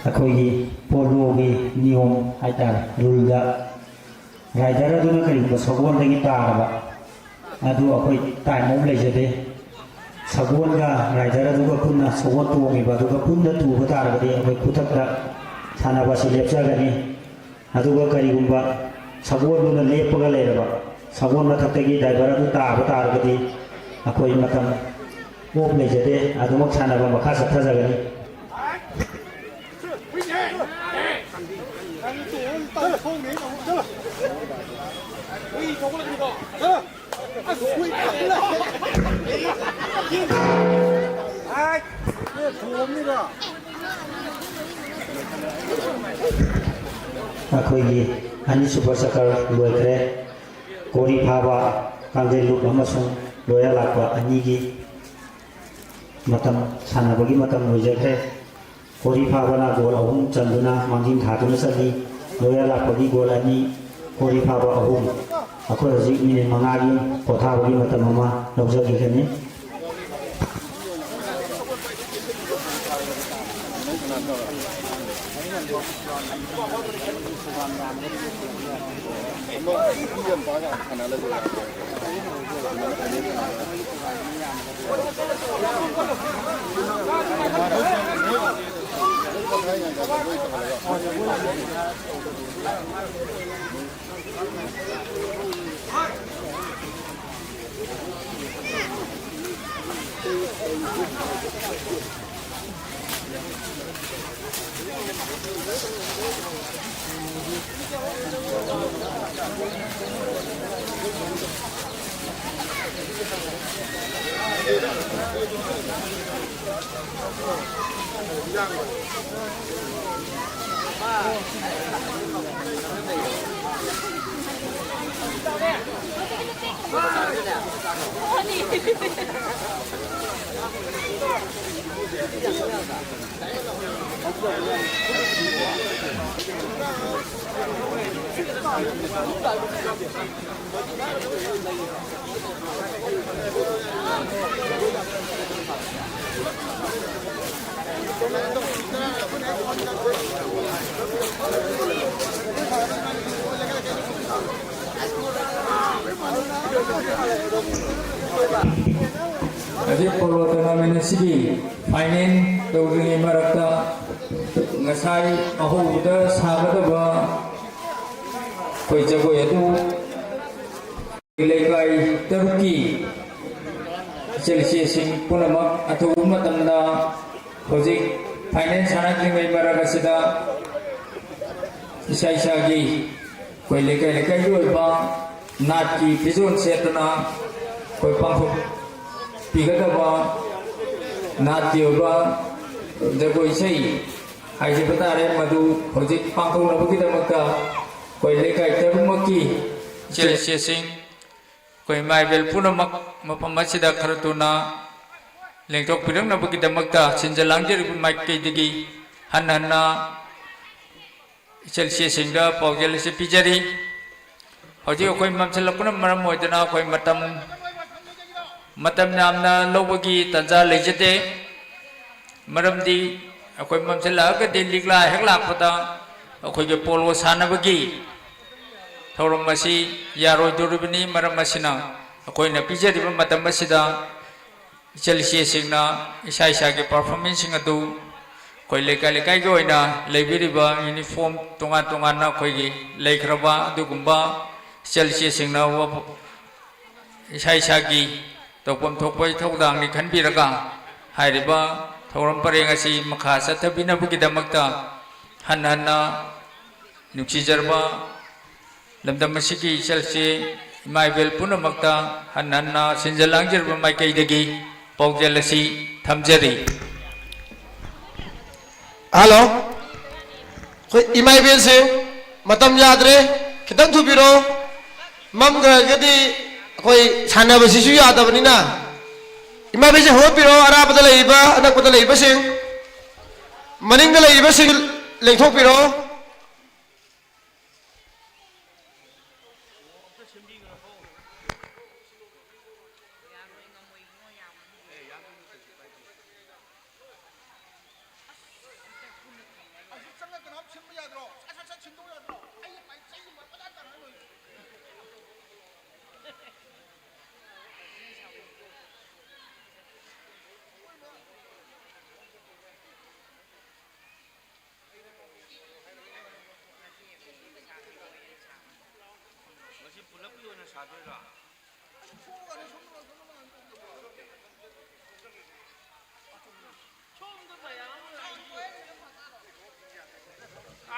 ꯑꯩꯈꯣꯏꯒꯤ ꯄꯣꯂꯣꯒꯤ ꯅꯤꯌꯣꯝ ꯍꯥꯏꯇꯥꯔꯦ, ꯔꯨꯜꯗ ꯔꯥꯏꯗꯔ ꯑꯗꯨꯅ ꯀꯔꯤꯒꯨꯝꯕ ꯁꯒꯣꯜꯗꯒꯤ ꯇꯥꯔꯕ ꯑꯗꯨ ꯑꯩꯈꯣꯏ ꯇꯥꯏꯝ ꯑꯃ ꯂꯩꯖꯗꯦ꯫ ꯁꯒꯣꯜꯒ ꯔꯥꯏꯗꯔ ꯑꯗꯨꯒ ꯄꯨꯟꯅ ꯁꯒꯣꯜ ꯇꯣꯡꯉꯤꯕ ꯑꯗꯨꯒ ꯄꯨꯟꯅ ꯇꯨꯕ ꯇꯥꯔꯒꯗꯤ ꯑꯩꯈꯣꯏ ꯈꯨꯗꯛꯇ ꯁꯥꯟꯅꯕ ꯑꯁꯤ ꯂꯦꯞꯆꯒꯅꯤ꯫ ꯑꯗꯨꯒ ꯀꯔꯤꯒꯨꯝꯕ ꯁꯒꯣꯜꯗꯨꯅ ꯂꯦꯞꯄꯒ ꯂꯩꯔꯕ, ꯁꯒꯣꯜ ꯃꯊꯛꯇꯒꯤ ꯗ꯭ꯔꯥꯏꯚꯔ ꯑꯗꯨ ꯇꯥꯕ ꯇꯥꯔꯒꯗꯤ ꯑꯩꯈꯣꯏ ꯃꯇꯝ ꯑꯣꯐ ꯂꯩꯖꯗꯦ, ꯑꯗꯨꯃꯛ ꯁꯥꯟꯅꯕ ꯃꯈꯥ ꯆꯠꯊꯖꯒꯅꯤ꯫ ꯑꯩꯈꯣꯏꯒꯤ ꯑꯅꯤꯁꯨꯕ ꯆꯀꯔ ꯂꯣꯏꯈ꯭ꯔꯦ꯫ ꯀꯣꯔꯤ ꯐꯥꯕ ꯀꯥꯡꯖꯩꯂꯨꯞ ꯑꯃꯁꯨꯡ ꯂꯣꯌꯔ ꯂꯥꯛꯄ ꯑꯅꯤꯒꯤ ꯃꯇꯝ, ꯁꯥꯟꯅꯕꯒꯤ ꯃꯇꯝ ꯂꯣꯏꯖꯈ꯭ꯔꯦ꯫ ꯀꯣꯔꯤ ꯐꯥꯕꯅ ꯒꯣꯜ ꯑꯍꯨꯝ ꯆꯟꯗꯨꯅ ꯃꯥꯡꯖꯤꯟ ꯊꯥꯗꯨꯅ ꯆꯠꯂꯤ꯫ ꯂꯣꯌꯔ ꯂꯥꯛꯄꯒꯤ ꯒꯣꯜ ꯑꯅꯤ, ꯀꯣꯔꯤ ꯐꯥꯕ ꯑꯍꯨꯝ꯫ ꯑꯩꯈꯣꯏ ꯍꯧꯖꯤꯛ ꯃꯤꯅꯤꯠ ꯃꯉꯥꯒꯤ ꯄꯣꯊꯥꯕꯒꯤ ꯃꯇꯝ ꯑꯃ ꯂꯧꯖꯈꯤꯒꯅꯤ꯫ ꯍꯧꯖꯤꯛ ꯄꯣꯂꯣ ꯇꯣꯔꯅꯥꯃꯦꯟ ꯑꯁꯤꯒꯤ ꯐꯥꯏꯅꯦꯜ ꯇꯧꯗ꯭ꯔꯤꯉꯩ ꯃꯔꯛꯇ ꯉꯁꯥꯏ ꯑꯍꯧꯕꯗ ꯁꯥꯒꯗꯕ ꯑꯩꯈꯣꯏ ꯖꯒꯣꯏ ꯑꯗꯨ ꯂꯩꯀꯥꯏ ꯇꯔꯨꯛꯀꯤ ꯏꯆꯜ ꯏꯆꯦꯁꯤꯡ ꯄꯨꯝꯅꯃꯛ ꯑꯊꯨꯕ ꯃꯇꯝꯗ ꯍꯧꯖꯤꯛ ꯐꯥꯏꯅꯦꯜ ꯁꯥꯟꯅꯗ꯭ꯔꯤꯉꯩ ꯃꯔꯛ ꯑꯁꯤꯗ ꯏꯁꯥ ꯏꯁꯥꯒꯤ ꯑꯩꯈꯣꯏ ꯂꯩꯀꯥꯏ ꯂꯩꯀꯥꯏꯒꯤ ꯑꯣꯏꯕ ꯅꯥꯠꯀꯤ ꯐꯤꯖꯣꯜ ꯁꯦꯠꯇꯨꯅ ꯑꯩꯈꯣꯏ ꯄꯥꯡꯊꯣꯛꯄꯤꯒꯗꯕ ꯅꯥꯠꯀꯤ ꯑꯣꯏꯕ ꯖꯒꯣꯏ ꯏꯁꯩ ꯍꯥꯏꯖꯕ ꯇꯥꯔꯦ, ꯃꯗꯨ ꯍꯧꯖꯤꯛ ꯄꯥꯡꯊꯣꯛꯅꯕꯒꯤꯗꯃꯛꯇ ꯑꯩꯈꯣꯏ ꯂꯩꯀꯥꯏ ꯇꯔꯨꯛꯃꯛꯀꯤ ꯏꯆꯦ ꯏꯆꯦꯁꯤꯡ, ꯑꯩꯈꯣꯏ ꯏꯃꯥ ꯏꯕꯦꯜ ꯄꯨꯝꯅꯃꯛ ꯃꯐꯝ ꯑꯁꯤꯗ ꯈꯔ ꯊꯨꯅ ꯂꯦꯡꯊꯣꯛꯄꯤꯔꯛꯅꯕꯒꯤꯗꯃꯛꯇ ꯁꯤꯟꯖ ꯂꯥꯡꯖꯔꯤꯕ ꯃꯥꯏꯀꯩꯗꯒꯤ ꯍꯟꯅ ꯍꯟꯅ ꯏꯆꯜ ꯏꯆꯦꯁꯤꯡꯗ ꯄꯥꯎꯖꯦꯜ ꯑꯁꯤ ꯄꯤꯖꯔꯤ꯫ ꯍꯧꯖꯤꯛ ꯑꯩꯈꯣꯏ ꯃꯝꯁꯤꯜꯂꯛꯄꯅ ꯃꯔꯝ ꯑꯣꯏꯗꯨꯅ ꯑꯩꯈꯣꯏ ꯃꯇꯝ, ꯃꯇꯝ ꯌꯥꯝꯅ ꯂꯧꯕꯒꯤ ꯇꯥꯟꯖꯥ ꯂꯩꯖꯗꯦ꯫ ꯃꯔꯝꯗꯤ ꯑꯩꯈꯣꯏ ꯃꯝꯁꯤꯜꯂꯛꯑꯒꯗꯤ ꯂꯤꯛꯂꯥ ꯍꯦꯛ ꯂꯥꯛꯄꯗ ꯑꯩꯈꯣꯏꯒꯤ ꯄꯣꯂꯣ ꯁꯥꯟꯅꯕꯒꯤ ꯊꯧꯔꯝ ꯑꯁꯤ ꯌꯥꯔꯣꯏꯗꯧꯔꯤꯕꯅꯤ꯫ ꯃꯔꯝ ꯑꯁꯤꯅ ꯑꯩꯈꯣꯏꯅ ꯄꯤꯖꯔꯤꯕ ꯃꯇꯝ ꯑꯁꯤꯗ ꯏꯆꯜ ꯏꯆꯦꯁꯤꯡꯅ ꯏꯁꯥ ꯏꯁꯥꯒꯤ ꯄꯔꯐꯣꯔꯃꯦꯟꯁꯁꯤꯡ ꯑꯗꯨ ꯑꯩꯈꯣꯏ ꯂꯩꯀꯥꯏ ꯂꯩꯀꯥꯏꯒꯤ ꯑꯣꯏꯅ ꯂꯩꯕꯤꯔꯤꯕ ꯌꯨꯅꯤꯐꯣꯔꯝ ꯇꯣꯉꯥꯟ ꯇꯣꯉꯥꯟꯅ ꯑꯩꯈꯣꯏꯒꯤ ꯂꯩꯈ꯭ꯔꯕ ꯑꯗꯨꯒꯨꯝꯕ ꯏꯆꯜ ꯏꯆꯦꯁꯤꯡꯅ ꯋꯥꯐ-, ꯏꯁꯥ ꯏꯁꯥꯒꯤ ꯇꯧꯐꯝ ꯊꯣꯛꯄ ꯏꯊꯧꯗꯥꯡꯅꯤ ꯈꯟꯕꯤꯔꯒ ꯍꯥꯏꯔꯤꯕ ꯊꯧꯔꯝ ꯄꯔꯦꯡ ꯑꯁꯤ ꯃꯈꯥ ꯆꯠꯊꯕꯤꯅꯕꯒꯤꯗꯃꯛꯇ ꯍꯟꯅ ꯍꯟꯅ ꯅꯨꯡꯁꯤꯖꯔꯕ ꯂꯝꯗꯝ ꯑꯁꯤꯒꯤ ꯏꯆꯜꯁꯤ ꯏꯃꯥ ꯏꯕꯦꯜ ꯄꯨꯝꯅꯃꯛꯇ ꯍꯟꯅ ꯍꯟꯅ ꯁꯤꯟꯖ ꯂꯥꯡꯖꯔꯕ ꯃꯥꯏꯀꯩꯗꯒꯤ ꯄꯥꯎꯖꯦꯜ ꯑꯁꯤ ꯊꯝꯖꯔꯤ꯫ ꯍꯜꯂꯣ, ꯑꯩꯈꯣꯏ ꯏꯃꯥ ꯏꯕꯦꯟꯁꯤꯡ, ꯃꯇꯝ ꯌꯥꯗ꯭ꯔꯦ, ꯈꯤꯇꯪ ꯊꯨꯕꯤꯔꯣ꯫ ꯃꯝꯈ꯭ꯔꯒꯗꯤ ꯑꯩꯈꯣꯏ ꯁꯥꯟꯅꯕꯁꯤꯁꯨ ꯌꯥꯗꯕꯅꯤꯅ, ꯏꯃꯥ ꯏꯕꯦꯟꯁꯤꯡ ꯍꯧꯒꯠꯄꯤꯔꯣ꯫ ꯑꯔꯥꯞꯄꯗ ꯂꯩꯔꯤꯕ, ꯑꯅꯛꯄꯗ ꯂꯩꯔꯤꯕꯁꯤꯡ, ꯃꯅꯤꯡꯗ ꯂꯩꯔꯤꯕꯁꯤꯡ ꯂꯦꯡꯊꯣꯛꯄꯤꯔꯣ꯫ ꯃꯁꯤ ꯄꯨꯂꯞꯀꯤ ꯑꯣꯏꯅ ꯁꯥꯗꯣꯏꯔꯣ?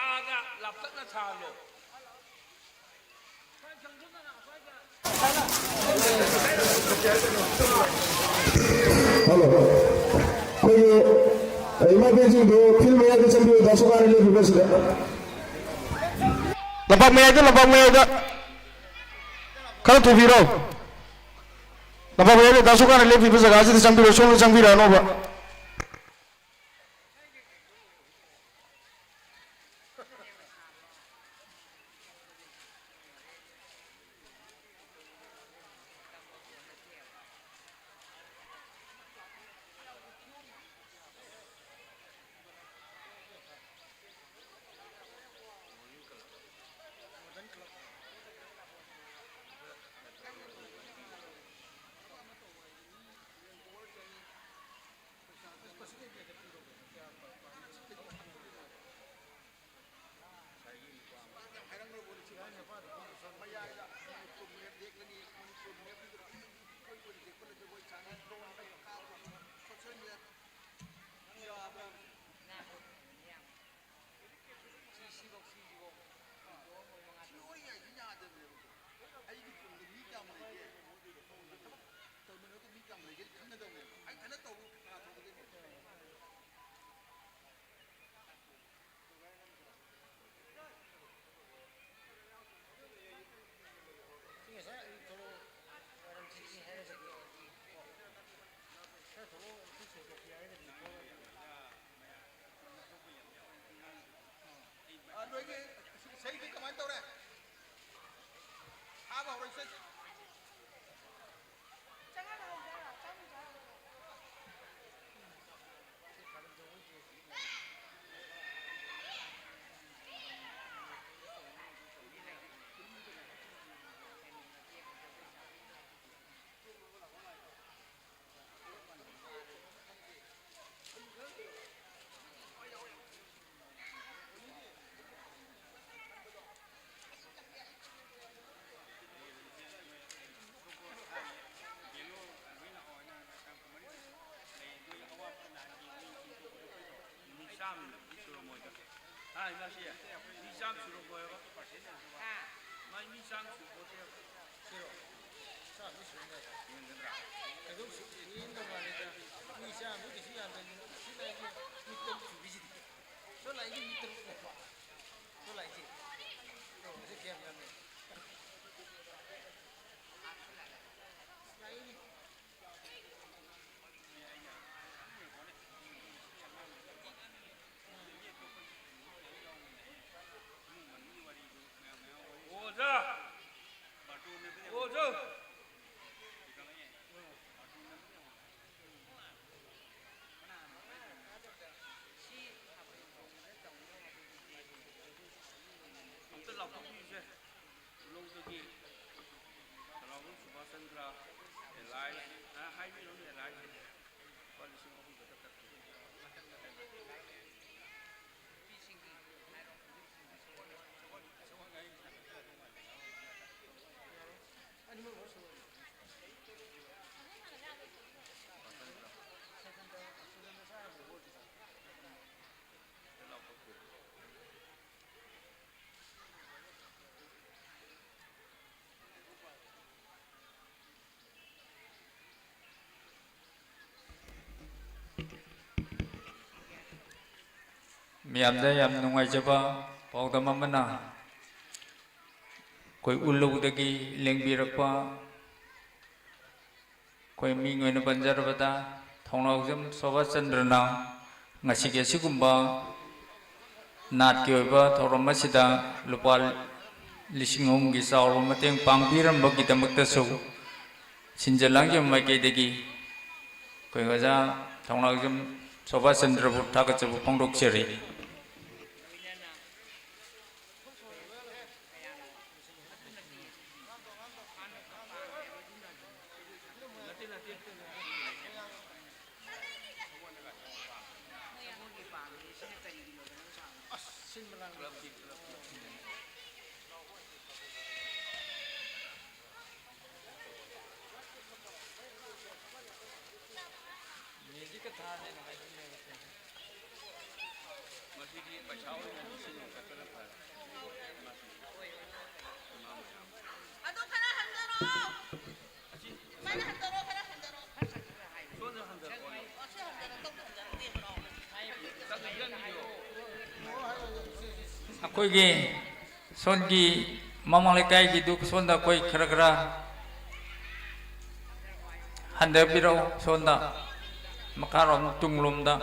ꯑꯥꯗ ꯂꯥꯞꯇꯛꯅ ꯊꯥꯍꯜꯂꯣ꯫ ꯍꯜꯂꯣ꯫ ꯑꯩꯈꯣꯏꯒꯤ ꯏꯃꯥ ꯏꯕꯦꯟꯁꯤꯡꯗꯨ ꯐꯤꯜ ꯃꯌꯥꯏꯗ ꯆꯪꯕꯤꯌꯨ, ꯗꯥ ꯁꯨꯀꯥꯅ ꯂꯦꯞꯄꯤꯕꯁꯤꯗ꯫ ꯂꯝꯄꯥꯛ ꯃꯌꯥꯏꯗ, ꯂꯝꯄꯥꯛ ꯃꯌꯥꯏꯗ꯫ ꯈꯔ ꯊꯨꯕꯤꯔꯣ꯫ ꯂꯝꯄꯥꯛ ꯃꯌꯥꯏꯗ ꯗꯥ ꯁꯨꯀꯥꯅ ꯂꯦꯞꯄꯤꯕ ꯖꯒꯥꯁꯤꯗ ꯆꯪꯕꯤꯔꯣ, ꯁꯣꯝꯗ ꯆꯪꯕꯤꯔꯛꯑꯅꯣꯕ꯫ ꯆꯥꯝꯃꯗꯤ ꯁꯨꯔꯝꯃꯣꯏꯗ꯫ ꯍꯥ, ꯏꯃꯥꯁꯤ? ꯃꯤ ꯆꯥꯝ ꯁꯨꯔꯝꯃꯣꯏꯕ꯫ ꯃꯥꯏ ꯃꯤ ꯆꯥꯝ ꯁꯨꯄꯣꯠꯇꯦꯕ꯫ ꯁꯤꯔꯣ? ꯆꯥꯝꯗꯤ ꯁꯨꯔꯝꯃꯣꯏ꯫ ꯌꯦꯡꯒꯗ꯭ꯔꯥ? ꯀꯩꯗꯧ ꯁꯨ-, ꯌꯦꯡꯗꯧ ꯃꯥꯜꯂꯦꯗ꯫ ꯃꯤ ꯆꯥꯝꯗꯤ ꯀꯩꯁꯨ ꯌꯥꯝꯗꯕꯅꯤ꯫ ꯁꯤ ꯂꯥꯛꯏꯁꯦ ꯃꯤ ꯇꯔꯨꯛ ꯁꯨꯕꯤꯁꯤꯗꯤ꯫ ꯁꯣ ꯂꯥꯛꯏꯁꯦ ꯃꯤ ꯇꯔꯨꯛꯅꯦꯀꯣ꯫ ꯁꯣ ꯂꯥꯛꯏꯁꯦ꯫ ꯁꯣ ꯁꯤ ꯀꯌꯥꯝ ꯌꯥꯝꯃꯦ? ꯂꯥꯛꯏꯅꯦ꯫ ꯑꯣꯖꯥ! ꯑꯣꯖꯥ! ꯑꯝꯇ ꯂꯥꯎꯊꯣꯛꯄꯤꯌꯨꯁꯦ꯫ ꯈꯨꯂꯧꯗꯒꯤ ꯁꯂꯥꯎꯕꯝ ꯁꯨꯕꯥꯁ ꯆꯟꯗ꯭ꯔ, ꯑꯦꯂꯥꯏ, ꯑ, ꯍꯥꯏꯕꯤꯔꯣꯅꯦ, ꯑꯦꯂꯥꯏꯁꯦ ꯂꯨꯄꯥ ꯂꯤꯁꯤꯡ ꯑꯍꯨꯝ ꯈꯛꯇ ꯀꯛꯈꯤ꯫ ꯃꯌꯥꯝꯗ ꯌꯥꯝ ꯅꯨꯡꯉꯥꯏꯖꯕ ꯄꯥꯎꯗꯝ ꯑꯃꯅ, ꯑꯩꯈꯣꯏ ꯎꯂꯧꯗꯒꯤ ꯂꯦꯡꯕꯤꯔꯛꯄ ꯑꯩꯈꯣꯏ ꯃꯤꯡ ꯑꯣꯏꯅ ꯄꯟꯖꯔꯕꯗ, ꯊꯧꯅꯥꯎꯖꯝ ꯁꯣꯚꯥꯆꯟꯗ꯭ꯔꯅ ꯉꯁꯤꯒꯤ ꯑꯁꯤꯒꯨꯝꯕ ꯅꯥꯠꯀꯤ ꯑꯣꯏꯕ ꯊꯧꯔꯝ ꯑꯁꯤꯗ ꯂꯨꯄꯥ ꯂꯤꯁꯤꯡ ꯑꯍꯨꯝꯒꯤ ꯆꯥꯎꯔꯕ ꯃꯇꯦꯡ ꯄꯥꯡꯕꯤꯔꯝꯕꯒꯤꯗꯃꯛꯇꯁꯨ ꯁꯤꯟꯖ ꯂꯥꯡꯖꯕ ꯃꯥꯏꯀꯩꯗꯒꯤ ꯑꯩꯈꯣꯏ ꯑꯣꯖꯥ ꯊꯧꯅꯥꯎꯖꯝ ꯁꯣꯚꯥꯆꯟꯗ꯭ꯔꯕꯨ ꯊꯥꯒꯠꯆꯕ ꯐꯣꯡꯗꯣꯛꯆꯔꯤ꯫ ꯃ꯭ꯌꯨꯖꯤꯛꯀ ꯊꯥꯔꯗꯤ ꯅꯨꯡꯉꯥꯏꯗꯣꯏꯅꯦꯕ꯫ ꯑꯗꯨ ꯈꯔ ꯍꯟꯊꯔꯛꯑꯣ꯫ ꯁꯨꯃꯥꯏꯅ ꯍꯟꯊꯔꯛꯑꯣ, ꯈꯔ ꯍꯟꯊꯔꯛꯑꯣ꯫ ꯑꯣ, ꯁꯤ ꯍꯟꯊꯔꯛꯑꯣ, ꯇꯞꯅ ꯍꯟꯊꯔꯛꯑꯣ, ꯅꯦꯝꯕ꯭ꯔꯣ? ꯑꯩꯈꯣꯏꯒꯤ ꯁꯣꯝꯒꯤ ꯃꯃꯥꯡ ꯂꯩꯀꯥꯏꯒꯤꯗꯨ ꯁꯣꯝꯗ ꯑꯩꯈꯣꯏ ꯈꯔ ꯈꯔ ꯍꯟꯊꯕꯤꯔꯛꯎ, ꯁꯣꯝꯗ ꯃꯈꯥꯔꯣꯝ ꯇꯨꯡꯂꯣꯝꯗ꯫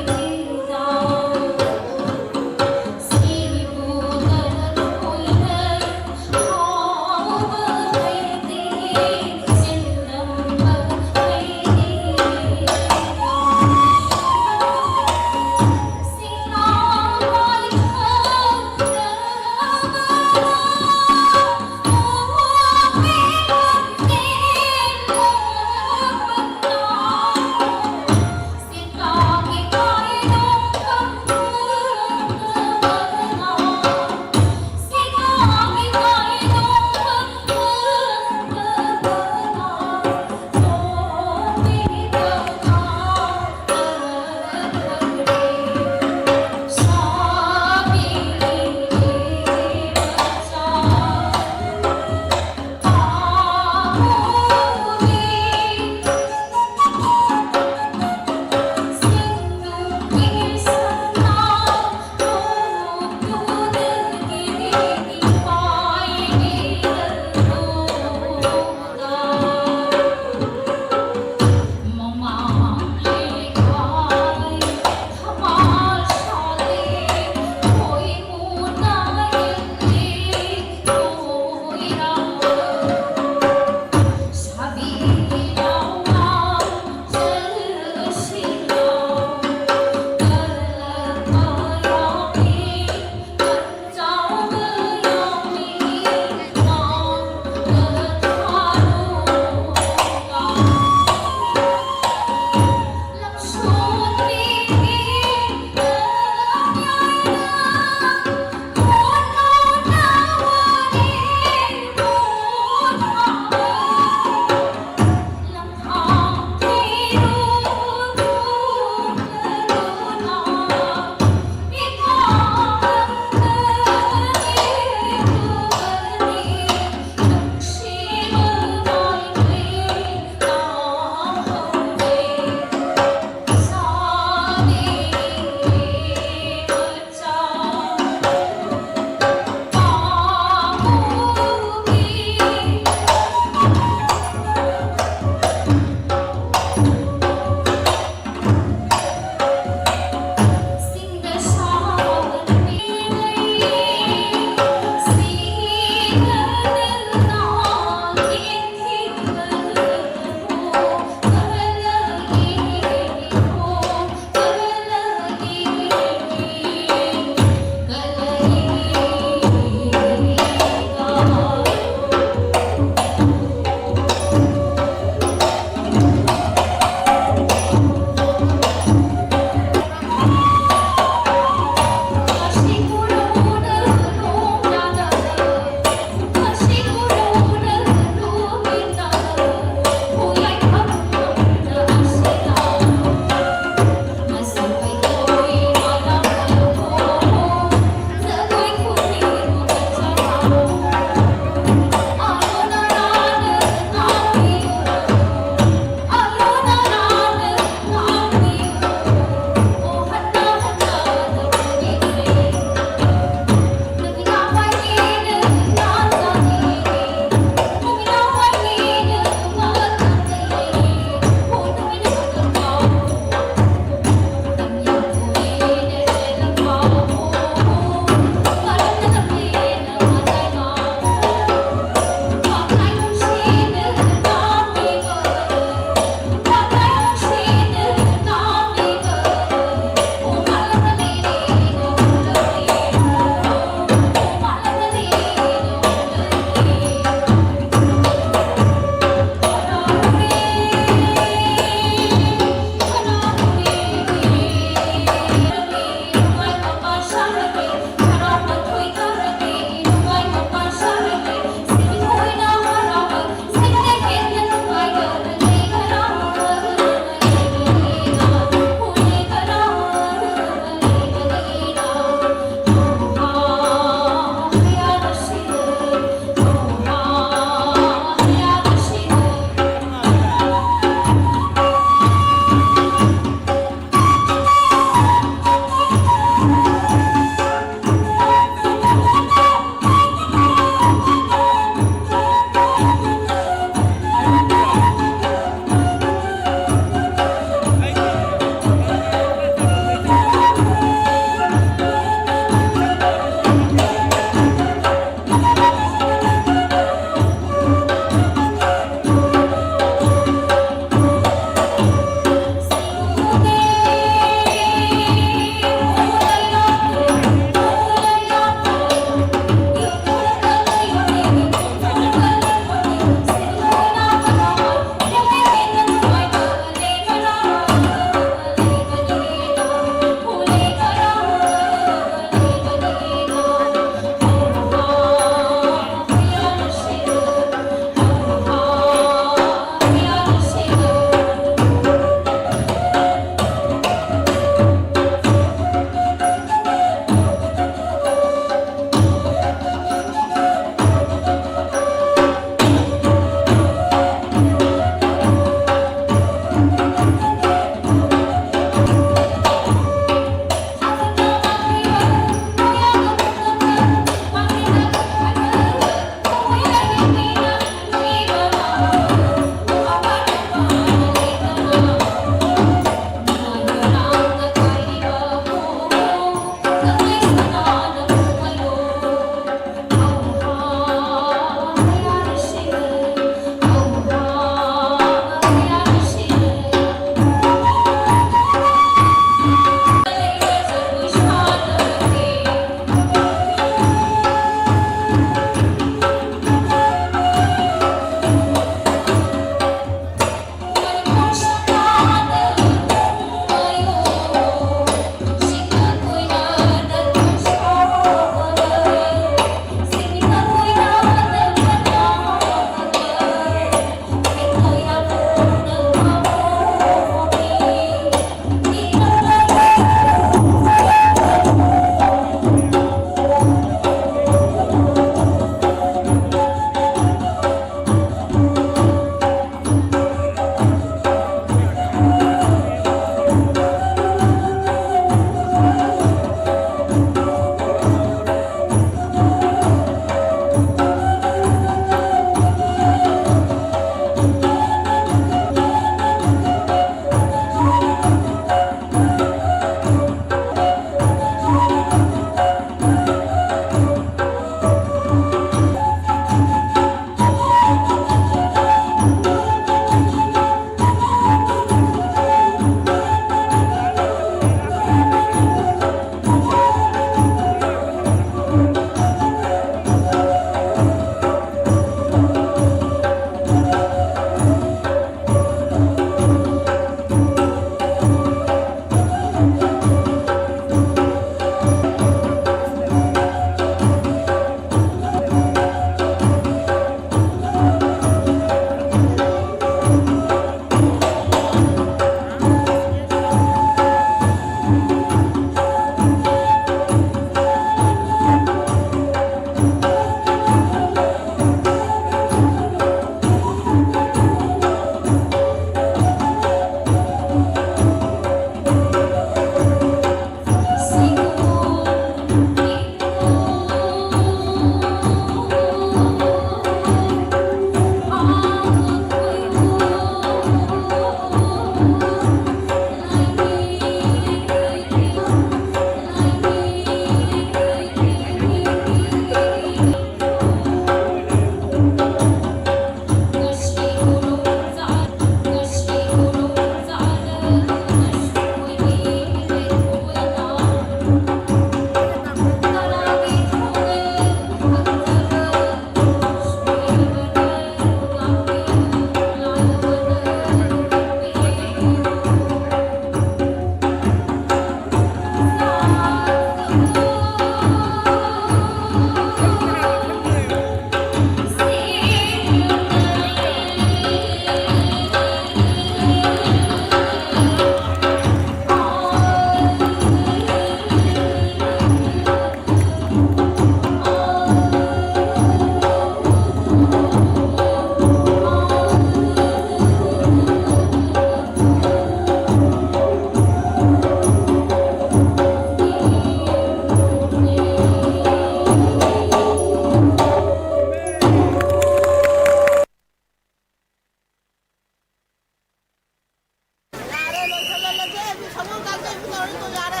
ꯁꯒꯣꯜ ꯀꯥꯡꯖꯩꯕꯨ ꯇꯧꯔꯤꯗꯣ ꯌꯥꯔꯦ꯫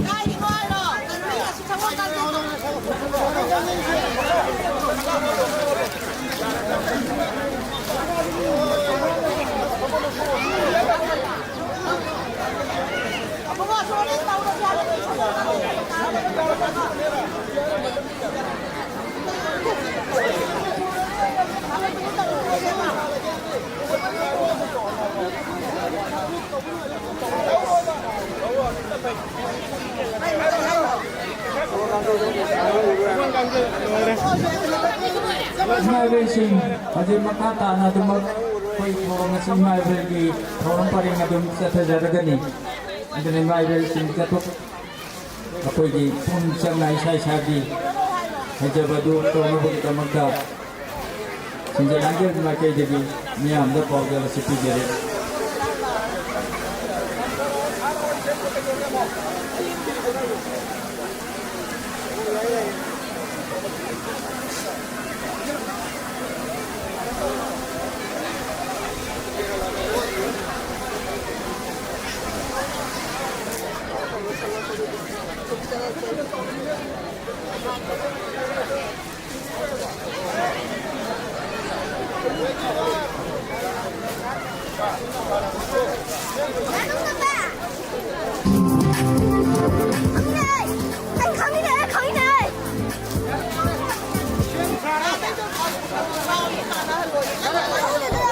ꯀꯥꯏꯒꯤꯅꯣ ꯍꯥꯏꯔꯣ? ꯀꯩꯅꯣ ꯃꯤ ꯑꯁꯤ ꯁꯒꯣꯜ ꯀꯥꯡꯖꯩ ꯇꯧꯔꯤꯗꯣ? ꯏꯃꯥ ꯏꯕꯦꯜꯁꯤꯡ, ꯍꯧꯖꯤꯛ ꯃꯈꯥ ꯇꯥꯅ ꯑꯗꯨꯃꯛ ꯑꯩꯈꯣꯏ ꯊꯧꯔꯝ ꯑꯁꯤ ꯏꯃꯥ ꯏꯕꯦꯜꯒꯤ ꯊꯧꯔꯝ ꯄꯔꯦꯡ ꯑꯗꯨꯝ ꯆꯠꯊꯖꯔꯒꯅꯤ꯫ ꯑꯗꯨꯅ ꯏꯃꯥ ꯏꯕꯦꯜꯁꯤꯡ ꯆꯠꯊꯣꯛ-, ꯑꯩꯈꯣꯏꯒꯤ ꯄꯨꯛꯅꯤꯡ ꯆꯪꯅ ꯏꯁꯥ ꯏꯁꯥꯒꯤ ꯍꯩꯖꯕꯗꯨ ꯇꯧꯅꯕꯒꯤꯗꯃꯛꯇ ꯁꯤꯟꯖ ꯂꯥꯡꯖꯦꯜ ꯃꯥꯏꯀꯩꯗꯒꯤ ꯃꯤꯌꯥꯝꯗ ꯄꯥꯎꯖꯦꯜ ꯑꯁꯤ ꯄꯤꯖꯔꯤ꯫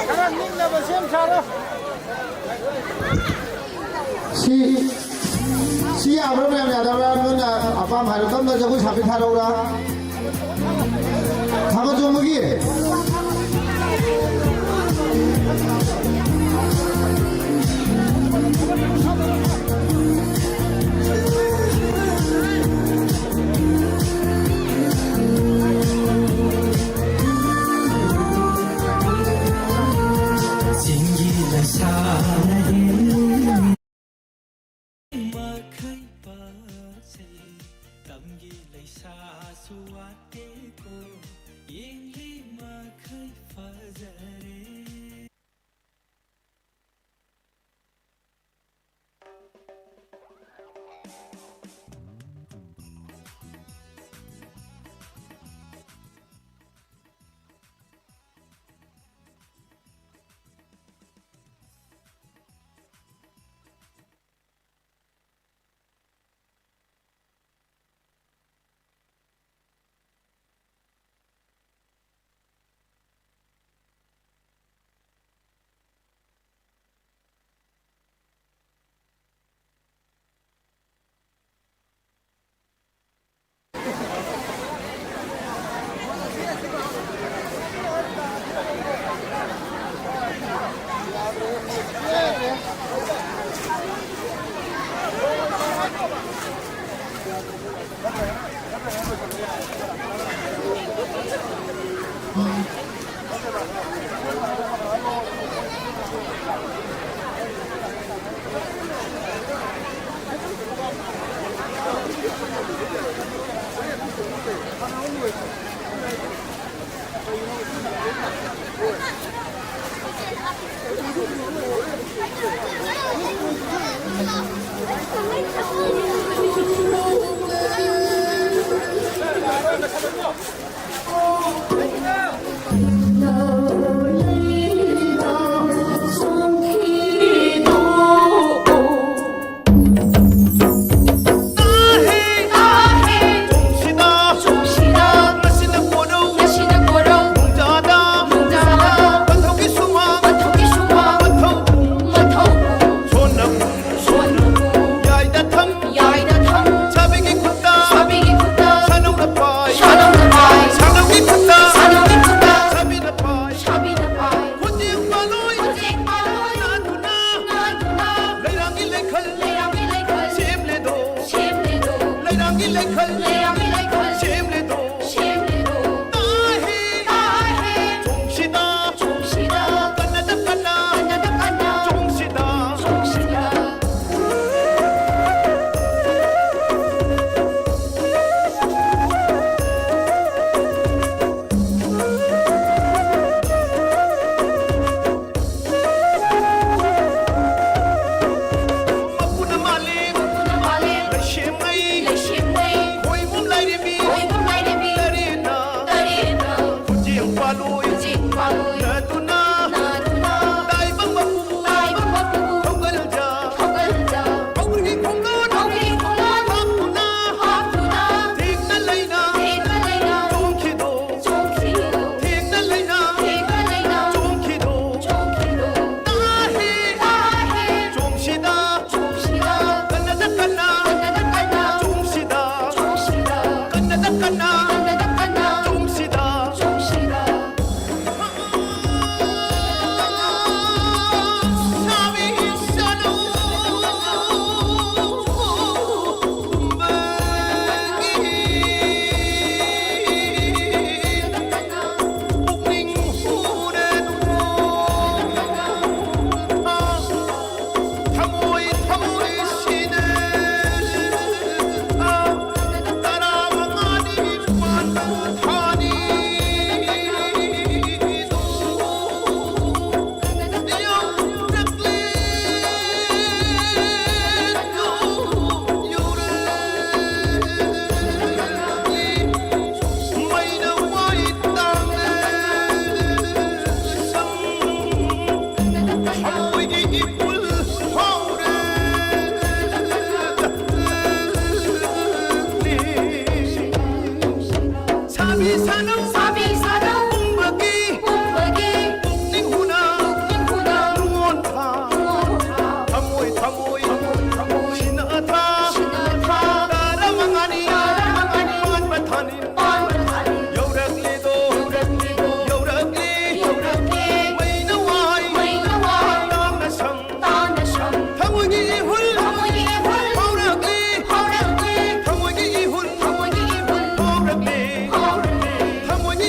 ꯈꯔ ꯅꯤꯡꯅꯕ ꯁꯦꯝ ꯁꯥꯔꯣ꯫ ꯁꯤ, ꯁꯤ ꯌꯥꯕ꯭ꯔꯥ ꯃꯌꯥꯝ? ꯌꯥꯗꯕ꯭ꯔꯥ? ꯅꯣꯏꯅ ꯑꯄꯥꯝꯕ ꯍꯥꯏꯔꯣ꯫ ꯀꯔꯝꯕ ꯖꯒꯣꯏ ꯁꯥꯕꯤ ꯊꯥꯔꯛꯎꯔꯥ? ꯊꯥꯕꯜ ꯆꯣꯡꯕꯒꯤ? ꯆꯤꯡꯒꯤ ꯂꯩꯁꯥꯅ ꯍꯦꯜꯂꯤ ꯃꯈꯩ ꯄꯥꯖꯩ, ꯇꯝꯒꯤ ꯂꯩꯁꯥꯁꯨ ꯋꯥꯠꯇꯦꯀꯣ, ꯌꯦꯡꯂꯤ ꯃꯈꯩ ꯐꯖꯔꯦ꯫ ꯁꯥꯕꯤ ꯁꯥꯗꯧ ꯄꯨꯝꯕꯒꯤ ꯄꯨꯝꯕꯒꯤ ꯄꯨꯛꯅꯤꯡ ꯍꯨꯅ ꯄꯨꯛꯅꯤꯡ ꯍꯨꯅ ꯅꯨꯡꯉꯣꯟ ꯊꯥ ꯅꯨꯡꯉꯣꯟ ꯊꯥ ꯊꯃꯣꯏ ꯊꯃꯣꯏ ꯊꯃꯣꯏ ꯊꯃꯣꯏ ꯁꯤꯅ ꯊꯥ ꯁꯤꯅ ꯊꯥ ꯇꯔꯥꯃꯉꯥꯅꯤ ꯇꯔꯥꯃꯉꯥꯅꯤ ꯄꯥꯟꯕ ꯊꯥꯅꯤ ꯄꯥꯟꯕ ꯊꯥꯅꯤ ꯌꯧꯔꯛꯂꯦꯗꯣ ꯌꯧꯔꯛꯂꯦꯗꯣ ꯌꯧꯔꯛꯂꯦ ꯌꯧꯔꯛꯂꯦ ꯃꯩꯅ ꯋꯥꯏ ꯃꯩꯅ ꯋꯥꯏ ꯇꯥꯡꯅ ꯁꯝ ꯇꯥꯡꯅ ꯁꯝ ꯊꯃꯣꯏꯒꯤ ꯏꯍꯨꯜ ꯊꯃꯣꯏꯒꯤ ꯏꯍꯨꯜ ꯍꯧꯔꯛꯂꯤ ꯍꯧꯔꯛꯂꯤ ꯊꯃꯣꯏꯒꯤ ꯏꯍꯨꯜ ꯊꯃꯣꯏꯒꯤ ꯏꯍꯨꯜ ꯍꯧꯔꯛꯂꯤ ꯍꯧꯔꯛꯂꯤ ꯊꯃꯣꯏꯒꯤ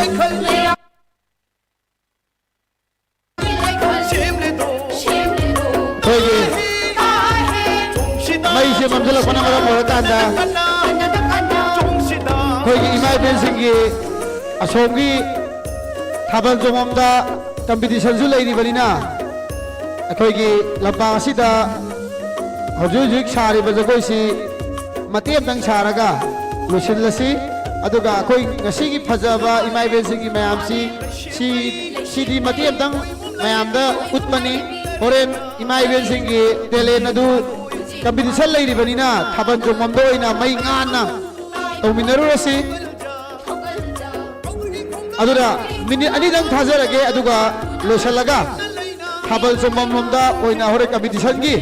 ꯑꯩꯈꯣꯏꯒꯤ ꯃꯩꯁꯦ ꯃꯝꯁꯤꯜꯂꯛꯄꯅ ꯃꯔꯝ ꯑꯣꯏꯔꯀꯥꯟꯗ ꯑꯩꯈꯣꯏꯒꯤ ꯏꯃꯥ ꯏꯕꯦꯟꯁꯤꯡꯒꯤ ꯑꯁꯣꯝꯒꯤ ꯊꯥꯕꯜ ꯆꯣꯡꯐꯝꯗ ꯀꯝꯄꯤꯇꯤꯁꯟꯁꯨ ꯂꯩꯔꯤꯕꯅꯤꯅ, ꯑꯩꯈꯣꯏꯒꯤ ꯂꯝꯄꯥꯛ ꯑꯁꯤꯗ ꯍꯧꯖꯤꯛ ꯍꯧꯖꯤꯛ ꯁꯥꯔꯤꯕ ꯖꯒꯣꯏꯁꯤ ꯃꯇꯦꯛ ꯑꯃꯇꯪ ꯁꯥꯔꯒ ꯂꯣꯏꯁꯤꯜꯂꯁꯤ꯫ ꯑꯗꯨꯒ ꯑꯩꯈꯣꯏ ꯉꯁꯤꯒꯤ ꯐꯖꯕ ꯏꯃꯥ ꯏꯕꯦꯟꯁꯤꯡꯒꯤ ꯃꯌꯥꯝꯁꯤ, ꯁꯤ, ꯁꯤꯗꯤ ꯃꯇꯦꯛ ꯑꯃꯇꯪ ꯃꯌꯥꯝꯗ ꯎꯠꯄꯅꯤ꯫ ꯍꯣꯔꯦꯟ ꯏꯃꯥ ꯏꯕꯦꯟꯁꯤꯡꯒꯤ ꯇꯦꯂꯦꯟ ꯑꯗꯨ ꯀꯝꯄꯤꯇꯤꯁꯟ ꯂꯩꯔꯤꯕꯅꯤꯅ ꯊꯥꯕꯜ ꯆꯣꯡꯐꯝꯗ ꯑꯣꯏꯅ ꯃꯩ ꯉꯥꯟꯅ ꯇꯧꯃꯤꯟꯅꯔꯨꯔꯁꯤ꯫ ꯑꯗꯨꯅ ꯃꯤꯅꯤꯠ ꯑꯅꯤꯗꯪ ꯊꯥꯖꯔꯒꯦ, ꯑꯗꯨꯒ ꯂꯣꯏꯁꯤꯜꯂꯒ ꯊꯥꯕꯜ ꯆꯣꯡꯐꯝ ꯂꯣꯝꯗ ꯑꯣꯏꯅ ꯍꯣꯔꯦꯟ ꯀꯝꯄꯤꯇꯤꯁꯟꯒꯤ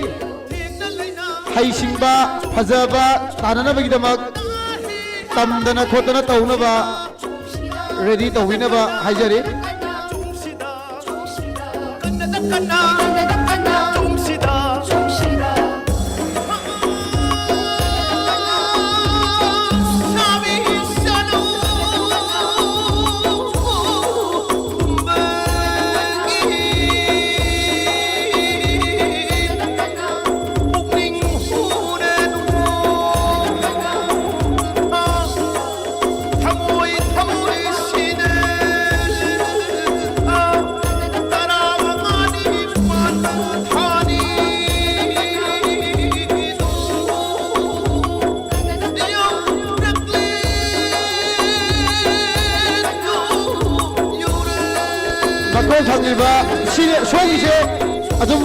ꯍꯩꯁꯤꯡꯕ, ꯐꯖꯕ ꯇꯥꯟꯅꯅꯕꯒꯤꯗꯃꯛ ꯇꯝꯗꯅ ꯈꯣꯠꯇꯅ ꯇꯧꯅꯕ ꯔꯦꯗꯤ ꯇꯧꯕꯤꯅꯕ ꯍꯥꯏꯖꯔꯤ꯫ ꯃꯀꯣꯛ ꯊꯪꯉꯤꯕ ꯁꯤ, ꯁꯣꯝꯒꯤꯁꯦ ꯑꯗꯨꯝ